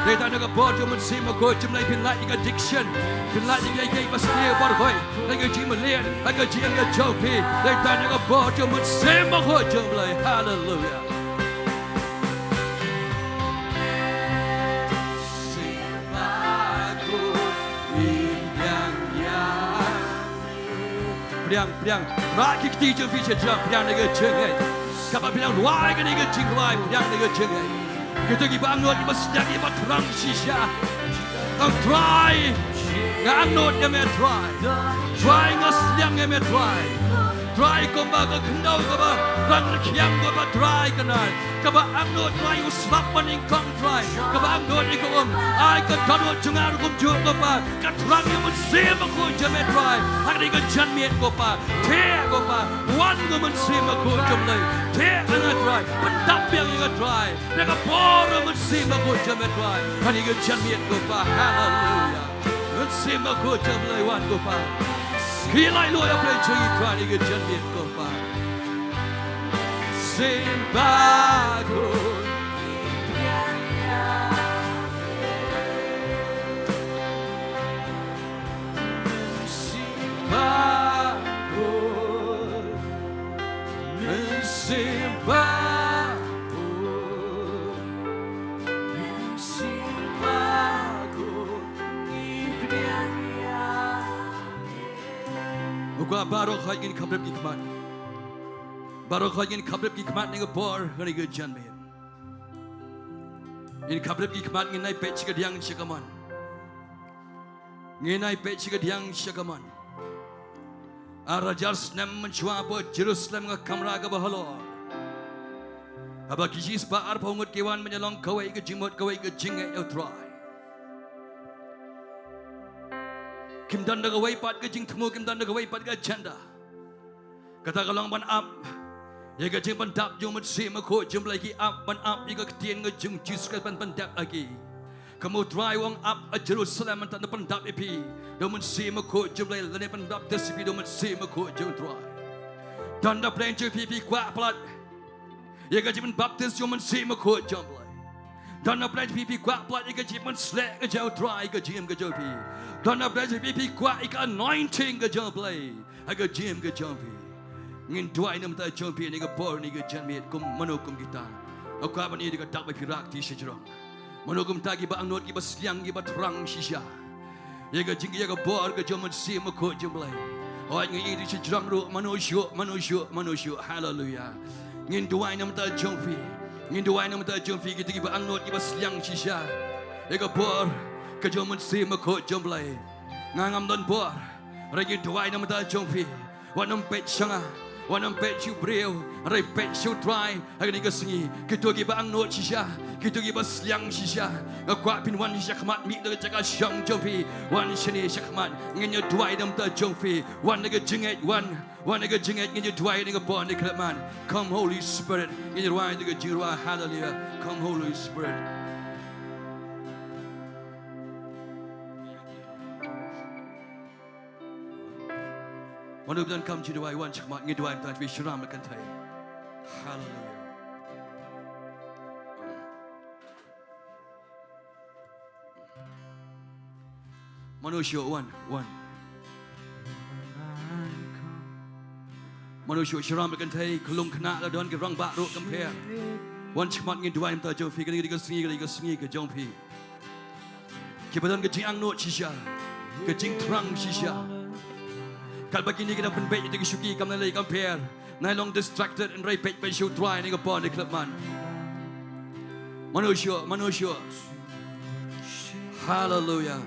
Dei tang da ka bor jong u Mynsiem Bakhuid jong U Blei phin lait ïa ka addiction, phin lait ïa ka, ïa ka basniew barhoi. Ha ka jingmlien, ha ka jingim ka jong phi. Dei tang da ka bor jong u Mynsiem Bakhuid jong U Blei. Haleluia. Pdiang, pdiang. Rah ki kti jong phi sha jrong, pdiang ha kane ka jingngeit. Kaba phi dang rwai kane ka jingrwai, pdiang ha kane ka jingngeit. Kito kiba angnud, kiba sliang, kiba thrang shisha. Ong Trai, nga angnud ïa me Trai. Trai, nga sliang ïa me Trai. Trai, kumba ka khyndew kaba rang rkhiang, kumba Trai kane, kaba angnud Trai u slap ba nyngkong Trai, kaba angnud ïa ka um. Ai ka dohnud jong nga ruh kumjuh ko Pa, ka thrang ïa u Mynsiem Bakhuid jong me Trai. Ha kane ka janmiet ko Pa, theh ko Pa, wan ko Mynsiem Bakhuid jong U Blei. Theh ha nga Trai, pyndap biang ïa nga Trai. Da ka bor u Mynsiem Bakhuid jong me Trai. Ha kane ka janmiet ko Pa. Haleluia. Mynsiem Bakhuid jong U Blei wan ko Pa. Ki laitluid ha pdeng jong ngi Trai ha kane ka janmiet ko Pa. Mynsiem Bakhuid. Mynsiem Bakhuid. Mynsiem Bakhuid. Mynsiem Bakhuid. Ngi pdiang ïa me. U kwah baroh khoit ngin khyllipmat ki khmat. Baroh khoit ngin khyllipmat ki khmat ha kane ka por, ha kane ka janmiet. Ngin khyllipmat ki khmat, ngin ïai peit sha kadiang sha kamon. Ngin ïai peit sha kadiang sha kamon. Ar hajar snem mynshuwa ha Jerusalem, ka kamra kaba halor, haba ki shispah arphew ngut ki wan ban ïalong kawei ka jingmut, kawei ka jingngeit ïa U Trai. Kim don da kawei pat ka jingthmu, kim don da kawei pat ka agenda. Kata ka long ban ap ïa ka jingpyndap jong u Mynsiem Bakhuid jong U Blei, ki ap ban ap ïa ka ktien ka jong u Jisu Khrist ban pyndep ha ki. Kum U Trai u ong, ap ha Jerusalem, mynta yn pyndap ïa phi da u Mynsiem Bakhuid jong U Blei, lane yn pyndap da phi da u Mynsiem Bakhuid jong U Trai. Don na pdeng jong phi, phi kwah palat ïa ka jingpynbaptis jong u Mynsiem Bakhuid jong U Blei. Don na pdeng jong phi, phi kwah palat ïa ka jingpynsleh ka jong U Trai ha ka jingim ka jong phi. Don na pdeng jong phi, phi kwah ïa ka anointing ka jong U Blei ha ka jingim ka jong phi. Ngin duwai na ka bynta jong phi ha kane ka por, ha kane ka janmiet, kum mano kum kita. Nga kwah ban ïohi da ka dak ba phi rah kti sha jrong. Mano kumta kiba angnud, kiba sliang, kiba thrang shisha ïa ka jing, ïa ka bor ka jong u Mynsiem Bakhuid jong U Blei? Hooid, nga ïohi sha jrong ruh, mano shuh, mano shuh, mano shuh. Haleluia. Ngin duwai na ka bynta jong phi. Ngin duwai na ka bynta jong phi, kita kiba angnud, kiba sliang shisha ïa ka bor ka jong u Mynsiem Bakhuid jong U Blei. Nga ngam don bor, hynrei ngin duwai na ka bynta jong phi. Wat nym peit sha nga, wat nym peit sha u briew, hynrei peit sha U Trai ha kane ka sngi. Kito kiba angnud shisha, kito kiba sliang shisha, nga kwah phin wan shakhmat, mih na ka jaka shong jong phi, wan shane shakhmat. Ngin ïa duwai na ka bynta jong phi. Wan na ka jingngeit, wan, wan na ka jingngeit, ngin ïa duwai na ka bynta jong phi. Come, Holy Spirit. Ngin ïa duwai na ka jingrwai, haleluia. Come, Holy Spirit. Mano ba donkam jingduwai, wan shakhmat, ngin duwai, mynta phi shahram bad kynthei. Haleluia. Mano shuh, wan, wan. Mano shuh, shahram bad kynthei, khyllung khynnah, la don ki rangbah ruh, kam pher. Wan shakhmat, ngin duwai na ka bynta jong phi, kane ka dei ka sngi, kane ka dei ka sngi ka jong phi. Kiba don ka jingangnud shisha, ka jingthrang shisha. Katba kine ki dang pynbeit ïa ki shuki, kam lei lei, kam pher. Nai long distracted, hynrei peit beit sha U Trai ha kane ka por, ha kane ka khyllipmat. Mano shuh, mano shuh. Haleluia.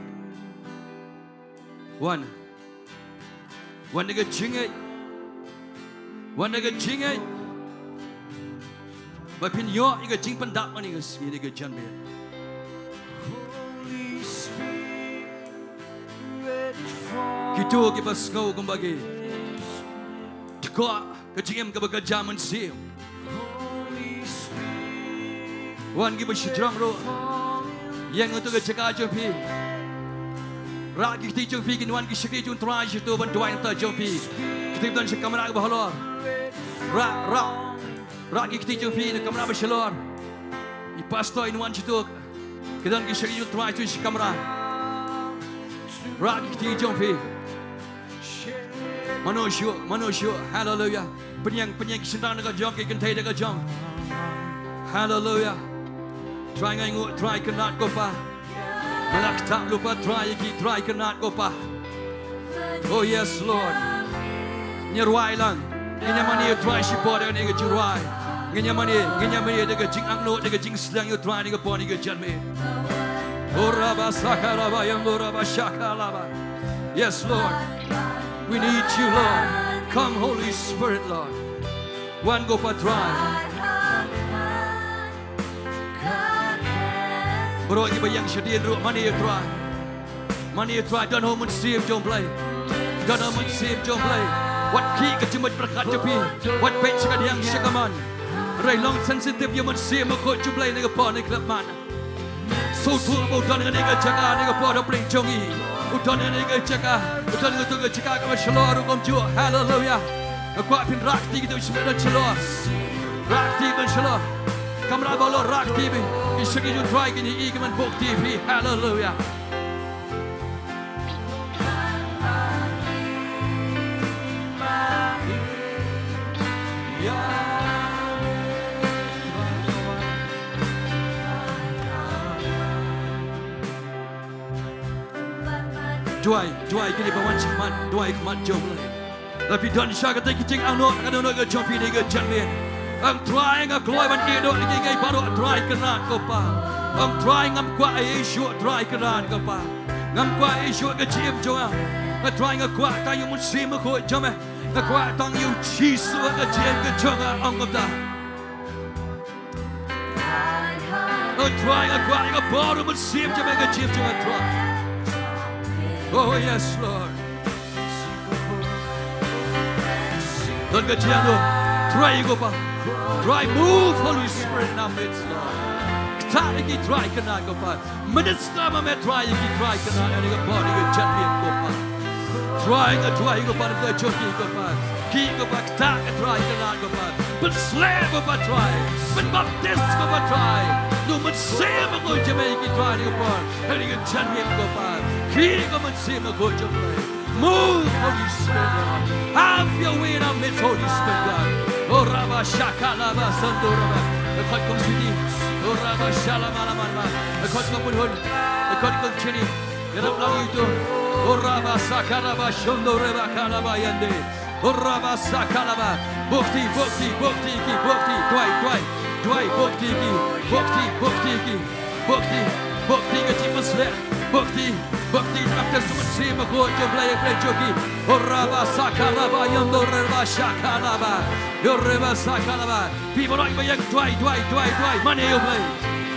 Wan. Wan da ka jingngeit. Wan da ka jingngeit. Ba phin ïoh ïa ka jingpyndap man ïa ka sngi ïa ka janmiet. Kito kiba sngew kumba ki dkoh ka jingim kaba ka jam mynsiem. Wan kiba shajrong ruh. Ïeng uto ka jaka jong phi. Rah ki kti jong phi kin wan ki shakri jong Trai shato ban duwai nangta jong phi. Kti ban sha kamra kaba halor. Rah, rah. Rah ki kti jong phi na kamra ba shalor. I pastor in wan shato. Ki don ki shakri jong Trai shato sha kamra. Rah ki kti jong phi. Mano shuh, mano shuh. Haleluya. Pynïeng, pynïeng ki shynrang da ka jong, ki kynthei da ka jong. Haleluya. Trai ngai nguh, Trai kynrad ko Pa. Malak tak lupa Trai ki, Trai kynrad ko Pa. Oh yes, Lord. Ngi rwai lang. Ngi ïa mane Trai shipor da kane ka jingrwai. Ngi ïa mane, ngi ïa mane da ka jingangnud, da ka jingsliang ïa Trai da ka por da ka janmiet. Oh raba saka raba yang do raba shaka raba. Yes, Lord. We need you, Lord. Come, Holy Spirit, Lord. Wan ko Pa Trai. Baroh kiba ïeng shadien ruh mane ïa Trai. Mane ïa Trai, don ha u Mynsiem jong U Blei. Don ha u Mynsiem jong U Blei. Wat khih ka jingmut byrkhat jong phi. Wat peit sha ka diang sha ka man. Hynrei long sensitive ïa u Mynsiem Bakhuid jong U Blei na ka por na ka khyllipmat. Sngewthuh ba u don ha kane ka jaka na ka por na pdeng jong ngi. U don ha kane ka jaka. U don ha kane ka jaka kaba shalor ruh kumjuh. Haleluya. Nga kwah phin rah kti kito ki shu don shalor. Rah kti ban shalor. Kamra ba halor rah kti phi. Ki shakri jong Trai kin ïohi, kin wan buh kti phi. Haleluya. Duwai, duwai kine ba wan sha khmat, duwai khmat jong U Blei. Lada phi don sha kata ki jingangnud, ka dohnud ka jong phi ha kane ka janmiet. Ong Trai nga kloi ban ïehnoh ïa kiei kiei baroh Trai kynrad ko Pa. Ong Trai ngam kwah ei ei shuh Trai kynrad ko Pa. Ngam kwah ei ei shuh ka jingim jong nga. Nga Trai nga kwah tang ïa u Mynsiem Bakhuid jong me. Nga kwah tang ïa u Jisu ha ka jingim ka jong nga ong kumta. Oh Trai nga kwah ïa ka bor u Mynsiem jong me ha ka jingim jong nga Trai. Oh yes Lord. Don ka jingangnud. Trai ko Pa. Trai move Holy Spirit in our midst Lord. Ktah ïa ki Trai kynrad ko Pa. Minister ma me Trai ïa ki Trai kynrad ïa ka bor ïa ka janmiet ko Pa. Trai nga Trai ko Pa na ka jong ki ko Pa. Ki ko Pa ktah ka Trai kynrad ko Pa. Pynsleh ko Pa Trai. Pynbaptis ko Pa Trai. Na u Mynsiem Bakhuid jong me ïa ki Trai ïa ka bor ïa ka janmiet ko Pa. Ki ko Mynsiem Bakhuid jong me. Move, Holy Spirit, Lord. Have your way in our midst, Holy Spirit, God. Oh, Rabba Shaka Laba Sando Rabba. Ekot kong sini. Oh, Rabba Shalama Lama Lama. Ekot kong pun hun. Ekot kong chini. Yarap lang itu. Oh, Rabba Saka Rabba Shondo Rabba Kalaba Yande. Oh, Rabba Saka Laba. Bukti, bukti, bukti ki, bukti. Duwai, duwai. Duwai, bukti ki. Bukti, bukti ki. Bukti, bukti ka jingpynsleh. Bukti, bukti baptis u Mynsiem Bakhuid jong U Blei, Blei jong ki. Horaba sakalaba, yondoreba shakalaba. Yoreba sakalaba. Phi baroh kiba ïeng, duwai, duwai, duwai, duwai. Mane ïa U Blei.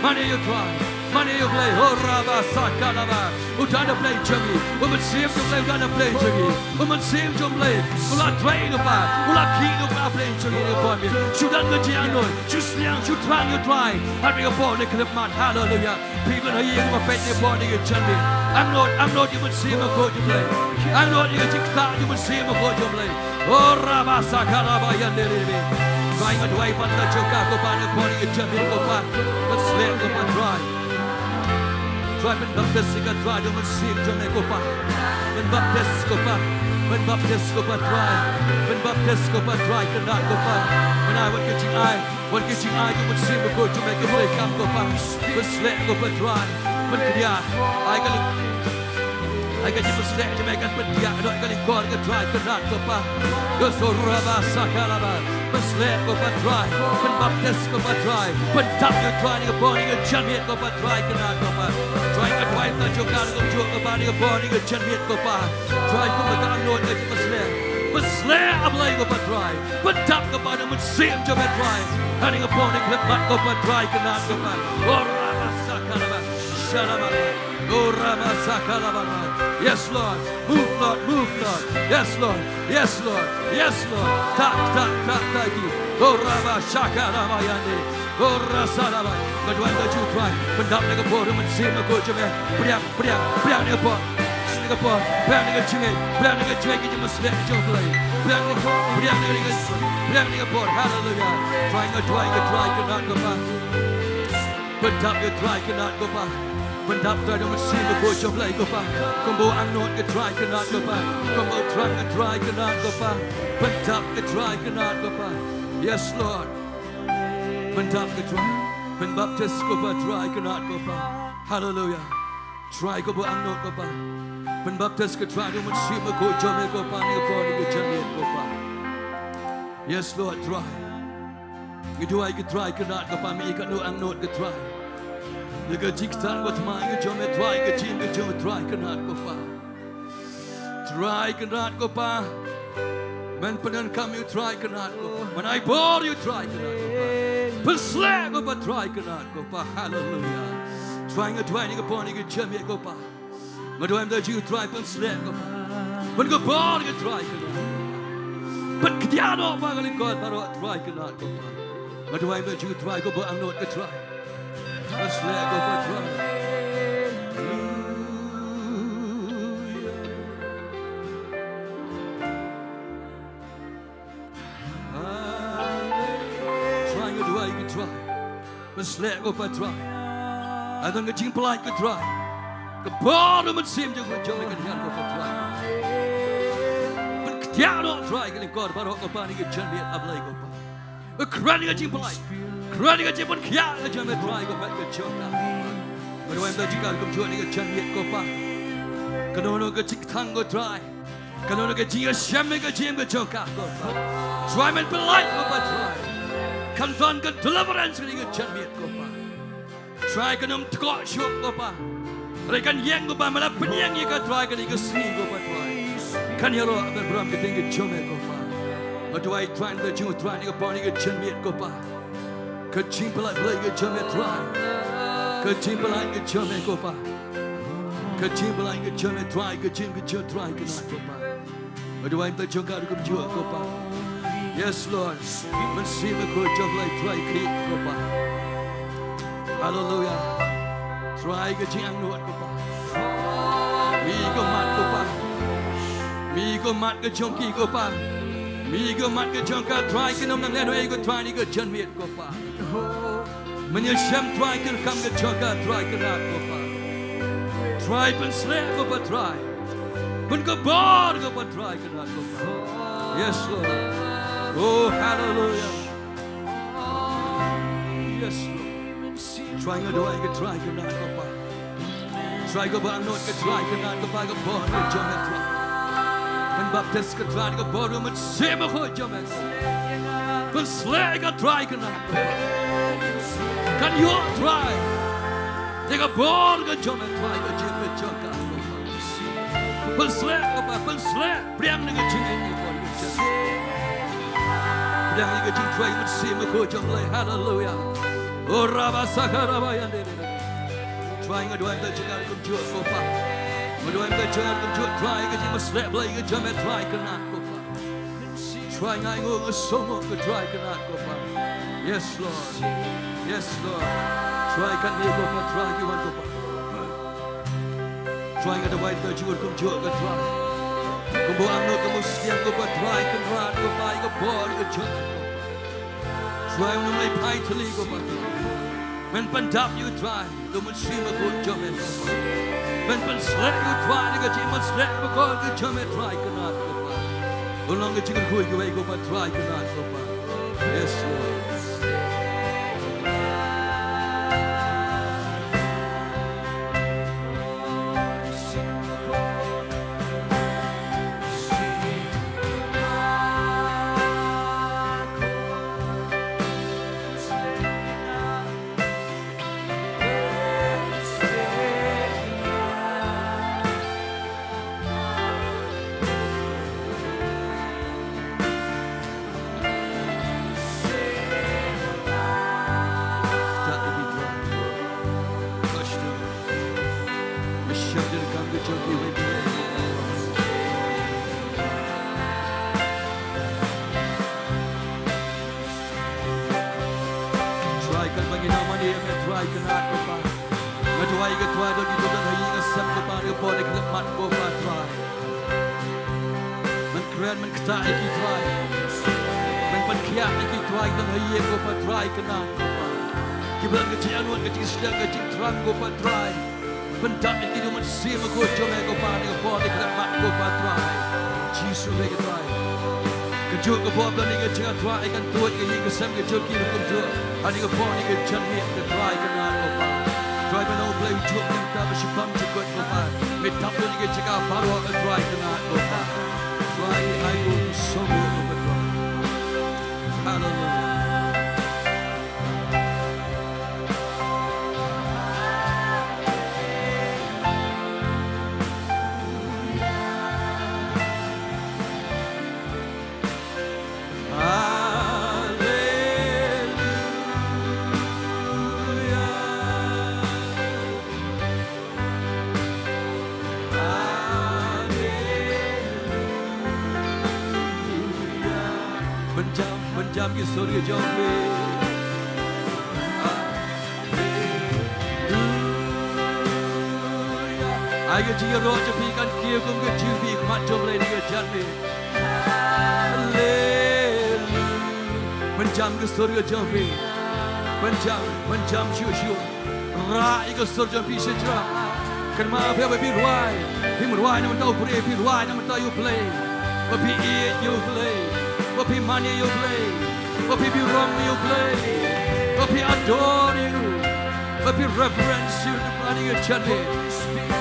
Mane ïa U Trai. Mane ïa U Blei. Horaba sakalaba. U don ha Blei jong ngi. U Mynsiem jong U Blei u don ha Blei jong ngi. U Mynsiem jong U Blei u la trei lypa, u la khih lypa ha Blei jong ngi, ïa ka bor. Shu don ka jingangnud, shu sliang, shu thrang ïa U Trai. Ha kane ka por, ha kane ka khyllipmat. Haleluya. Phi ba don ha ïing, ba peit ha kane ka por, ha kane ka janmiet. Angnud, angnud ïa U Mynsiem Bakhuid jong U Blei. Angnud ïa ka jingktah jong U Mynsiem Bakhuid jong U Blei. Oh, raba sakalaba yande rebe. Trai, nga duwai ban da jong ka, ko Pa, ha kane ka por, ha kane ka janmiet, ko Pa. Pynsleh, ko Pa, Trai. Trai, pynbaptis ïa ka, Trai, da U Mynsiem jong me, ko Pa. Pynbaptis, ko Pa. Pynbaptis, ko Pa, Trai. Pynbaptis, ko Pa, Trai, kynrad, ko Pa. Mynta wat ka jingai, wat ka jingai jong U Mynsiem Bakhuid jong me kin trei kam, ko Pa. Pynsleh, ko Pa, Trai. Pynkynriah. Ai ka ly- Ai ka jingpynsleh jong me kan pynkynriah ïa ka lyngkor ka, Trai, kynrad, ko Pa. Yoso raba sakalaba. Pynsleh, ko Pa, Trai. Pynbaptis, ko Pa, Trai. Pyndap ïa U Trai ha kane ka por, ha kane ka janmiet, ko Pa, Trai, kynrad, ko Pa. Trai, nga duwai ban da jong ka, kum jong ka Kpa, ha kane ka por, ha kane ka janmiet ko Kpa. Trai, kum ka angnud ka jingpynsleh, pynsleh, A Blei ko Kpa Trai. Pyndap ko Kpa da U Mynsiem jong me Trai. Ha kane ka por, ha kane ka khyllipmat ko Kpa Trai, kynrad ko Kpa. O Rama Sakaraba, Sharaba. O Rama Sakaraba. Yes, Lord. Move, Lord. Move, Lord. Yes, Lord. Yes, Lord. Yes, Lord. Tak, tak, tak, tak, ki. O Rama Sakaraba yandi. O Rasa Raba. Nga duwai ïa ka jingduwai. Pyndap ïa ka bor U Mynsiem Bakhuid jong me. Pdiang, pdiang, pdiang ïa ka bor. Ïa ka bor. Pdiang ïa ka jingngeit. Pdiang ïa ka jingngeit, ka jingpynsleh jong U Blei. Pdiang, pdiang ïa ka, pdiang ïa ka bor. Haleluya. Trai, nga duwai ïa ka Trai, kynrad ko Kpa. Pyndap ïa ka Trai, kynrad ko Kpa. Pyndap Trai da U Mynsiem Bakhuid jong U Blei ko Kpa. Kumba u angnud ka Trai, kynrad ko Kpa. Kumba u thrang ka Trai, kynrad ko Kpa. Pyndap ka Trai, kynrad ko Kpa. Yes, Lord. Pyndap ka Trai. Pynbaptis ko Kpa Trai, kynrad ko Kpa. Haleluya. Trai, kumba u angnud ko Kpa. Pynbaptis ka Trai da U Mynsiem Bakhuid jong me ko Kpa, ha kane ka por, ha kane ka janmiet ko Kpa. Yes, Lord, Trai. Ngi duwai ïa ka Trai, kynrad ko Kpa, me ïa katno angnud ka Trai. Ïa ka jingktah ka thymmai ka jong me Trai, ka jingim ka jong me Trai, kynrad ko Kpa. Trai, kynrad ko Kpa. Men pyndonkam ïa u Trai, kynrad ko Kpa. Men ai bor ïa u Trai, kynrad ko Kpa. Pynsleh ko Kpa Trai, kynrad ko Kpa. Haleluya. Trai, nga duwai ha kane ka por, ha kane ka janmiet ko Kpa. Nga duwai ïa ka jingduwai, pynsleh ko Kpa. Pynkylla ko Trai, kynrad. Pynkhia noh Kpa ka lyngkot baroh Trai, kynrad ko Kpa. Nga duwai ïa ka jingduwai, kumba u angnud ka Trai. Pynsleh ko Kpa Trai. Trai, nga duwai ïa ka Trai. Pynsleh ko Kpa Trai. Ai don ka jingpyllait ko Trai. Ka bor U Mynsiem jong me, jong me kan hiar ko Kpa Trai. Pynkhia noh Trai ka lyngkot baroh ko Kpa, ha kane ka janmiet A Blei ko Kpa. Kren ïa ka jingpyllait. Kren ïa ka jingpynkhia ka jong me Trai, ha ka met ka jong ka. Nga duwai ïa ka jingkyrkhu kumjuh ha kane ka janmiet ko Kpa. Kano kano ka jingkthang ko Trai. Kano kano ka jingïashem ha ka jingim ka jong ka ko Kpa. Trai, men pynlait ko Kpa Trai. Kan don ka deliverance ha kane ka janmiet ko Kpa. Trai, kan ym tkoh shuh ko Kpa. Hynrei kan ïeng ko Kpa, men la pynïeng ïa ka Trai, ha kane ka sngi ko Kpa Trai. Kan ïaroh ban burom ka ktien ka jong me ko Kpa. Nga duwai Trai, ha ka jingduwai ha kane ka por, ha kane ka janmiet ko Kpa. Ka jingpyllait Blei ka jong me Trai. Ka jingpyllait ka jong me ko Kpa. Ka jingpyllait ka jong me Trai, ka jing ka jong Trai, kynrad ko Kpa. Nga duwai ïa ka jong ka rukom jong ko Kpa. Yes, Lord. Mynsiem Bakhuid jong U Blei Trai, khie ko Kpa. Haleluya. Trai, ka jingangnud ko Kpa. Mih ko mat ko Kpa. Mih ko mat ka jong ki ko Kpa. Mih ko mat ka jong ka Trai, kin ym nang lehnohei ko Trai, ha kane ka janmiet ko Kpa. Men ïashem Trai, kin kam ka jong ka Trai, kynrad ko Kpa. Trai, pynsleh ko Kpa Trai. Pynkhuid bor ko Kpa Trai, kynrad ko Kpa. Yes, Lord. Oh, hallelujah. Yes, Lord. Trai, nga duwai ïa ka Trai, kynrad ko Kpa. Trai, kaba angnud ka Trai, kynrad ko Kpa, ka bor ka jong me Trai. Pynbaptis ka Trai, ka bor U Mynsiem Bakhuid jong me Trai. Pynsleh ka Trai, kynrad ko Kpa. Kan ïoh Trai. Ïa ka bor ka jong me Trai, ka jing ka jong ka. Pynsleh ko Kpa, pynsleh. Pdiang ïa ka jingngeit ïa ka bor ka jong me. Pdiang ïa ka jingtrai Mynsiem Bakhuid jong U Blei. Haleluya. O Rabba Saka Rabba Yande. Trai, nga duwai ïa ka jingkyrkhu kumjuh ko Kpa. Nga duwai ïa ka jingkyrkhu kumjuh Trai, ka jingpynsleh Blei ka jong me Trai, kynrad ko Kpa. Trai, nga ainguh nga sngewnguh ko Trai, kynrad ko Kpa. Yes, Lord. Yes, Lord. Trai, kane ko Kpa Trai, ki wan ko Kpa. Trai, nga duwai ïa ka jingkyrkhu kumjuh ko Trai. Kumba angnud ka Mynsiem ko Kpa Trai, kynrad ko Kpa, ïa ka bor ka jong me ko Kpa. Trai, ym lei phai thylli ko Kpa Trai. Men pyndap ïa u Trai, da u Mynsiem Bakhuid jong me ko Kpa. Men pynsleh ïa u Trai, da ka jingpynsleh bakhuid ka jong me Trai, kynrad ko Kpa. Un long ka jingkyrkhu ïa kiwei ko Kpa Trai, kynrad ko Kpa. Yes, Lord. Shah jyrkam ka jong phi wei phi. Trai, katba ngi nang mane ïa me Trai Kynrad ko Pa. Nga duwai ko Trai, don kiba don ha ïing ha sem ko Pa, ha ka por ne khyllipmat ko Pa Trai. Men kren men ktah ïa ki Trai. Men pynkhiah ïa ki Trai, ki don ha ïing ko Pa Trai Kynrad ko Pa. Kiba don ka jingangnud, ka jingshliang, ka jingthrang ko Pa Trai. Pyndap ïa ki da u Mynsiem Bakhuid jong me ko Pa, ha kane ka por ne khyllipmat ko Pa Trai. Jisu me ko Trai. Kajuh ka por ba ngi ka jingthrang kan tuid ka ïing ka sem ka jong ki kumjuh. Ha kane ka por ne ka janmiet ko Trai Kynrad ko Pa. Trai, ba na u Blei u juh mynta ba shiphang jukut ko Pa. Me tap ïa ka jaka baroh ko Trai Kynrad ko Pa. Trai, ai u song ko Pa Trai. Haleluia. Pynjam, pynjam ki sur ki jong phi. Ai ka jingïaroh jong phi kan kiew kum ka jingbi khmat jong U Blei ha kane ka janmiet. Haleluia. Pynjam ki sur ki jong phi. Pynjam, pynjam shuh shuh. Rah ïa ka sur jong phi sha jrong. Kynmaw phi ba phi rwai. Phim rwai namar ta u briew, phi rwai namar ta ïa U Blei. Ba phi ïeit ïa U Blei. Ba phi mane ïa U Blei. Ba phi burom ïa U Blei. Ba phi adore ïa u. Ba phi reverence ïa u. Namar ïa ka jingïeit. Spirit.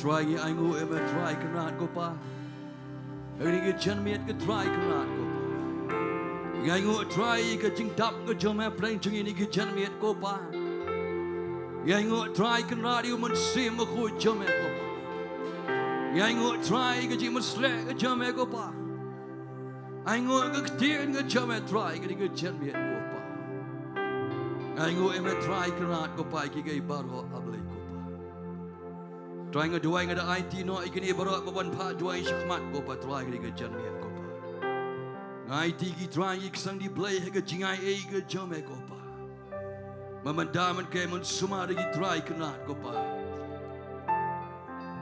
Trai, ngi ainguh ïa me Trai Kynrad ko Pa. Ha kane ka janmiet ko Trai Kynrad ko Pa. Ngi ainguh Trai ïa ka jingdap ka jong me ha pdeng jong ngi ha kane ka janmiet ko Pa. Ngi ainguh Trai Kynrad ïa u Mynsiem Bakhuid jong me ko Pa. Ngi ainguh Trai ïa ka jingmynshlur ka jong me ko Pa. Ainguh ka ktien ka jong me Trai ha kane ka janmiet ko Pa. Ainguh ïa me Trai Kynrad ko Pa ïa kiei kiei baroh A Blei ko Pa. Trai nga duwai nga da aiti noh ïa kine baroh ba wan phah duwai shakhmat ko Pa Trai ha kane ka janmiet ko Pa. Nga aiti ki Trai ki ksang ki Blei ha ka jingai ei ka jong me ko Pa. Mynta mynta mynkhie mynsumar ïa ki Trai Kynrad ko Pa.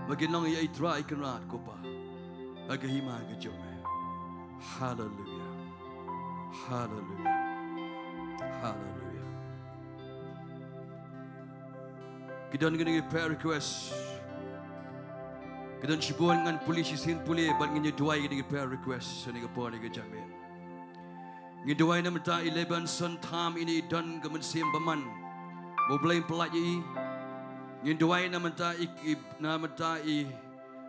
Ba kin long ei ei Trai Kynrad ko Pa. Ha ka hima ka jong me. Haleluia. Haleluia. Haleluia. Ki don kine ki prayer request. Ki don shibun, ngan pule shisien pule bad ngin ïa duwai kine ki prayer request ha kane ka por ne ka janmiet. Ngin duwai na bynta i Lebanson Tham, ine i don ka mynsiem bymman. Mo Blei pyllait ïa i. Ngin duwai na bynta i, i na bynta i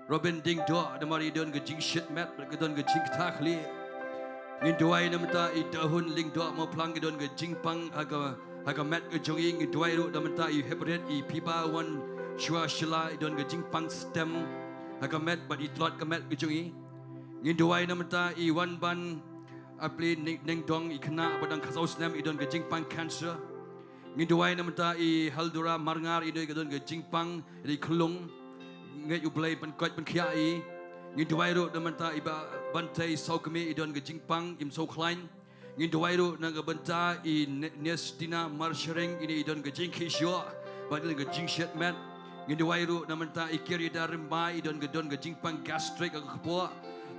Robin Diengdoh, namar i don ka jingshit met bad ka don ka jingktah khlieh. Ngin duwai na bynta i Dahun Lyngdoh Mawphlang, i don ka jingpang ha ka, ha ka met ka jong i. Ngin duwai ruh na bynta i Heprit, i Phiba Wanshuwa Shylla, i don ka jingpang stem ha ka met bad i tlot ka met ka jong i. Ngin duwai na bynta i Wanban Apli Neng, Nengdong, i khynnah ba dang khatsaw snem, i don ka jingpang cancer. Ngin duwai na mynta i Haldura Marngar, i don ka, don ka jingpang, i khunlung. Ngeit U Blei pynkhuid pynkhiah i. Ngin duwai ruh na mynta i Bah Bantei Sawkmie, i don ka jingpang, im sngewkhlaiñ. Ngin duwai ruh na ka bynta i Ne-, Nestina Marshering, ine i don ka jingkhih shoh bad i don ka jingshit met. Ngin duwai ruh na mynta i Kyrïada Rymbai, i don ka, don ka jingpang gastric ha ka kpoh.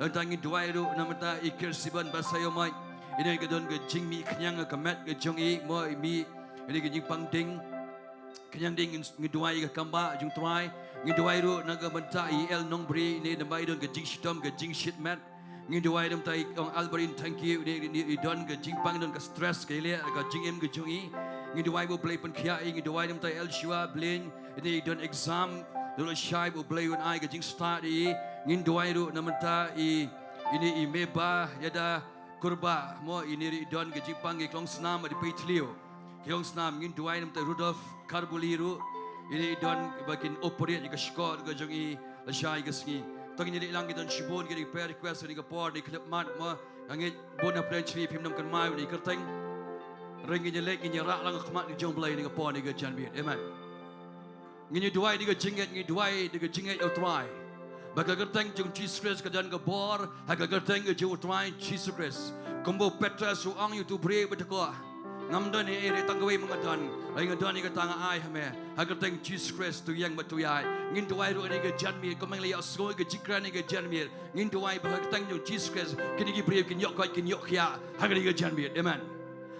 Nangta ngin duwai ruh na mynta i Kyrsiban Basaiawmoit, ine ka don ka jingmih khñiang ha ka met ka jong i, mo i mih, ine ka jingpang ding. Khñiang ding, ngin, ngin duwai ïa ka kambah jong U Trai. Ngin duwai ruh na ka bynta i El Nongbri, ine namar i don ka jingshitom, ka jingshit met. Ngin duwai na bynta i Ong Alberin Thangkhiew, ine, ine i don ka jingpang, don ka stress, ka ïaleh ka jingim ka jong i. Ngin duwai ba U Blei pynkhiah i. Ngin duwai na bynta i Elshua Blin, ine i don exam, don shai ba U Blei un ai ka jingstad ïa i. Ngin duwai ruh na bynta i, ine i Meba Ïada Kurbah, mo, ine ruh i don ka jingpang, i ka long snam, i pei thliew. Ki long snam. Ngin duwai na bynta Rudolf Karbuli ruh, ine i don ba kin operate ïa ka shkor ka jong i lashai ka sngi. To ngin ïaleit lang, ki don shibun ki prayer request ha kane ka por, ha kane ka khyllipmat, mo. Nga ngeit bun na pdeng jong phi phim nang kynmaw ïa kane ka kyrteng. Hynrei ngin ïaleit, ngin ïarah lang ha khmat ka jong U Blei ha kane ka por, ha kane ka janmiet. Amen. Ngin ïa duwai da ka jingngeit, ngin ïa duwai da ka jingngeit ïa U Trai. Ba ka kyrteng jong U Jisu Khrist ka don ka bor, ha ka kyrteng ka jong U Trai Jisu Khrist. Kumba u Petros u ong ïa uto u briew ba dkoh, ngam don ei ei, tang kawei ma nga don, hynrei nga don ïa kata nga ai ha me. Ha ka kyrteng Jisu Khrist, to ïeng bad to ïaid. Ngin duwai ruh ha kane ka janmiet, kumba nga la ïohsngew ïa ka jingkren ha kane ka janmiet. Ngin duwai ba ha ka kyrteng jong U Jisu Khrist, kine ki briew kin ïoh koit, kin ïoh khiah ha kane ka janmiet. Amen.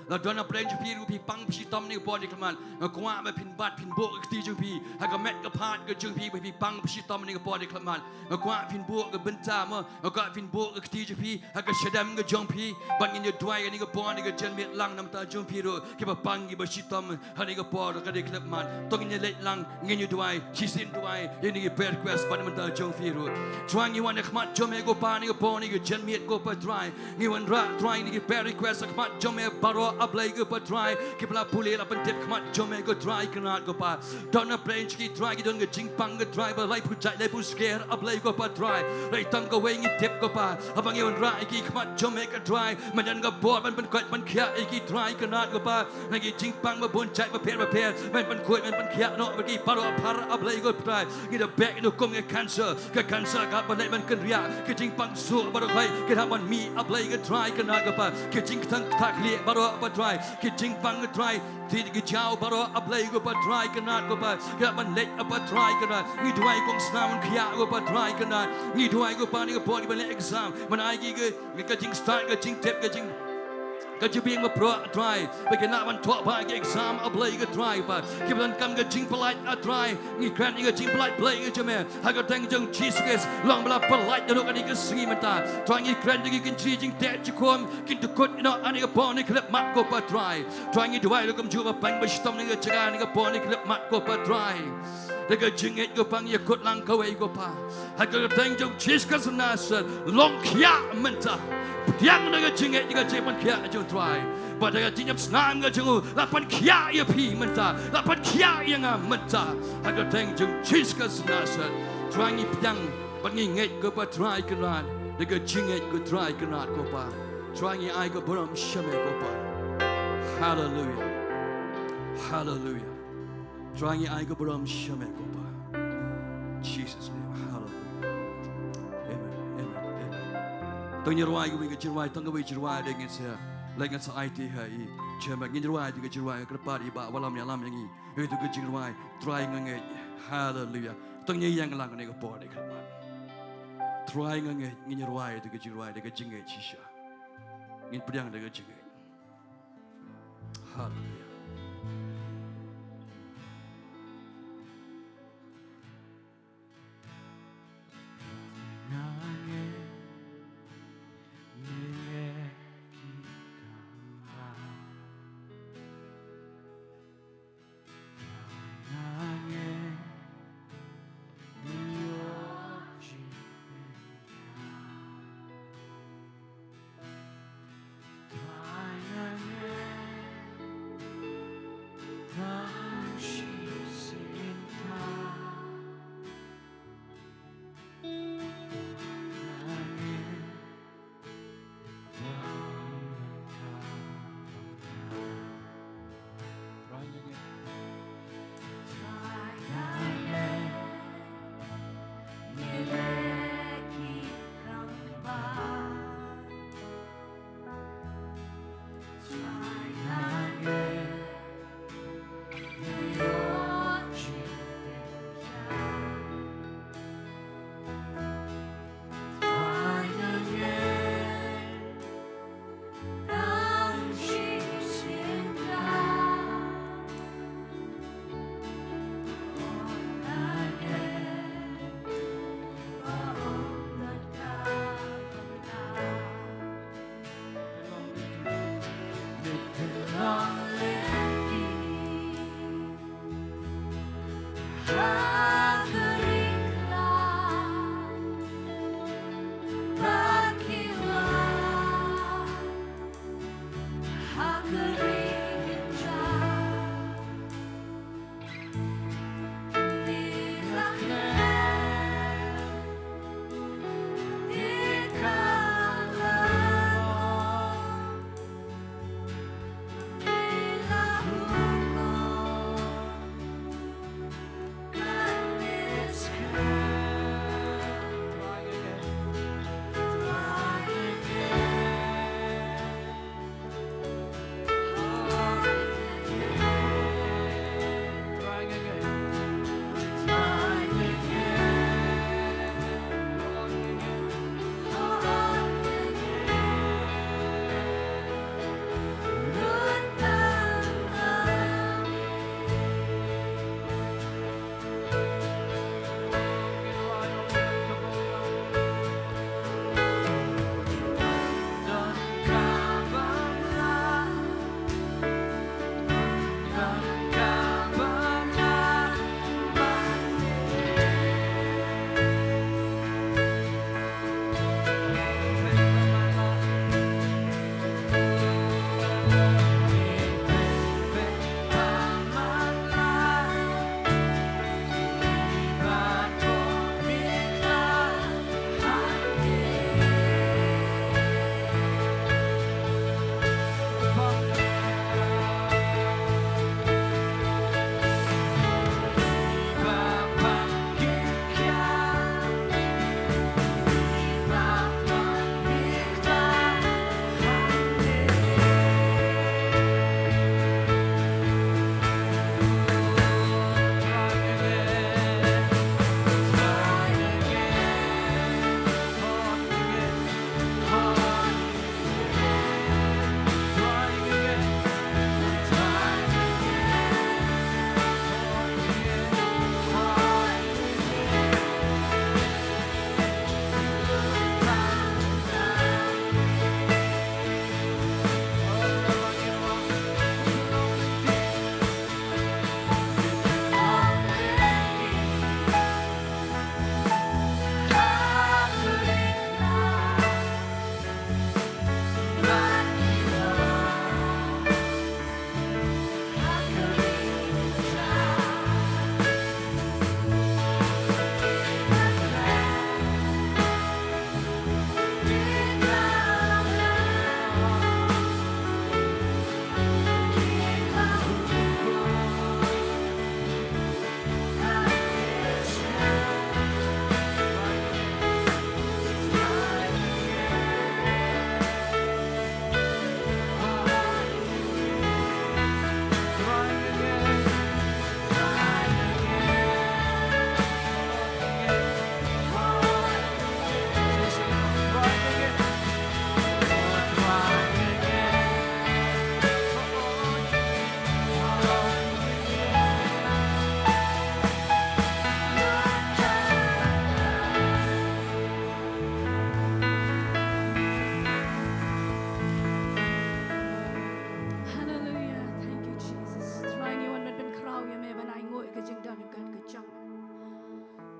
La don na pdeng jong phi ruh phi pang phi shitom ha kane ka por ha kane ka khyllipmat, nga kwah ba phin bat phin buh ka kti jong phi ha ka met ka phad ka jong phi, ba phi pang phi shitom ha kane ka por ha kane ka khyllipmat. Nga kwah phin buh ka bynta mo, nga kwah phin buh ka kti jong phi ha ka shadem ka jong phi. Bad ngin ïa duwai ha kane ka por ha kane ka janmiet lang na bynta jong phi ruh, kiba pang kiba shitom ha kane ka por ha kane ka khyllipmat. To ngin ïaleit lang, ngin ïa duwai, shisien duwai ïa kine ki prayer request bad na bynta jong phi ruh. Trai, ngi wan ha khmat jong me ko Pa ha kane ka por ha kane ka janmiet ko Pa Trai. Ngi wanrah Trai ïa kine ki prayer request ha khmat jong me baroh A Blei ko Pa Trai, kiba la pule la pyntip ha khmat jong me ko Trai Kynrad ko Pa. Don na pdeng jong ki Trai ki don ka jingpang ko Trai ba laiphew jait laiphew sker A Blei ko Pa Trai. Hynrei tang kawei ngi tip ko Pa, haba ngi wanrah ïa ki ha khmat jong me ko Trai, men don ka bor ban pynkhuid pynkhiah ïa ki Trai Kynrad ko Pa. Na ki jingpang ba bun jait bapher bapher, men pynkhuid men pynkhiah noh bad ki baroh aphar A Blei ko Pa Trai. Ngi da beh ïa ka hukum ka cancer, ka cancer ka hap ban leit ban kynriah, ki jingpang suk baroh hi ki hap ban mih A Blei ko Trai Kynrad ko Pa. Ki jingkthang ktah khlieh baroh Pa Trai, ki jingpang ko Trai, ki jaw baroh A Blei ko Pa Trai Kynrad ko Pa, ki hap ban leit Pa Trai Kynrad. Ngi duwai kong snam un khiah ko Pa Trai Kynrad. Ngi duwai ko Pa, ha kane ka por kiba leh exam, men ai ki ka, ka jingstad, ka jingtip, ka jing ka jingbiang ba pyrshah Trai, ba kin lah ban thoh bha ki exam A Blei ko Trai Pa. Kiba donkam ka jingpyllait A Trai, ngi kren ïa ka jingpyllait Blei ka jong me ha ka kyrteng jong U Jisu Khrist. Long ba la pyllait ïa ruh ha kane ka sngi mynta Trai, ngi kren ïa ki kynjri jingteh jingkhum kin dkut ïa no ha kane ka por ha kane ka khyllipmat ko Pa Trai. Trai, ngi duwai ruh kumjuh ba pang ba shitom ha kane ka jaka ha kane ka por ha kane ka khyllipmat ko Pa Trai. Da ka jingngeit ko Pa ngi ïakut lang kawei ko Pa, ha ka kyrteng jong U Jisu Khrist Nasaret, long khiah mynta. Pdiang da ka jingngeit ïa ka jingpynkhiah jong U Trai, bad da ka jingïap snam ka jong u, la pynkhiah ïa phi mynta, la pynkhiah ïa nga mynta, ha ka kyrteng jong U Jisu Khrist Nasaret. Trai ngi pdiang bad ngi ngeit ko Pa Trai Kynrad, da ka jingngeit ko Trai Kynrad ko Pa. Trai ngi ai ka burom sha me ko Pa. Haleluia. Haleluia. Trai ngi ai ka burom sha me ko Pa. Jesus name. Haleluia. Amen. Amen. Amen. To ngin rwai kawei ka jingrwai, tang kawei jingrwai, dei ngin sa, leit ngin sa aiti ha i chairman. Ngin rwai ka jingrwai, kyrpad i Bah Wallam ïalam ïa ngi ïa kito ki jingrwai, Trai nga ngeit. Haleluia. To ngin ïeng lang ha kane ka por, ha kane ka khyllipmat. Trai nga ngeit, ngin rwai ïa kito ki jingrwai da ka jingngeit shisha. Ngin pdiang da ka jingngeit. Haleluia.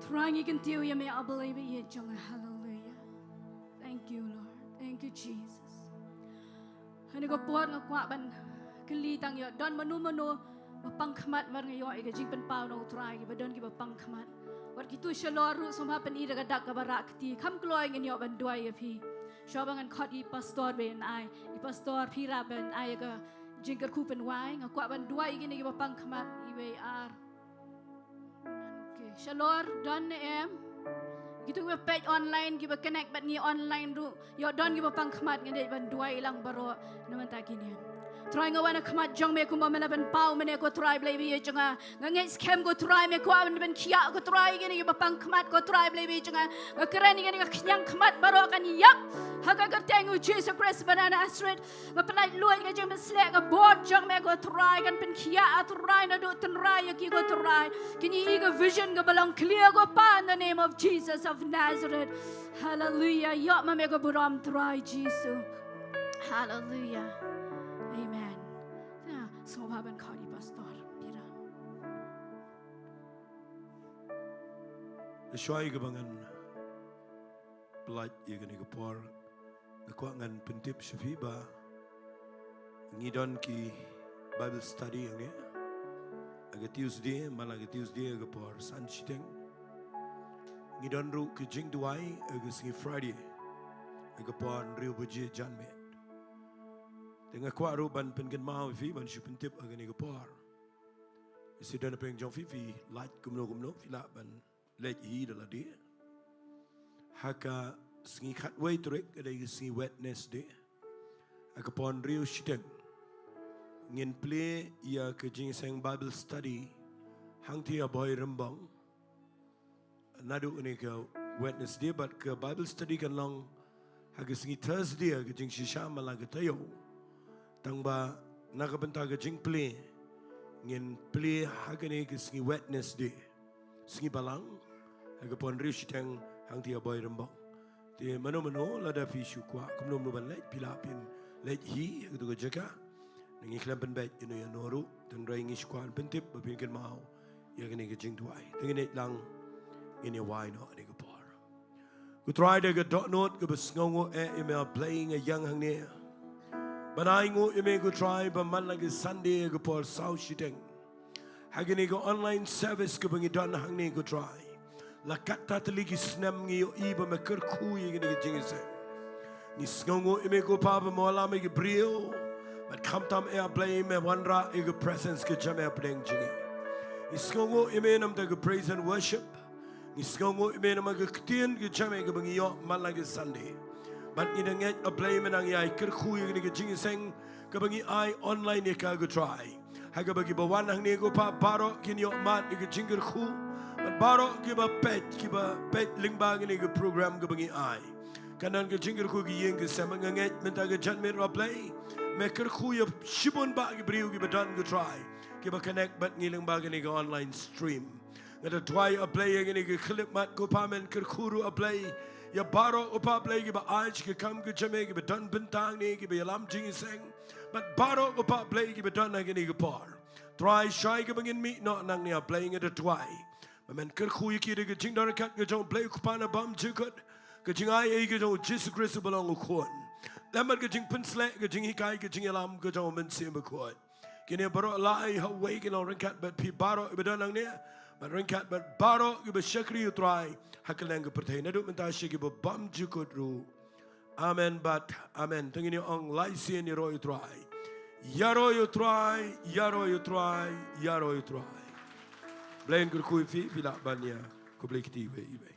Trai ngi kyntiew ïa me, A Blei ba ïeit jong nga. Haleluia. Thank you, Lord. Thank you, Jesus. Ha kane ka por nga kwah ban kylli tang ïoh don mano mano ba pang khmat, mar nga ïoh ïa ka jingpynpaw na U Trai, kiba don kiba pang khmat. Wat kito shalor ruh sngewbha pyni da ka dak kaba rah kti. Kham kloi ngin ïoh ban duwai ïa phi. Shuwa ba ngan khot ïa i pastor ba in ai, i pastor Phira ba in ai ïa ka jingkyrkhu pynwai, nga kwah ban duwai ïa kine kiba pang khmat, iwei, ar. Okay. Shalor, don ne em? Kito kiba peit online, kiba connect bad ngi online ruh, ïoh don kiba pang khmat, ngan dei ban duwai lang baroh na mynta kine. Trai, nga wan ha khmat jong me kumba me la pynpaw mynne, ko Trai Blei ba ïeit jong nga. Nga ngeit skhem, ko Trai, me kwah ban pynkhiah, ko Trai, ïa kine kiba pang khmat, ko Trai Blei ba ïeit jong nga. Nga kren ïa kine ka khñiang khmat baroh kan ïap ha ka kyrteng U Jisu Khrist ba na Nasareth. Nga pynlait luid ka jingpynshlur, ka bor jong me, ko Trai, kan pynkhiah, ah Trai, naduh tynrai ïa ki, ko Trai. Kin ïohi ka vision kaba long clear, ko Pa, in the name of Jesus of Nazareth. Hallelujah. Ïoh ma me ka burom, Trai Jisu. Hallelujah. Amen. Ïa, sngewbha ban khot ïa i pastor Phira. Shuwa kaba ngan pynlait ïa kane ka por, nga kwah ngan pyntip sha phi ba ngi don ki Bible study hangne ha ka Tuesday, man la ka Tuesday ha ka por san shiteng. Ngi don ruh ka jingduwai ha ka sngi Friday ha ka por hynriew baje janmiet. Te nga kwah ruh ban pynkynmaw ïa phi ban shu pyntip ha kane ka por. Shisha, na pdeng jong phi, phi lait kumno kumno, phi lah ban leit hi da lade. Ha ka sngi khatwei tarik, ka dei ka sngi Wednesday, ha ka por hynriew shiteng, ngin plie ïa ka jingïaseng Bible study hangtei ha Bhoirymbong. Naduh kane ka Wednesday, bad ka Bible study kan long ha ka sngi Thursday ha ka jingshisha man la ka taïew. Tangba na ka bynta ka jingplie, ngin plie ha kane ka sngi Wednesday, sngi Balang, ha ka por hynriew shiteng hangtei ha Bhoirymbong. Te mano mano lada phi shu kwah kumno kumno ban leit, phi lah phin leit hi ha kato ka jaka. Ngi khlem pynbeit ïano ïano ruh, hynrei ngi shu kwah ban pyntip ba phin kynmaw ïa kane ka jingduwai. Te ngin ïaid lang, ngin ïawai noh ha kane ka por. Ko Trai, da ka dohnud kaba sngewnguh eh ïa me, A Blei, nga ïeng hangne ban ainguh ïa me, ko Trai, ba man la ka Sunday ha ka por saw shiteng, ha kane ka online service kaba ngi don hangne, ko Trai, la katta tylli ki snem ngi ïohi ba me kyrkhu ïa kane ka jingïaseng. Ngi sngewnguh ïa me, ko Pa, ba me wallam ïa ki briew, bad khamtam eh, A Blei, me wanrah ïa ka presence ka jong me hapdeng jong ngi. Ngi sngewnguh ïa me namar ka praise and worship. Ngi sngewnguh ïa me namar ka ktien ka jong me kaba ngi ïoh man la ka Sunday. Bad ngi da ngeit, A Blei, me nang ïai kyrkhu ïa kane ka jingïaseng kaba ngi ai online ïa ka, ko Trai, ha kaba kiba wan hangne, ko Pa, baroh kin ïoh mad ïa ka jingkyrkhu. Bad baroh kiba peit, kiba peit lyngba kane ka program kaba ngi ai, kan don ka jingkyrkhu ha ki ïing ki sem. Nga ngeit mynta ka janmiet, A Blei, me kyrkhu ïa shibun bah ki briew kiba don, ko Trai, kiba connect bad ngi lyngba kane ka online stream. Nga da duwai, A Blei, ïa kane ka khyllipmat, ko Pa, men kyrkhu ruh, A Blei, ïa baroh, ko Pa, Blei, kiba ai sha ka kam ka jong me, kiba don bynta hangne, kiba ïalam jingïaseng, bad baroh, ko Pa, Blei, kiba don ha kane ka por. Trai, shai kaba ngin mih noh nangne, A Blei, nga da duwai ba men kyrkhu ïa ki da ka jingdon ryngkat ka jong U Blei U Kpa na bymjukut, ka jingai ei ka jong U Jisu Khrist uba long U Khun, lem bad ka jingpynshlur, ka jinghikai, ka jingïalam ka jong U Mynsiem Bakhuid. Kine baroh la ai ha uwei, kin long ryngkat bad phi baroh kiba don hangne, bad ryngkat bad baroh kiba shakri, ko Trai, ha kylleng ka pyrthei, naduh mynta sha kiba bymjukut ruh. Amen bad amen. Te ngin ïa ong lai sien, ïaroh ïa U Trai, ïaroh ïa U Trai, ïaroh ïa U Trai, ïaroh ïa U Trai. Blei un kyrkhu ïa phi, phi lah ban ïa khublei kti iwei iwei.